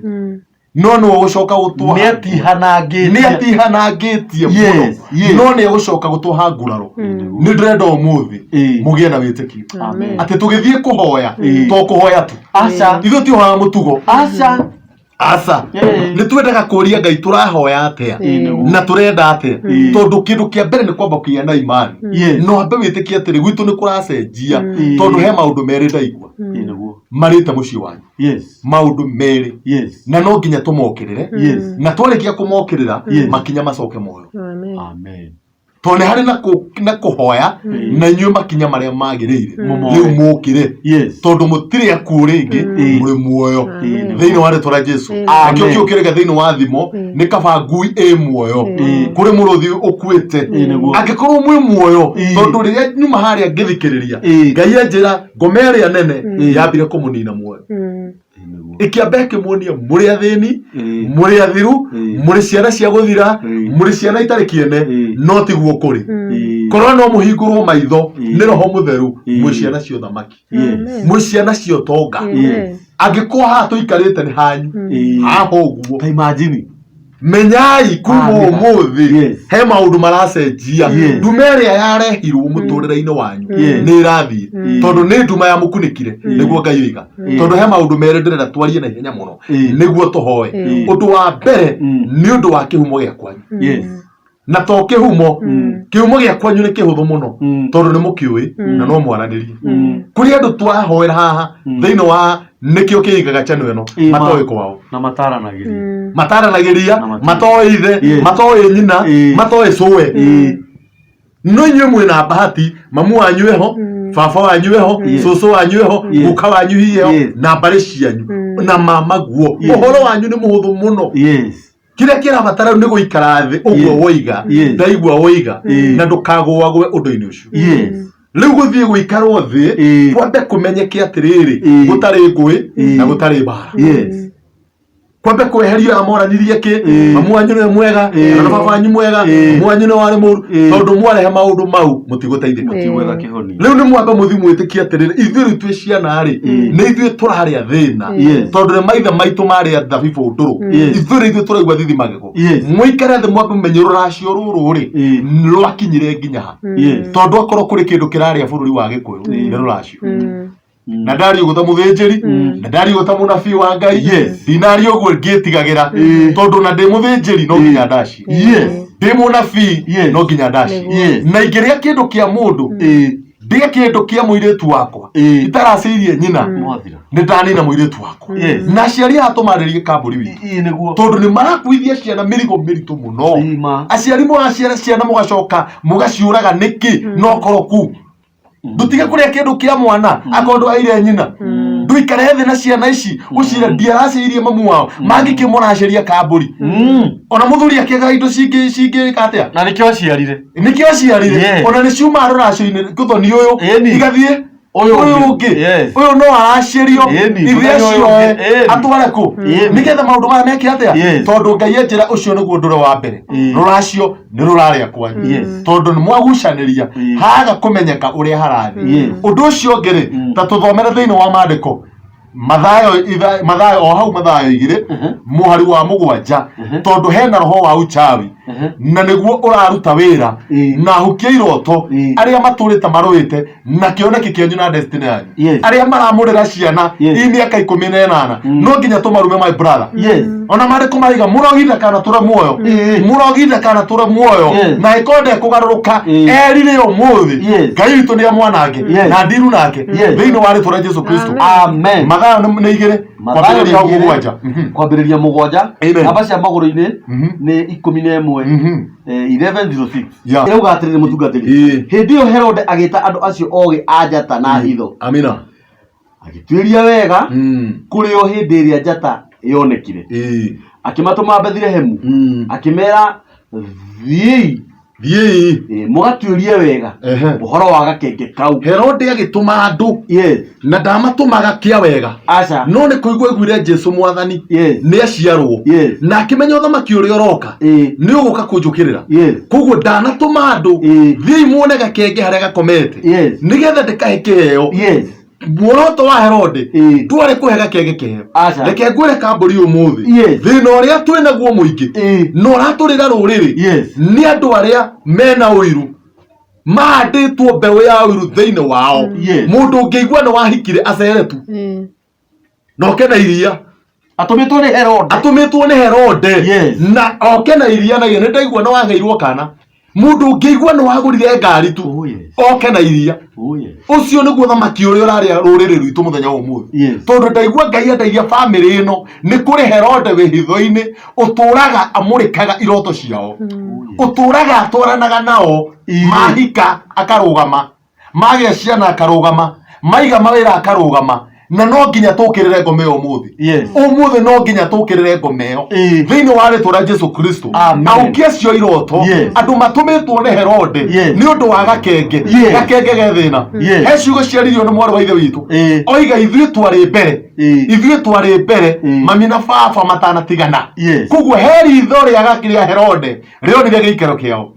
no nĩ ũgũcoka gũtwoha Nĩ atihanangĩtie. nĩ atihanangĩtie mũno Yes, yes. no nĩ egũcoka gũtwoha nguraro nĩ ndĩrenda ũmũthĩ Ĩĩ. mũgĩe na wĩtĩkio Amen. atĩ tũgĩthiĩ kũhoya Ĩĩ. to kũhoya tu Aca. ithuĩ tiohoyaga mũtugo Aca. aca Ĩĩ. nĩ twendaga kũria Ngai tũrahoya atĩa Ĩĩ, nĩguo. na tũrenda atĩa Ĩĩ. tondũ kĩndũ kĩa mbere nĩ kwamba kũgĩa na imani Yes. no ambe wĩtĩkie atĩrĩ gwitũ nĩ kũracenjia Ĩĩ. tondũ he maũndũ merĩ ndaigua Ĩĩ, nĩguo. marĩte mũciĩ wanyu Yes. maũndũ merĩ Yes. na no nginya tũmokĩrĩre Yes. na twarĩkia kũmokĩrĩra Yes. makinya macoke muoyo Amen. Amen. tondũ nĩ harĩ na kũ- na kũhoya na inyuĩ makinya marĩa magĩrĩire Mũmoe. rĩu mũkĩre Yes. tondũ mũtirĩ akuũ rĩngĩ Mm. mũrĩ muoyo Ĩĩ, nĩguo. thĩinĩ wa rĩtwa rĩa Jesu Amen. nakĩo kĩu kĩrĩga thĩinĩ wa thimo nĩ kaba ngui ĩ muoyo Ĩĩ. kũrĩ mũrũthi ũkuĩte Ĩĩ, nĩguo. angĩkorwo mwĩ muoyo Ĩĩ. tondũ rĩrĩa nyuma harĩa ngĩthikĩrĩria Ĩĩ. Ngai anjĩra ngoma ĩrĩa nene Ĩĩ. yambire kũmũnina muoyo Mm. Ĩĩ, nĩguo. ĩkĩamba ĩkĩmuonia mũrĩ athĩni Ĩĩ. mũrĩ athiru Ĩĩ. mũrĩ ciana cia gũthira Ĩĩ. mũrĩ ciana itarĩ kĩene Ĩĩ. no tiguo kũrĩ Ĩĩ. korwo no mũhingũrwo maitho Ĩĩ. nĩ roho mũtheru Ĩĩ. mwĩ ciana cia ũthamaki Yes. mwĩ ciana cia ũtonga Amen. angĩkorwo haha tũikarĩte nĩ hanyu Ĩĩ. haha ũguo Ta imagine. menyai kuma Ah, nĩ- ũmũthĩ Yes. he maũndũ maracenjia Yes. nduma ĩrĩa yarehirwo mũtũrĩre-inĩ wanyu Yes. nĩ ĩrathiĩ Mm. tondũ nĩ nduma yamũkunĩkire nĩguo Ngai oiga Mm. tondũ he maũndũ merĩ ndĩrenda twarie na ihenya mũno Mm. nĩguo tũhoe Mm. ũndũ wa mbere Mm. nĩ ũndũ wa kĩhumo gĩa kwanyu Yes. na to kĩhumo kĩhumo gĩa kwanyu nĩ kĩhũthũ mũno Mm. tondũ nĩ mũkĩũĩ na no mwaranĩrie Mm. kũrĩ andũ twahoera haha thĩinĩ wa nĩkĩo kĩigaga channel ĩno Ĩĩ, ma- matoĩ kwao Na mataranagĩria. mataranagĩria Na matoĩ. matoĩ ithe Yes. matoĩ nyina Ĩĩ. matoĩ cũwe Ĩĩ. no inyuĩ mwĩna bahati mamu wanyu eho baba wanyu eho Yes. cũcũ wanyu eho Yes. guka wanyu hihi eho Yes. na mbarĩ cianyu na mama guo Yes. ũhoro wanyu nĩ mũhũthũ mũno Yes. kĩrĩa kĩrabatara rĩu nĩ gũikara thĩ ũguo Yes. woiga Yes. ndaigua woiga Ĩĩ. na ndũkagũagũe ũndũ-inĩ ũcio Yes. rĩu gũthiĩ gũikarwo thĩ Ĩĩ. kwambe kũmenyeke atĩrĩrĩ Ĩĩ. gũtarĩ ngũĩ Ĩĩ. na gũtarĩ mbara Yes. kwambe kweherio ya moranirie kä Ĩĩ. mamu wanyu nĩwe mwega Ĩĩ. kana baba wanyu mwega Ĩĩ. mamu wanyu nĩ warĩ mũru Ĩĩ. tondũ mwarehe maũndũ mau mũtigũteithĩka Mũtigwetha kĩhonia. rĩu nĩ mwambe mũthi mwĩtĩkie atĩrĩrĩ ithuĩ rĩu twĩ ciana rĩ Ĩĩ. nĩ ithuĩ tũrarĩa thĩna Yes. tondũ nĩ maithe maitũ marĩa thabibũ ndũrũ Yes. ithuĩ rĩ ithuĩ tũraigua thithi magego Yes. mũikare thĩ mwambe mũmenye rũracio rũrũ rĩ Ĩĩ. rwakinyire nginya ha Yes. tondũ akorwo kũrĩ kĩndũ kĩrarĩa bũrũri wa gĩkũyũ Ĩĩ. nĩ rũracio Na ndaria ũguo ta mũthĩnjĩri, na ndaria ũguo ta mũnabii wa Ngai. Ndinaria ũguo ngĩtigagĩra, tondũ na ndĩ mũthĩnjĩri no nginya ndaci. Ndĩ mũnabii no nginya ndaci. Na ingĩrĩa kĩndũ kĩa mũndũ, ndĩe kĩndũ kĩa mũirĩtu wakwa itaracĩirie nyina, Mwathira. Nĩ ndanina mũirĩtu wakwa. Na aciari aya tũmarĩrie kambũri witũ, Ĩĩ nĩguo. Tondũ nĩ marakuithia ciana mĩrigo mĩritũ mũno. Ĩma. Aciari mũraciara ciana mũgacoka mũgaciũraga nĩkĩ, no koroku ndutige kũrĩa kĩndũ kĩa mwana akorwo ndwaire nyina, ndũikare thĩ na ciana ici ũcire ndiaracĩirie mamu wao mangĩkĩ mũraceria kambũri, ona mũthuri akĩaga indo cingĩ cingĩka atĩa. Na nĩkĩo aciarire. Nĩkĩo aciarire. Ona nĩ ciuma rũracio-inĩ gũthoni ũyũ, igathiĩ Ũyũ ũyũ ũngĩ. Ũngĩ ũyũ no aracĩrio, Ĩni, ithe mũthenya ũyũ acioe ũngĩ. Ĩni. Atware kũ nĩgetha maũndũ maya meke atĩa? Tondũ Ngai enjĩra ũcio nĩguo ũndũ ũrĩa wa mbere, rũracio nĩ rũrarĩa kwanyu, tondũ nĩ mwagucanĩria, haga kũmenyeka ũrĩa harathiĩ. Ũndũ ũcio ũngĩ rĩ, ta tũthomere thĩinĩ wa maandĩko Mathayo Mathayo o hau Mathayo 2 mũhari wa 7, tondũ hena roho wa uchawi na nĩguo ũraruta wĩra na hukia iroto arĩa matũrĩte marũĩte na kĩoneki kĩanyu na destiny yanyu, arĩa maramũrĩra ciana i mĩaka 18, no nginya tũmarume, my brother. Ona marĩkũ maraiga mũrogi ndakanatũre muoyo, mũrogi ndakanatũre muoyo, na ĩkorwo ndekũgarũrũka erire ũmũthĩ, Ngai witũ nĩ amwanange na ndiru nake thĩinĩ wa rĩtwa rĩa Jesu Kristo. Amen. Mathayo nĩ 2, Mathayo kwambĩrĩria hau nĩ 2. 7. Kwambĩrĩria 7. Amen. Namba cia magũrũ-inĩ nĩ 11. 1106. Ĩrauga atĩrĩrĩ, mũtungatĩri, hĩndĩ ĩyo Herode agĩta andũ acio ogĩ a njata na hitho, Amina. Agĩtuĩria wega kũrĩ o hĩndĩ ĩrĩa njata yonekire, akĩmatũma Bethilehemu, akĩmera, "Thiĩi Thiĩi mũgatuĩrie wega ũhoro wa gakenge kau." Herode agĩtũma andũ, na ndamatũmaga kĩa wega, Aca. No nĩ kũigua aiguire Jesu mwathani nĩ aciarwo, na akĩmenya ũthamaki ũrĩa ũroka nĩ ũgũka kũnjũkĩrĩra. Koguo ndanatũma andũ, thiĩi muone gakenge harĩa gakomete, nĩgetha ndĩkahe kĩheo. Muoroto wa Herode ndwarĩ kũhe gakenge kĩheo. Aca. Reke ngwĩre kambũri ũmũthĩ, thĩna ũrĩa twĩ naguo mũingĩ na ũratũrĩra rũrĩrĩ nĩ andũ arĩa mena ũiru, mahandĩtwo mbeũ ya ũiru thĩinĩ wao. Mũndũ ũngĩigua nĩ wahikire acere tu na oke na iria. Atũmĩtwo nĩ Herode. Atũmĩtwo nĩ Herode. Na oke na iria, na nĩ ndaigua nĩ waheirwo kana. Mũndũ ũngĩigua nĩ wagũrire ngari tu, oke na iria. Ũcio nĩguo thamaki ũrĩa ũrarĩa rũrĩrĩ rwitũ mũthenya wa ũmũthĩ. Tondũ ndaigua Ngai endagia bamĩrĩ ĩno, nĩ kũrĩ Herode wĩ hitho-inĩ ũtũraga amũrĩkaga iroto ciao, ũtũraga atwaranaga nao, mahika akarũgama, magĩa ciana akarũgama, maiga mawĩra akarũgama. Na no nginya tũkĩrĩre ngoma ĩyo ũmũthĩ. Ũmũthĩ no nginya tũkĩrĩre ngoma ĩyo thĩinĩ wa rĩtwa rĩa Jesu Kristo. Amen. Auki acio iroto, andũ matũmĩtwo nĩ Herode nĩ ũndũ wa gakenge. Gakenge ge thĩna. He ciugo ciaririo nĩ mwarĩ wa ithe witũ, oiga ithuĩ twarĩ mbere, ithuĩ twarĩ mbere mami na baba matanatigana. Koguo he ritho rĩa Herode rĩonire gĩikaro kĩao,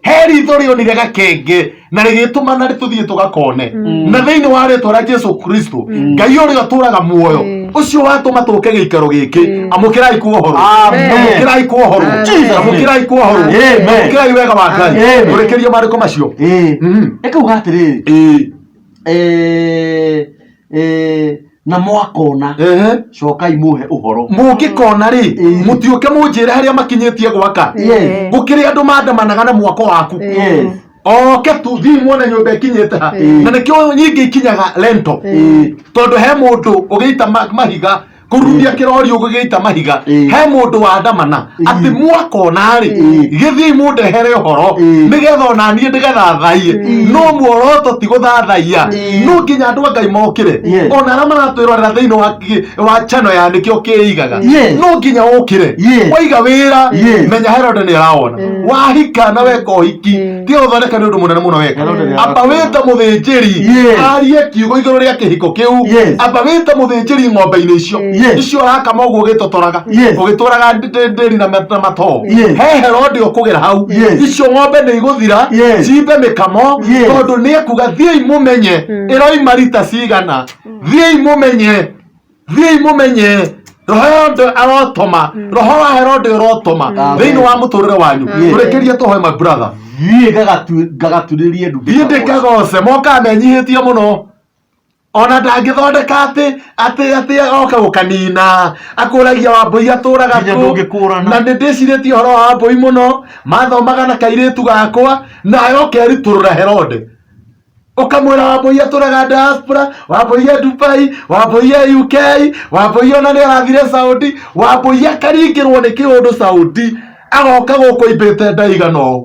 he ritho rĩonire gakenge na rĩgĩtũmana tũthiĩ tũgakone. Na thĩinĩ wa rĩtwa rĩa Jesu Kristo, Ngai ũrĩa ũtũraga muoyo, ũcio watũma tũke gĩikaro gĩkĩ, amũkĩrai kuohorwo. Amen. Amũkĩrai kuohorwo. Jesus. Amũkĩrai kuohorwo. Amen. Amũkĩrai wega wa Ngai. Amen. Tũrĩkĩrie maandĩko macio. Ĩkauga atĩrĩrĩ, na mwakona, cokai muhe ũhoro. Mũngĩkona rĩ, mũtiũke mũnjĩre harĩa makinyĩtie gwaka. Gũkĩrĩ andũ mandamanaga na mwako waku. Oke tu thiĩ muone nyũmba ĩkinyĩte ha. Na nĩkĩo nyingĩ ikinyaga lento, tondũ he mũndũ ũgĩita mahiga kũrumia kĩrori ũgĩgĩita mahiga. He mũndũ wandamana atĩ mwakona rĩ, gĩthiĩ mũndehere ũhoro, nĩgetha ona niĩ ndĩgathathaiye. No muoroto ti gũthathaiya. No nginya andũ a Ngai mokĩre. Ona arĩa maratwĩrorera thĩinĩ wa channel ya nĩkĩo kĩigaga, no nginya ũkĩre. Waiga wĩra, menya Herode nĩ arawona. Wahika na weka ũhiki, tiga gũthondeka nĩ ũndũ mũnene mũno weka. Herode nĩ amba wĩte mũthĩnjĩri arie kiugo igũrũ rĩa kĩhiko kĩu. Amba wĩte mũthĩnjĩri ng'ombe-inĩ icio icio ũrakama ũguo ũgĩtotoraga, ũgĩtwaraga ndĩri na matoo. He Herode ũkũgera hau. Icio ng'ombe nĩ igũthira, cimbe mĩkamo, tondũ nĩ ekuga thiĩi mũmenye ĩroima rita cigana, thiĩi mũmenye, thiĩi mũmenye. Roho Herode arotoma, roho wa Herode ũrotoma Amen. thĩinĩ wa mũtũrĩre wanyu. Tũrĩkĩrie tũhoe, my brother. Thiĩ ngagaturĩrie ndu. Thiĩ ndĩkagoce. Mokaga menyihĩtie mũno. Ona ndangĩthondeka atĩ atĩ atĩ oka gũkanina akũragia Wambũi atũraga Nginya kũ. ndũngĩkũrana. Na nĩ ndĩcirĩtie ũhoro wa Wambũi mũno, mathomaga na kairĩtu gakwa nawe ũkeritũrũra Herode, ũkamwĩra Wambũi atũraga diaspora, Wambũi e Dubai, Wambũi e UK, Wambũi ona nĩ arathire Saudi. Wambũi akaringĩrwo nĩ kĩũndũ Saudi, agoka gũkũ aimbĩte ndaigana ũũ,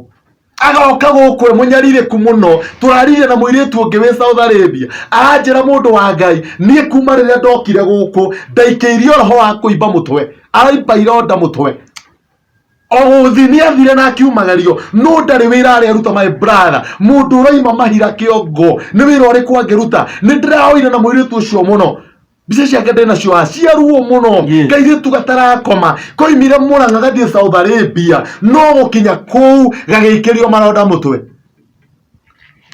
agoka gũkũ e mũnyarirĩku mũno. Tũraririe na mũirĩtu ũngĩ wĩ Saudi Arabia, aranjĩra, mũndũ wa Ngai, niĩ kuma rĩrĩa ndokire gũkũ ndaikĩirio roho wa kũimba mũtwe, araimba ironda mũtwe. O gũthi nĩ athire na akiumagario, no ndarĩ wĩra arĩa aruta. My brother, mũndũ ũraima mahira kĩongo nĩ wĩra ũrĩkũ angĩruta? Nĩ ndĩraoire na mũirĩtu ũcio mũno, mbica ciake ndĩ nacio haha cia ruo mũno. Kairĩtu gatarakoma koimire Mũrang'a gathiĩ Saudi Arabia, no gũkinya kũu gagĩikĩrio maronda mũtwe.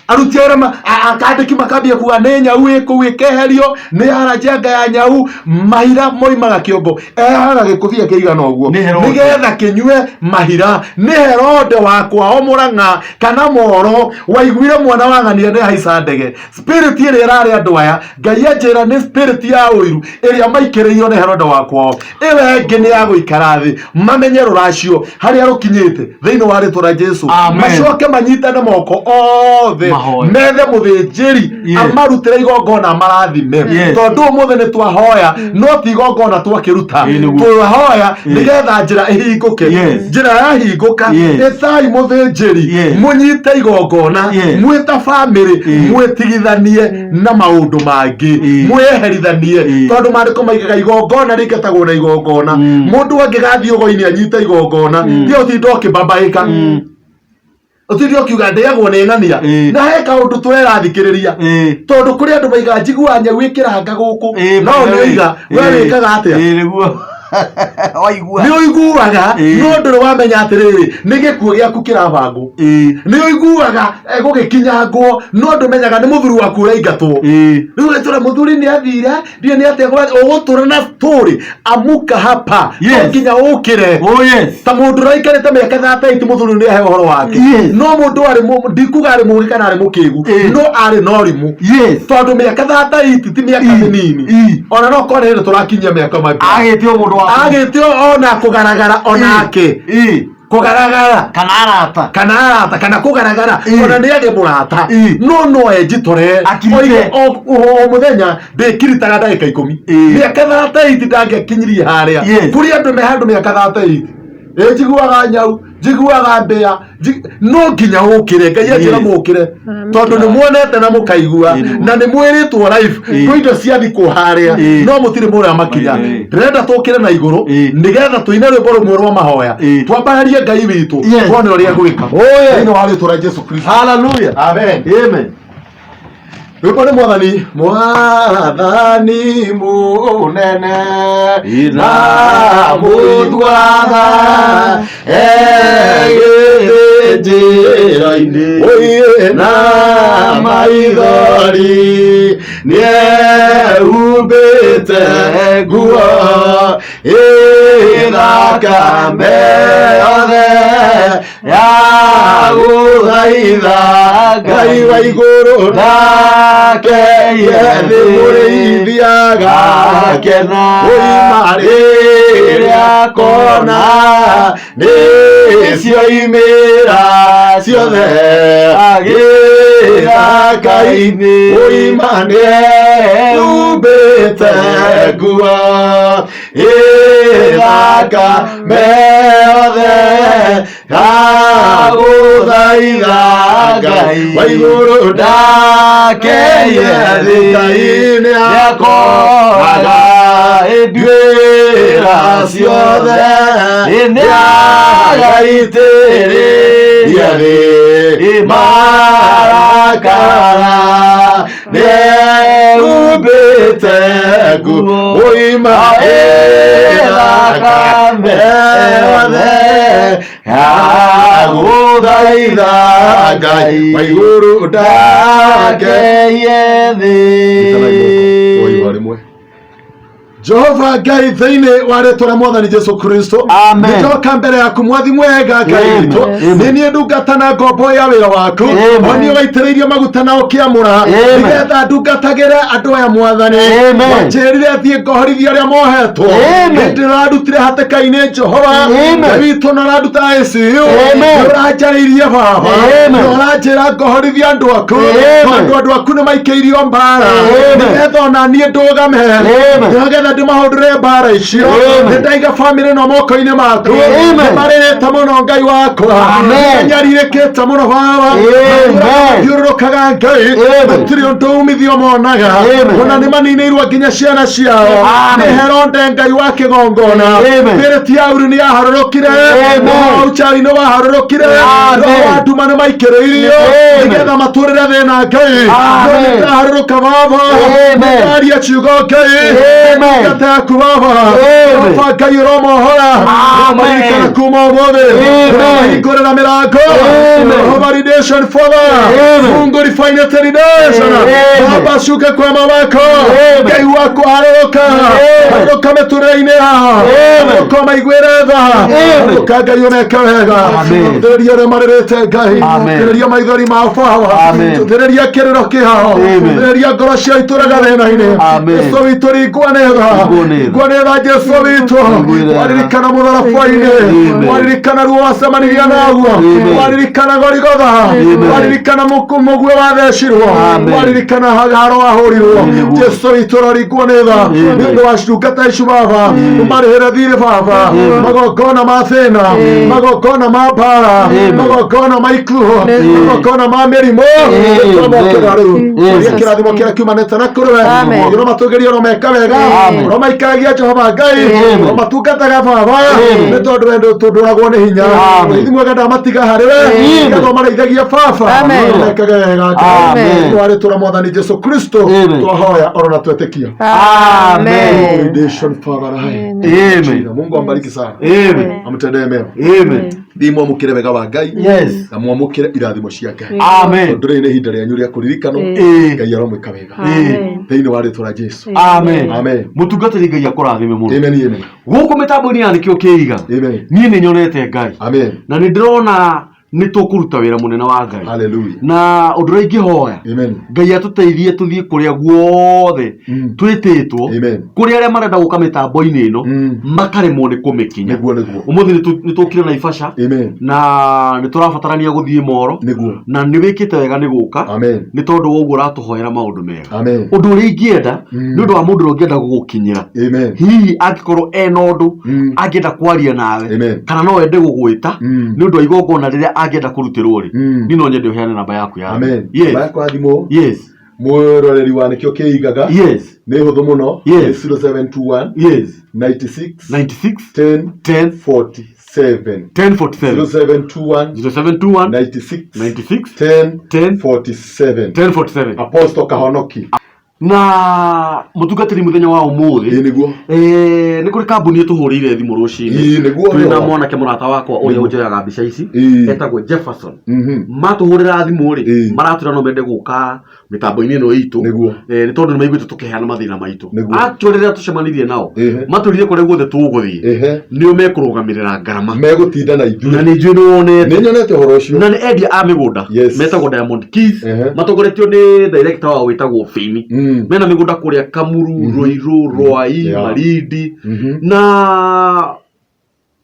Aruti a wĩra akandĩki makambia kuga nĩ nyau ĩ kũu ĩkeherio, nĩ aranjanga ya nyau, mahira moimaga kĩongo, ehaga gĩkũbia kĩigana ũguo. Nĩ Herode. Nĩgetha kĩnyue mahira. Nĩ Herode wa kwao Mũrang'a kana Moro waiguire mwana wa ng'ania nĩ haica ndege. Spirit ĩrĩa ĩrarĩ andũ aya, Ngai anjĩra nĩ spirit ya ũiru ĩrĩa maikĩrĩirio nĩ Herode wa kwao. Ĩyo ĩngĩ nĩ ya gũikara thĩ mamenye rũracio harĩa rũkinyĩte thĩinĩ wa rĩtwa rĩa Jesu. Amen. Macoke manyitane moko othe. Mahoe. Methe mũthĩnjĩri amarutĩre igongona marathime. Tondũ ũmũthĩ nĩ twahoya, no ti igongona twakĩruta. Ĩĩ, nĩguo. Twahoya nĩgetha njĩra ĩhingũke. Njĩra yahingũka, ĩtai mũthĩnjĩri, mũnyite igongona mwĩ ta bamĩrĩ, mwĩtigithanie na maũndũ mangĩ, mwĩyeherithanie, tondũ maandĩko maigaga igongona rĩngatagwo na igongona. Mũndũ angĩgathiĩ ũgo-inĩ anyite igongona, tiga ũtinda ũkĩbabaĩka, ũtinde ũkiuga ndĩagwo nĩ ng'ania. Na he kaũndũ tũrerathikĩrĩria, tondũ kũrĩ andũ maigaga njiguaga nyau ĩkĩranga gũkũ. No nĩ oiga we wĩkaga atĩa? Ĩĩ, nĩguo waigua. Nĩ ũiguaga, no ndũrĩ wamenya atĩrĩrĩ, nĩ gĩkuũ gĩaku kĩrabangwo. Nĩ ũiguaga gũgĩkinyangwo, no ndũmenyaga nĩ mũthuri waku ũraingatwo. Rĩu ũgĩtũra mũthuri nĩ athire, ndiĩ nĩ atĩa ũgũtũra na story. Amuka hapa. No nginya ũkĩre. Oh yes. Ta mũndũ ũraikarĩte mĩaka 38, mũthuri nĩ ahe ũhoro wake. No mũndũ arĩ ndikuga arĩ mũgĩ kana arĩ mũkĩgu, no arĩ na ũrimũ, tondũ mĩaka 38 ti mĩaka mĩnini. Ona no korwo nĩ hĩndĩ tũrakinyia mĩaka my brother. Agĩtio mũndũ wa Agĩtio ona kũgaragara, onake kũgaragara. Kana arata. Kana arata kana kũgaragara. Ona nĩ age mũrata, no no enjitore. Akirite. Oige, o mũthenya ndĩkiritaga ndagĩka 10. Mĩaka 38 ndangĩakinyirie harĩa. Kũrĩ andũ me handũ mĩaka 38, ĩ njiguaga nyau, njiguaga mbĩa, no nginya ũkĩre. Ngai anjĩra mũkĩre, tondũ nĩ muonete na mũkaigua. Na nĩ mwĩrĩtwo life kwĩ indo ciathikwo harĩa, no mũtirĩ mũrĩa makinya. Ndĩrenda tũkĩre na igũrũ nĩgetha tũine rwĩmbo rũmwe rwa mahoya, twambararie Ngai witũ, tuone ũrĩa gwĩka Oh, yes. thĩinĩ wa rĩtwa rĩa Jesu Kristo. Hallelujah. Amen. Amen. Rwĩmbo nĩ Mwathani, Mwathani mũnene na mũiguaga egĩthĩ njĩra-inĩ, oiĩ na maithori nĩehumbĩte nguo ĩthakame yothe ya gũthaitha Ngai wa igũrũ nake thĩ mũrĩithi agakena oima rĩrĩa kona nĩcio imĩra ciothe agĩthaka-inĩ, oima nĩehumbĩte nguo ĩthakame yothe agũthaitha Ngai wa igũrũ ndake thĩ. Ngai nĩakoraga nduĩra ciothe, nĩagaitĩrĩria thĩ marakara, nĩehumbĩte nguo oima ĩthakame yothe agũthaitha Ngai wa igũrũ ndake thĩ. Rĩmwe. Jehova Ngai thĩinĩ wa rĩtwa rĩa mwathani Jesu Kristo. Amen. Nĩnjoka mbere yaku mwathi mwega Ngai Amen. witũ. Amen. Nĩ niĩ ndungata na ngombo ya wĩra waku. Amen. O niĩ waitĩrĩirie maguta na ũkĩamũra. Amen. Nĩgetha ndungatagĩre andũ aya mwathani. Amen. Wanjĩrire thiĩ ngohorithie arĩa mohetwo. Amen. Hĩndĩ ĩrĩa ũrandutire hatĩka-inĩ Jehova. Amen. Ngai witũ na ũranduta ICU. Amen. Nĩ ũranjarĩirie baba. Amen. Nĩ ũranjĩra ngohorithie andũ aku. Amen. Tondũ andũ aku nĩ maikĩirio mbara. Amen. Nĩgetha ona niĩ ndũgame. Amen. Nĩgetha ndĩmahũndũre mbara icio. Amen. Nĩ ndaiga bamĩrĩ ĩno moko-inĩ maku. Amen. Nĩ marĩrĩte mũno Ngai wakwa. Amen. Nĩmanyarirĩkĩte mũno baba. Amen. Mathiũrũrũkaga Ngai. Amen. Gũtirĩ ũndũ umithio monaga. Amen. Ona nĩ maninĩirwo nginya ciana ciao. Amen. Nĩ Herode Ngai wa kĩgongona. Amen. Spirit ya uru nĩ yaharũrũkire. Amen. Roho wa uchawi nĩ waharũrũkire. Amen. Roho wa nduma nĩ maikĩrĩirio. Amen. Nĩgetha matũrĩre thĩna Ngai. Amen. No nĩ ndaharũrũka baba. Amen. Ndaria ciugo Ngai. Amen. Ndungata yaku baba. Amen. Baba Ngai ũromohora. Amen. Ũromaririkana kuma ũmũthĩ. Amen. Ũromahingũrĩra mĩrango. Amen. Jehova redemption Father. Amen. Mungu refine redemption. Amen. Baba shuka kwa mawako. Amen. Ngai waku harũrũka. Amen. Harũrũka mĩtũrĩre-inĩ yao. Amen. Harũrũka ũmaiguĩre tha. Amen. Harũrũka Ngai ũmeke wega. Amen. Thereria arĩa marĩrĩte Ngai. Amen. Thereria maithori mao Baba. Amen. Thereria kĩrĩro kĩao. Amen. Thereria ngoro ciao itũraga thĩna-inĩ. Amen. Jesu witũ ringwo nĩ tha. Ringwo nĩ tha. Ringwo nĩ tha Jesu witũ. Ringwo nĩ tha. Waririkana mũtharaba-inĩ. Amen. Waririkana ruo wacemanirie naguo. Amen. Waririkana Gorigotha. Amen. Waririkana mũguĩ wathecirwo. Amen. Waririkana haro wahũrirwo. Nĩguo. Jesu witũ ũroringwo nĩ tha. Amen. Nĩ ũndũ wa ndungata ici baba. Ũmarĩhĩre thirĩ baba. Magongona ma thĩna. Magongona ma mbara. Amen. Magongona ma ikuũ. Magongona ma mĩrimũ. Amen. Twamokĩra rĩu. Amen. Kũria kĩrathimo kĩrĩa kiumanĩte na kũrĩ we. Amen. Ũromatũgĩria ũromeka wega. Amen. Ũromaikaragia Jehova Ngai. Amen. Ũromatungataga baba. Amen. Nĩ tondũ we ndũtũndũragwo nĩ hinya. Amen. Ũrĩithi mwega ndamatiga harĩ we. Amen. Nĩgetha ũmarĩithagie baba. Amen. Ũmekage wega Ngai. Amen. Nĩ warĩtũra mwathani Jesu Kristo. Amen. Twahoya oro na twetĩkia. Amen. Redemption Father hai. Amen. Mungu ambariki sana. Amen. Amtendee mema. Amen. Thiĩ mwamũkĩre wega wa Ngai Yes. na mwamũkĩre irathimo cia Ngai. Amen. Tondũ rĩrĩ nĩ ihinda rĩanyu rĩa kũririkanwo. Ĩĩ. Ngai aromwĩka wega. Amen. Thĩinĩ wa rĩtwa rĩa Jesu. Amen. Amen. Mũtungatĩri Ngai akũrathime mũno. Amen. Amen. Gũkũ mĩtambo-inĩ ya nĩkĩo kĩiga. Amen. Niĩ nĩ nyonete Ngai. Amen. Na nĩ ndĩrona nĩ tũkũruta wĩra mũnene wa Ngai. Hallelujah. Na ũndũ ũrĩa ingĩhoya Amen. Ngai atũteithie tũthiĩ kũrĩa guothe twĩtĩtwo Amen. kũrĩa arĩa marenda gũka mĩtambo-inĩ ĩno Mm. makaremwo nĩ kũmĩkinya Nĩguo nĩguo. ũmũthĩ nĩ tũkire Naivasha Amen. na nĩ tũrabatarania gũthiĩ Moro Nĩguo. na nĩ wĩkĩte wega nĩ gũka Amen. nĩ tondũ wa ũguo ũratũhoera maũndũ mega Amen. ũndũ ũrĩa ingĩenda Mm. nĩ ũndũ wa mũndũ ũrĩa ũngĩenda gũgũkinyĩra Amen. hihi angĩkorwo ena ũndũ Mm. angĩenda kwaria nawe Amen. kana no ende gũgwĩta Mm. nĩ ũndũ wa igongona rĩrĩa angĩenda kũrutĩrwo rĩ Mm. niĩ no nyende ũheane namba yaku ya Amen. yes Namba yakwa ya thimũ yes mwĩroreri wa nĩkĩo kĩigaga yes nĩ hũthũ mũno Yes. Nĩ 0721 yes 96 96 10 10 47 1047 0721 0721 96 96 10 10 47 1047 Apostle Kahonoki na mũtungatĩri mũthenya wa ũmũthĩ ĩĩ nĩguo Eh, nĩ kũrĩ kambuni ĩtũhũrĩire thimũ rũcinĩ ĩĩ nĩguo twĩna mwanake mũrata wakwa ũrĩa ũnjoyaga mbica ici Ĩĩ. etagwo Jefferson Mhm. matũhũrĩra thimũ rĩ Ĩĩ. maratwĩra no mende gũka mĩtambo-inĩ ĩno itũ Nĩguo. Eh, nĩ tondũ nĩ maiguĩte tũkĩheana mathĩna maitũ Nĩguo. actually rĩrĩa tũcemanirie nao Ĩhĩ. matwĩrire kũrĩa guothe tũgũthiĩ Ĩhĩ. nĩo mekũrũgamĩrĩra ngarama megũtinda na na ithuĩ nĩ njũĩ nĩ wonete nĩ nyonete ũhoro ũcio na nĩ endia a mĩgũnda Yes. metagwo Diamond Keys Ehe. matongoretio nĩ director wao wĩtagwo Fini Mm. mena mĩgũnda kũrĩa Kamuru Ruiru Rwai Yeah. Malindi Mhm. na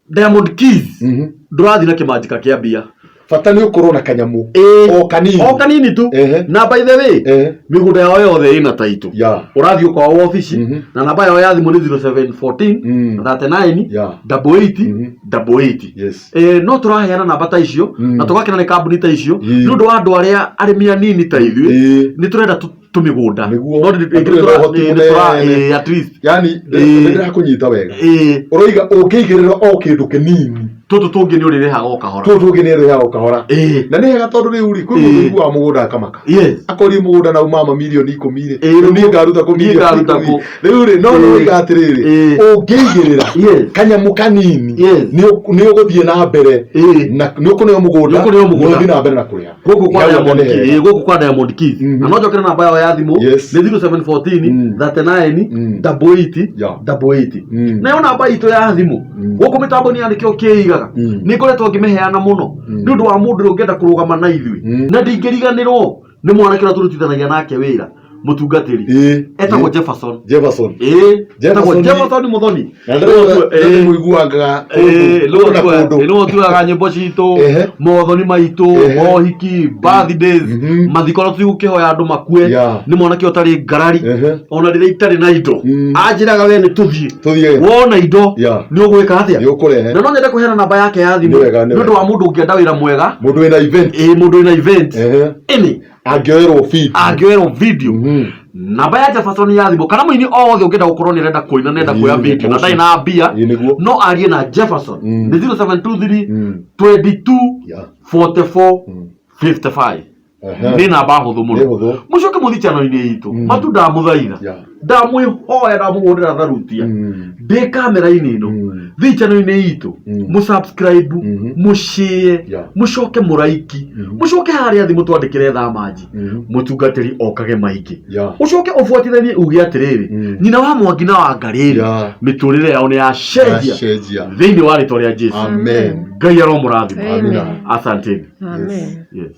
Diamond Keys Mhm. ndũrathiĩ na kĩmanjĩka kĩa mbia bata nĩ ũkorwo na kanyamũ Ĩĩ. o kanini o kanini tu Ehe. na by the way Ehe. mĩgũnda yao yothe ĩna taitũ Yeah. ũrathiĩ kwao wabici Mhm. na namba yao ya thimũ nĩ 0714 Mm. 39 Yeah. 88 Mhm. 88 Yes. Eh, no tũraheana namba ta icio Mm. na tũgakena nĩ kambuni ta icio Ĩĩ. nĩ ũndũ wa andũ arĩa arĩmi anini ta ithuĩ Ĩĩ. nĩ tũrenda tũmĩgũnda Nĩguo. no nĩ- Na ndũrĩ na ũhoti nĩ- nĩ tũra- mũnene. ĩĩ, at least yani Ĩĩ. nĩ ndĩrakũnyita wega ĩĩ ũroiga ũngĩigĩrĩra o kĩndũ kĩnini Tũtũ tũngĩ nĩ ũrĩrĩhaga o kahora. Tũtũ tũngĩ nĩ ũrĩhaga o kahora. Na nĩ hega tondũ rĩu rĩ, kwĩ mũndũ ũiguaga mũgũnda akamaka. Akoria mũgũnda na uma ma mirioni 10 rĩ, rĩu niĩ ngaruta kũ Niĩ mirioni ngaruta 10? kũ? Rĩu rĩ, no nĩ woiga atĩrĩrĩ, ũngĩigĩrĩra kanyamũ kanini, nĩ ũgũthiĩ na mbere na nĩ ũkũneo mũgũnda, Nĩ ũkũneo mũgũnda. na ũthiĩ na mbere na kũrĩha. Gũkũ kwa Hau Diamond nĩ hega. Keys, gũkũ kwa Diamond Keys. Na no njokere namba yao ya thimũ nĩ 0714 39 88 88. Nayo namba itũ ya thimũ gũkũ mĩtambo-inĩ ya nĩkĩo kĩigaga nĩ ngoretwo ngĩmĩheana mũno nĩ ũndũ wa mũndũ ũrĩa ũngĩenda kũrũgama na ithuĩ, na ndingĩriganĩrwo nĩ mwanake ũrĩa tũrutithanagia nake wĩra, mũtungatĩri etagwo Jefferson. Jefferson. Etagwo Jefferson. Jefferson Muthoni. Na ndĩrona mũiguangaga kũndũ na kũndũ. Nĩwe ũtuaga nyĩmbo citũ, mothoni maitũ, mohiki, birthdays, mathiko, na tũtigũkĩhoya andũ makue. Nĩ mwanake ũtarĩ ngarari. Ona rĩrĩa itarĩ na indo anjĩraga, we nĩ tũthiĩ. Tũthiĩ. Wona indo nĩ ũgwĩka atĩa? Nĩ ũkũrehe. Na no nyende kũheana namba yake ya thimũ Nĩ wega, nĩ nĩ ũndũ wega. wa mũndũ ũngĩenda wĩra mwega. Mũndũ wĩna event. Ĩĩ, mũndũ wĩna event any. Angĩoerwo video. Angĩoerwo video. Namba ya Jefferson ya thimũ, kana mũini o wothe ũngĩenda gũkorwo nĩ arenda kũina, nĩ arenda kuoya video na ndarĩ na mbia, Ĩĩ, nĩguo. no arie na Jefferson nĩ 0723 22 44 55. Nĩ namba hũthũ mũno. Nĩ hũthũ. Mũcoke mũthiĩ channel-inĩ itũ. Matu ndamũthaitha, ndamwĩhoya, ndamũhũrĩra tharutia ndĩ kamera-inĩ ĩno, thiĩ channel-inĩ itũ, mũsubscribe, mũshare, mũcoke mũraiki, mũcoke harĩa thĩ mũtwandĩkĩre thamanji mũtungatĩri okage maingĩ. Ũcoke ũbuatithanie uge atĩrĩrĩ, nyina wa Mwangi na wa Ngarĩrĩ, mĩtũrĩre yao nĩ yacenjia Yacenjia. thĩinĩ wa rĩtwa rĩa Jesu. Amen. Ngai aromũrathima. Amen. Asanteni. Amen. Yes.